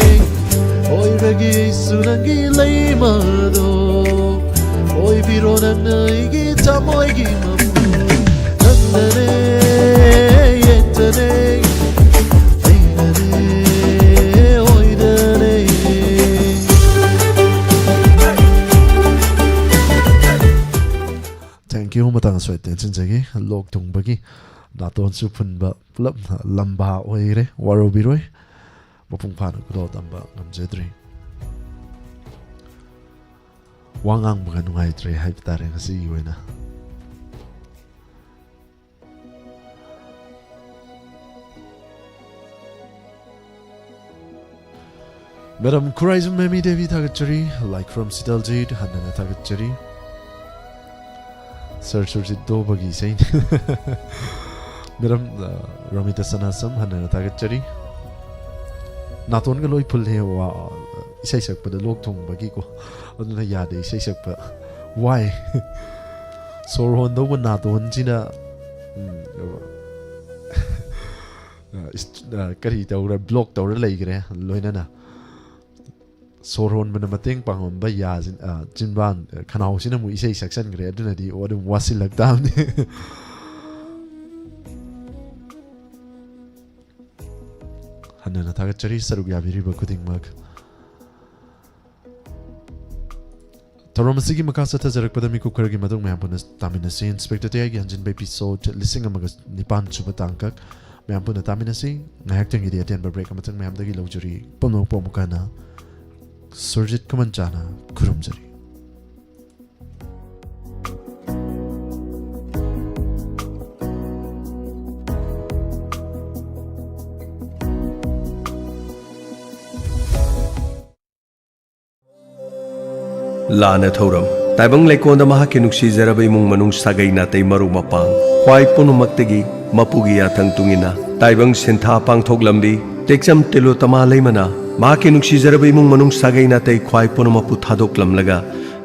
ꯑꯣꯏꯔꯒꯦ ꯑꯩꯁꯨ ꯅꯪꯒꯤ ꯂꯩꯃꯗꯣ, ꯑꯣꯏꯕꯤꯔꯣ ꯅꯪꯅ ꯑꯩꯒꯤ ꯊꯃꯣꯏꯒꯤ ꯃꯄꯨ꯫ ꯅꯪꯅꯅꯦ, ꯌꯦꯠꯇꯅꯦ, ꯑꯩꯅꯅꯦ, ꯑꯣꯏꯗꯅꯦ꯫ Thank you꯫ ꯃꯇꯥꯡ ꯑꯁ꯭ꯋꯥꯏꯗ ꯇꯦꯟꯁꯤꯟꯖꯒꯦ꯫ ꯂꯣꯛ ꯊꯨꯡꯕꯒꯤ ꯅꯥꯇꯣꯟꯁꯨ ꯐꯨꯟꯕ ꯄꯨꯂꯞ ꯂꯝꯕꯥ ꯑꯣꯏꯔꯦ꯫ ꯋꯥꯔꯧꯕꯤꯔꯣꯏ꯫ ꯃꯄꯨꯡ ꯐꯥꯅ ꯈꯨꯗꯣꯜ ꯇꯝꯕ ꯉꯝꯖꯗ꯭ꯔꯤ꯫ ꯋꯥ ꯉꯥꯡꯕꯒ ꯅꯨꯡꯉꯥꯏꯇ꯭ꯔꯦ ꯍꯥꯏꯕ ꯇꯥꯔꯦ ꯉꯁꯤꯒꯤ ꯑꯣꯏꯅ꯫ ꯃꯦꯗꯥꯝ ꯈꯨꯔꯥꯏꯖꯝ ꯃꯦꯃꯤ ꯗꯦꯕꯤ ꯊꯥꯒꯠꯆꯔꯤ꯫ ꯂꯥꯏꯈꯨꯔꯝ ꯁꯤꯇꯜꯖꯤꯠ ꯍꯟꯅꯅ ꯊꯥꯒꯠꯆꯔꯤ꯫ ꯁꯔ ꯁꯨꯔꯖꯤꯠ ꯗꯣꯕꯒꯤ ꯏꯁꯩꯅꯤ꯫ ꯃꯦꯗꯥꯝ, ꯑ, ꯔꯣꯃꯤꯇꯥ ꯁꯅꯥꯁꯝ ꯍꯟꯅꯅ ꯊꯥꯒꯠꯆꯔꯤ꯫ ꯅꯥꯇꯣꯟꯒ ꯂꯣꯏ ꯐꯨꯜꯂꯦ, ꯋꯥ, ꯏꯁꯩ ꯁꯛꯄꯗ ꯂꯣꯛ ꯊꯨꯡꯕꯒꯤꯀꯣ꯫ ꯑꯗꯨꯅ ꯌꯥꯗꯦ ꯏꯁꯩ ꯁꯛꯄ꯫ ꯋꯥꯏ꯫ ꯁꯣꯔ ꯍꯣꯟꯗꯧꯕ ꯅꯥꯇꯣꯟꯁꯤꯅ, ꯎꯝ, ꯑ, ꯏꯁ-, ꯑ, ꯀꯔꯤ ꯇꯧꯔ, ꯕ꯭ꯂꯣꯛ ꯇꯧꯔ ꯂꯩꯈ꯭ꯔꯦ ꯂꯣꯏꯅꯅ꯫ ꯁꯣꯔ ꯍꯣꯟꯕꯅ ꯃꯇꯦꯡ ꯄꯥꯡꯉꯝꯕ ꯌꯥꯁꯤꯅ, ꯑ, ꯆꯤꯟꯕꯥꯟ, ꯑ, ꯈꯅꯥꯎꯁꯤꯅ ꯑꯃꯨꯛ ꯏꯁꯩ ꯁꯛꯆꯟꯈ꯭ꯔꯦ꯫ ꯑꯗꯨꯅꯗꯤ ꯑꯣ, ꯑꯗꯨꯝ ꯋꯥꯁꯤꯜꯂꯛ ꯇꯥꯕꯅꯤ꯫ ꯍꯟꯅꯅ ꯊꯥꯒꯠꯆꯔꯤ ꯁꯔꯨꯛ ꯌꯥꯕꯤꯔꯤꯕ ꯈꯨꯗꯤꯡꯃꯛ꯫ ꯊꯧꯔꯝ ꯑꯁꯤꯒꯤ ꯃꯈꯥ ꯆꯠꯊꯖꯔꯛꯄꯗ ꯃꯤꯀꯨꯞ ꯈꯔꯒꯤ ꯃꯇꯨꯡ ꯃꯌꯥꯝ ꯄꯨꯟꯅ ꯇꯥꯃꯤꯟꯅꯁꯤ꯫ ꯏꯟꯁꯄꯦꯛꯇꯔ ꯇꯌꯥꯏꯒꯤ ꯍꯟꯖꯤꯟꯕ episode ꯂꯤꯁꯤꯡ ꯑꯃꯒ ꯅꯤꯄꯥꯟ ꯁꯨꯕ ꯇꯥꯡꯀꯛ ꯃꯌꯥꯝ ꯄꯨꯟꯅ ꯇꯥꯃꯤꯟꯅꯁꯤ꯫ ꯉꯥꯏꯍꯥꯛꯇꯪꯒꯤꯗꯤ ꯑꯇꯦꯟꯕ break ꯑꯃꯇꯪ ꯃꯌꯥꯝꯗꯒꯤ ꯂꯧꯖꯔꯤ꯫ ꯄꯨꯝꯅꯃꯛꯄꯨ ꯑꯃꯨꯛ ꯍꯟꯅ ꯁꯨꯔꯖꯤꯠ ꯈꯨꯃꯟꯆꯥꯅ ꯈꯨꯔꯨꯝꯖꯔꯤ꯫ ꯂꯥꯟꯅ ꯊꯧꯔꯝ꯫ ꯇꯥꯏꯕꯪ ꯂꯩꯀꯣꯜꯗ ꯃꯍꯥꯛꯀꯤ ꯅꯨꯡꯁꯤꯖꯔꯕ ꯏꯃꯨꯡ ꯃꯅꯨꯡ, ꯁꯥꯒꯩ ꯅꯥꯇꯩ, ꯃꯔꯨꯞ ꯃꯄꯥꯡ, ꯈ꯭ꯋꯥꯏ ꯄꯨꯝꯅꯃꯛꯇꯒꯤ ꯃꯄꯨꯒꯤ ꯌꯥꯊꯪ ꯇꯨꯡꯏꯟꯅ ꯇꯥꯏꯕꯪ ꯁꯤꯟꯊꯥ ꯄꯥꯡꯊꯣꯛꯂꯝꯕꯤ ꯇꯦꯛꯆꯝ ꯇꯤꯂꯣꯇꯃꯥ ꯂꯩꯃꯅ ꯃꯍꯥꯛꯀꯤ ꯅꯨꯡꯁꯤꯖꯔꯕ ꯏꯃꯨꯡ ꯃꯅꯨꯡ, ꯁꯥꯒꯩ ꯅꯥꯇꯩ ꯈ꯭ꯋꯥꯏ ꯄꯨꯝꯅꯃꯛꯄꯨ ꯊꯥꯗꯣꯛꯂꯝꯂꯒ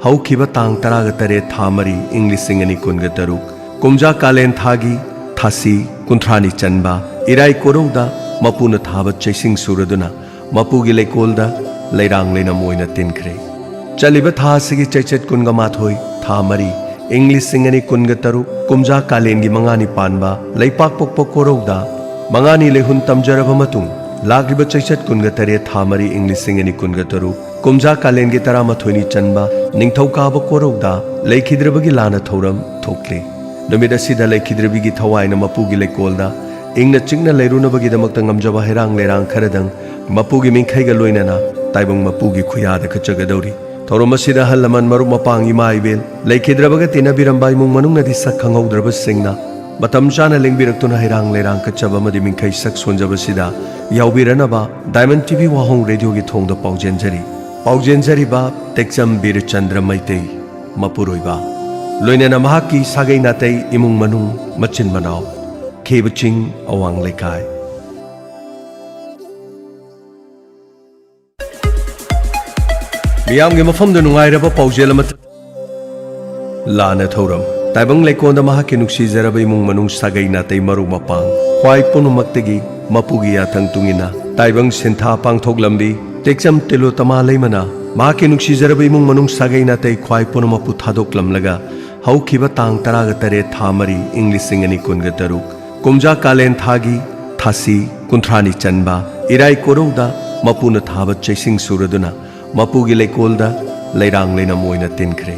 ꯍꯧꯈꯤꯕ ꯇꯥꯡ ꯇꯔꯥꯒ ꯇꯔꯦꯠ ꯊꯥ ꯃꯔꯤ ꯏꯪ ꯂꯤꯁꯤꯡ ꯑꯅꯤ ꯀꯨꯟꯒ ꯇꯔꯨꯛ ꯀꯨꯝꯖꯥ ꯀꯥꯂꯦꯟ ꯊꯥꯒꯤ ꯊꯥꯁꯤ ꯀꯨꯟꯊ꯭ꯔꯥꯅꯤ ꯆꯟꯕ ꯏꯔꯥꯏ ꯀꯣꯔꯧꯗ ꯃꯄꯨꯅ ꯊꯥꯕ ꯆꯩꯁꯤꯡ ꯁꯨꯔꯗꯨꯅ ꯃꯄꯨꯒꯤ ꯂꯩꯀꯣꯜꯗ ꯂꯩꯔꯥꯡ ꯂꯩꯅꯝ ꯑꯣꯏꯅ ꯇꯤꯟꯈ꯭ꯔꯦ꯫ ꯆꯠꯂꯤꯕ ꯊꯥ ꯑꯁꯤꯒꯤ ꯆꯩꯆꯠ ꯀꯨꯟꯒ ꯃꯥꯊꯣꯏ, ꯊꯥ ꯃꯔꯤ, ꯏꯪ ꯂꯤꯁꯤꯡ ꯑꯅꯤ ꯀꯨꯟꯒ ꯇꯔꯨꯛ, ꯀꯨꯝꯖꯥ ꯀꯥꯂꯦꯟꯒꯤ ꯃꯉꯥꯅꯤ ꯄꯥꯟꯕ ꯂꯩꯄꯥꯛꯄꯣꯛꯄ ꯀꯣꯔꯧꯗ ꯃꯉꯥꯅꯤ ꯂꯩꯍꯨꯟ ꯇꯝꯖꯔꯕ ꯃꯇꯨꯡ, ꯂꯥꯛꯂꯤꯕ ꯆꯩꯆꯠ ꯀꯨꯟꯒ ꯇꯔꯦꯠ, ꯊꯥ ꯃꯔꯤ, ꯏꯪ ꯂꯤꯁꯤꯡ ꯑꯅꯤ ꯀꯨꯟꯒ ꯇꯔꯨꯛ, ꯀꯨꯝꯖꯥ ꯀꯥꯂꯦꯟꯒꯤ ꯇꯔꯥꯃꯥꯊꯣꯏꯅꯤ ꯆꯟꯕ ꯅꯤꯡꯊꯧꯀꯥꯕ ꯀꯣꯔꯧꯗ ꯂꯩꯈꯤꯗ꯭ꯔꯕꯒꯤ ꯂꯥꯟꯅ ꯊꯧꯔꯝ ꯊꯣꯛꯂꯤ꯫ ꯅꯨꯃꯤꯠ ꯑꯁꯤꯗ ꯂꯩꯈꯤꯗ꯭ꯔꯕꯤꯒꯤ ꯊꯋꯥꯏꯅ ꯃꯄꯨꯒꯤ ꯂꯩꯀꯣꯜꯗ ꯏꯪꯅ ꯆꯤꯛꯅ ꯂꯩꯔꯨꯅꯕꯒꯤꯗꯃꯛꯇ ꯉꯝꯖꯕ ꯍꯩꯔꯥꯡ ꯂꯩꯔꯥꯡ ꯈꯔꯗꯪ ꯃꯄꯨꯒꯤ ꯃꯤꯡꯈꯩꯒ ꯂꯣꯏꯅꯅ ꯇꯥꯏꯕꯪ ꯃꯄꯨꯒꯤ ꯈꯨꯌꯥꯗ ꯀꯠꯆꯒꯗꯧꯔꯤ꯫ ꯊꯧꯔꯝ ꯑꯁꯤꯗ ꯑꯍꯜ ꯂꯃꯟ, ꯃꯔꯨꯞ ꯃꯄꯥꯡ, ꯏꯃꯥ ꯏꯕꯦꯜ, ꯂꯩꯈꯤꯗ꯭ꯔꯕꯒ ꯇꯤꯟꯅꯕꯤꯔꯝꯕ ꯏꯃꯨꯡ ꯃꯅꯨꯡꯅꯗꯤ ꯁꯛ ꯈꯪꯍꯧꯗ꯭ꯔꯕꯁꯤꯡꯅ ꯃꯇꯝ ꯆꯥꯅ ꯂꯦꯡꯕꯤꯔꯛꯇꯨꯅ ꯍꯩꯔꯥꯡ ꯂꯩꯔꯥꯡ ꯀꯠꯆꯕ ꯑꯃꯗꯤ ꯃꯤꯡꯈꯩ ꯁꯛ ꯁꯣꯟꯖꯕꯁꯤꯗ ꯌꯥꯎꯕꯤꯔꯅꯕ Diamond T V ꯋꯥꯍꯣꯡ ꯔꯦꯗꯤꯑꯣꯒꯤ ꯊꯣꯡꯗ ꯄꯥꯎꯖꯦꯟꯖꯔꯤ꯫ ꯄꯥꯎꯖꯦꯟꯖꯔꯤꯕ ꯇꯦꯛꯆꯝ ꯕꯤꯔꯆꯟꯗ꯭ꯔ ꯃꯩꯇꯩ ꯃꯄꯨꯔꯣꯏꯕ, ꯂꯣꯏꯅꯅ ꯃꯍꯥꯛꯀꯤ ꯁꯥꯒꯩ ꯅꯥꯇꯩ, ꯏꯃꯨꯡ ꯃꯅꯨꯡ, ꯃꯆꯤꯟ ꯃꯅꯥꯎ, ꯈꯦꯕ ꯆꯤꯡ, ꯑꯋꯥꯡ ꯂꯩꯀꯥꯏ꯫ ꯃꯤꯌꯥꯝꯒꯤ ꯃꯐꯝꯗ ꯅꯨꯡꯉꯥꯏꯔꯕ ꯄꯥꯎꯖꯦꯜ ꯑꯃ꯫ ꯂꯥꯟꯅ ꯊꯧꯔꯝ꯫ ꯇꯥꯏꯕꯪ ꯂꯩꯀꯣꯜꯗ ꯃꯍꯥꯛꯀꯤ ꯅꯨꯡꯁꯤꯖꯔꯕ ꯏꯃꯨꯡ ꯃꯅꯨꯡ, ꯁꯥꯒꯩ ꯅꯥꯇꯩ, ꯃꯔꯨꯞ ꯃꯄꯥꯡ, ꯈ꯭ꯋꯥꯏ ꯄꯨꯝꯅꯃꯛꯇꯒꯤ ꯃꯄꯨꯒꯤ ꯌꯥꯊꯪ ꯇꯨꯡꯏꯟꯅ ꯇꯥꯏꯕꯪ ꯁꯤꯟꯊꯥ ꯄꯥꯡꯊꯣꯛꯂꯝꯕꯤ ꯇꯦꯛꯆꯝ ꯇꯤꯂꯣꯇꯃꯥ ꯂꯩꯃꯅ ꯃꯍꯥꯛꯀꯤ ꯅꯨꯡꯁꯤꯖꯔꯕ ꯏꯃꯨꯡ ꯃꯅꯨꯡ, ꯁꯥꯒꯩ ꯅꯥꯇꯩ ꯈ꯭ꯋꯥꯏ ꯄꯨꯝꯅꯃꯛꯄꯨ ꯊꯥꯗꯣꯛꯂꯝꯂꯒ ꯍꯧꯈꯤꯕ ꯇꯥꯡ ꯇꯔꯥꯒ ꯇꯔꯦꯠ ꯊꯥ ꯃꯔꯤ ꯏꯪ ꯂꯤꯁꯤꯡ ꯑꯅꯤ ꯀꯨꯟꯒ ꯇꯔꯨꯛ ꯀꯨꯝꯖꯥ ꯀꯥꯂꯦꯟ ꯊꯥꯒꯤ ꯊꯥꯁꯤ ꯀꯨꯟꯊ꯭ꯔꯥꯅꯤ ꯆꯟꯕ ꯏꯔꯥꯏ ꯀꯣꯔꯧꯗ ꯃꯄꯨꯅ ꯊꯥꯕ ꯆꯩꯁꯤꯡ ꯁꯨꯔꯗꯨꯅ ꯃꯄꯨꯒꯤ ꯂꯩꯀꯣꯜꯗ ꯂꯩꯔꯥꯡ ꯂꯩꯅꯝ ꯑꯣꯏꯅ ꯇꯤꯟꯈ꯭ꯔꯦ꯫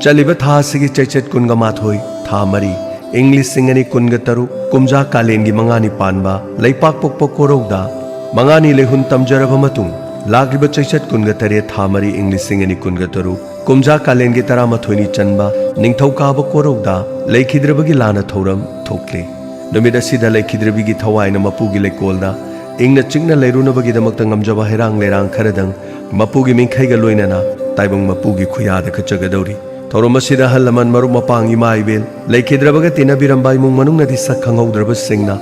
ꯆꯠꯂꯤꯕ ꯊꯥ ꯑꯁꯤꯒꯤ ꯆꯩꯆꯠ ꯀꯨꯟꯒ ꯃꯥꯊꯣꯏ, ꯊꯥ ꯃꯔꯤ, ꯏꯪ ꯂꯤꯁꯤꯡ ꯑꯅꯤ ꯀꯨꯟꯒ ꯇꯔꯨꯛ, ꯀꯨꯝꯖꯥ ꯀꯥꯂꯦꯟꯒꯤ ꯃꯉꯥꯅꯤ ꯄꯥꯟꯕ ꯂꯩꯄꯥꯛꯄꯣꯛꯄ ꯀꯣꯔꯧꯗ ꯃꯉꯥꯅꯤ ꯂꯩꯍꯨꯟ ꯇꯝꯖꯔꯕ ꯃꯇꯨꯡ, ꯂꯥꯛꯂꯤꯕ ꯆꯩꯆꯠ ꯀꯨꯟꯒ ꯇꯔꯦꯠ, ꯊꯥ ꯃꯔꯤ, ꯏꯪ ꯂꯤꯁꯤꯡ ꯑꯅꯤ ꯀꯨꯟꯒ ꯇꯔꯨꯛ, ꯀꯨꯝꯖꯥ ꯀꯥꯂꯦꯟꯒꯤ ꯇꯔꯥꯃꯥꯊꯣꯏꯅꯤ ꯆꯟꯕ ꯅꯤꯡꯊꯧꯀꯥꯕ ꯀꯣꯔꯧꯗ ꯂꯩꯈꯤꯗ꯭ꯔꯕꯒꯤ ꯂꯥꯟꯅ ꯊꯧꯔꯝ ꯊꯣꯛꯂꯤ꯫ ꯅꯨꯃꯤꯠ ꯑꯁꯤꯗ ꯂꯩꯈꯤꯗ꯭ꯔꯕꯤꯒꯤ ꯊꯋꯥꯏꯅ ꯃꯄꯨꯒꯤ ꯂꯩꯀꯣꯜꯗ ꯏꯪꯅ ꯆꯤꯛꯅ ꯂꯩꯔꯨꯅꯕꯒꯤꯗꯃꯛꯇ ꯉꯝꯖꯕ ꯍꯩꯔꯥꯡ ꯂꯩꯔꯥꯡ ꯈꯔꯗꯪ ꯃꯄꯨꯒꯤ ꯃꯤꯡꯈꯩꯒ ꯂꯣꯏꯅꯅ ꯇꯥꯏꯕꯪ ꯃꯄꯨꯒꯤ ꯈꯨꯌꯥꯗ ꯀꯠꯆꯒꯗꯧꯔꯤ꯫ ꯊꯧꯔꯝ ꯑꯁꯤꯗ ꯑꯍꯜ ꯂꯃꯟ, ꯃꯔꯨꯞ ꯃꯄꯥꯡ, ꯏꯃꯥ ꯏꯕꯦꯜ, ꯂꯩꯈꯤꯗ꯭ꯔꯕꯒ ꯇꯤꯟꯅꯕꯤꯔꯝꯕ ꯏꯃꯨꯡ ꯃꯅꯨꯡꯅꯗꯤ ꯁꯛ ꯈꯪꯍꯧꯗ꯭ꯔꯕꯁꯤꯡꯅ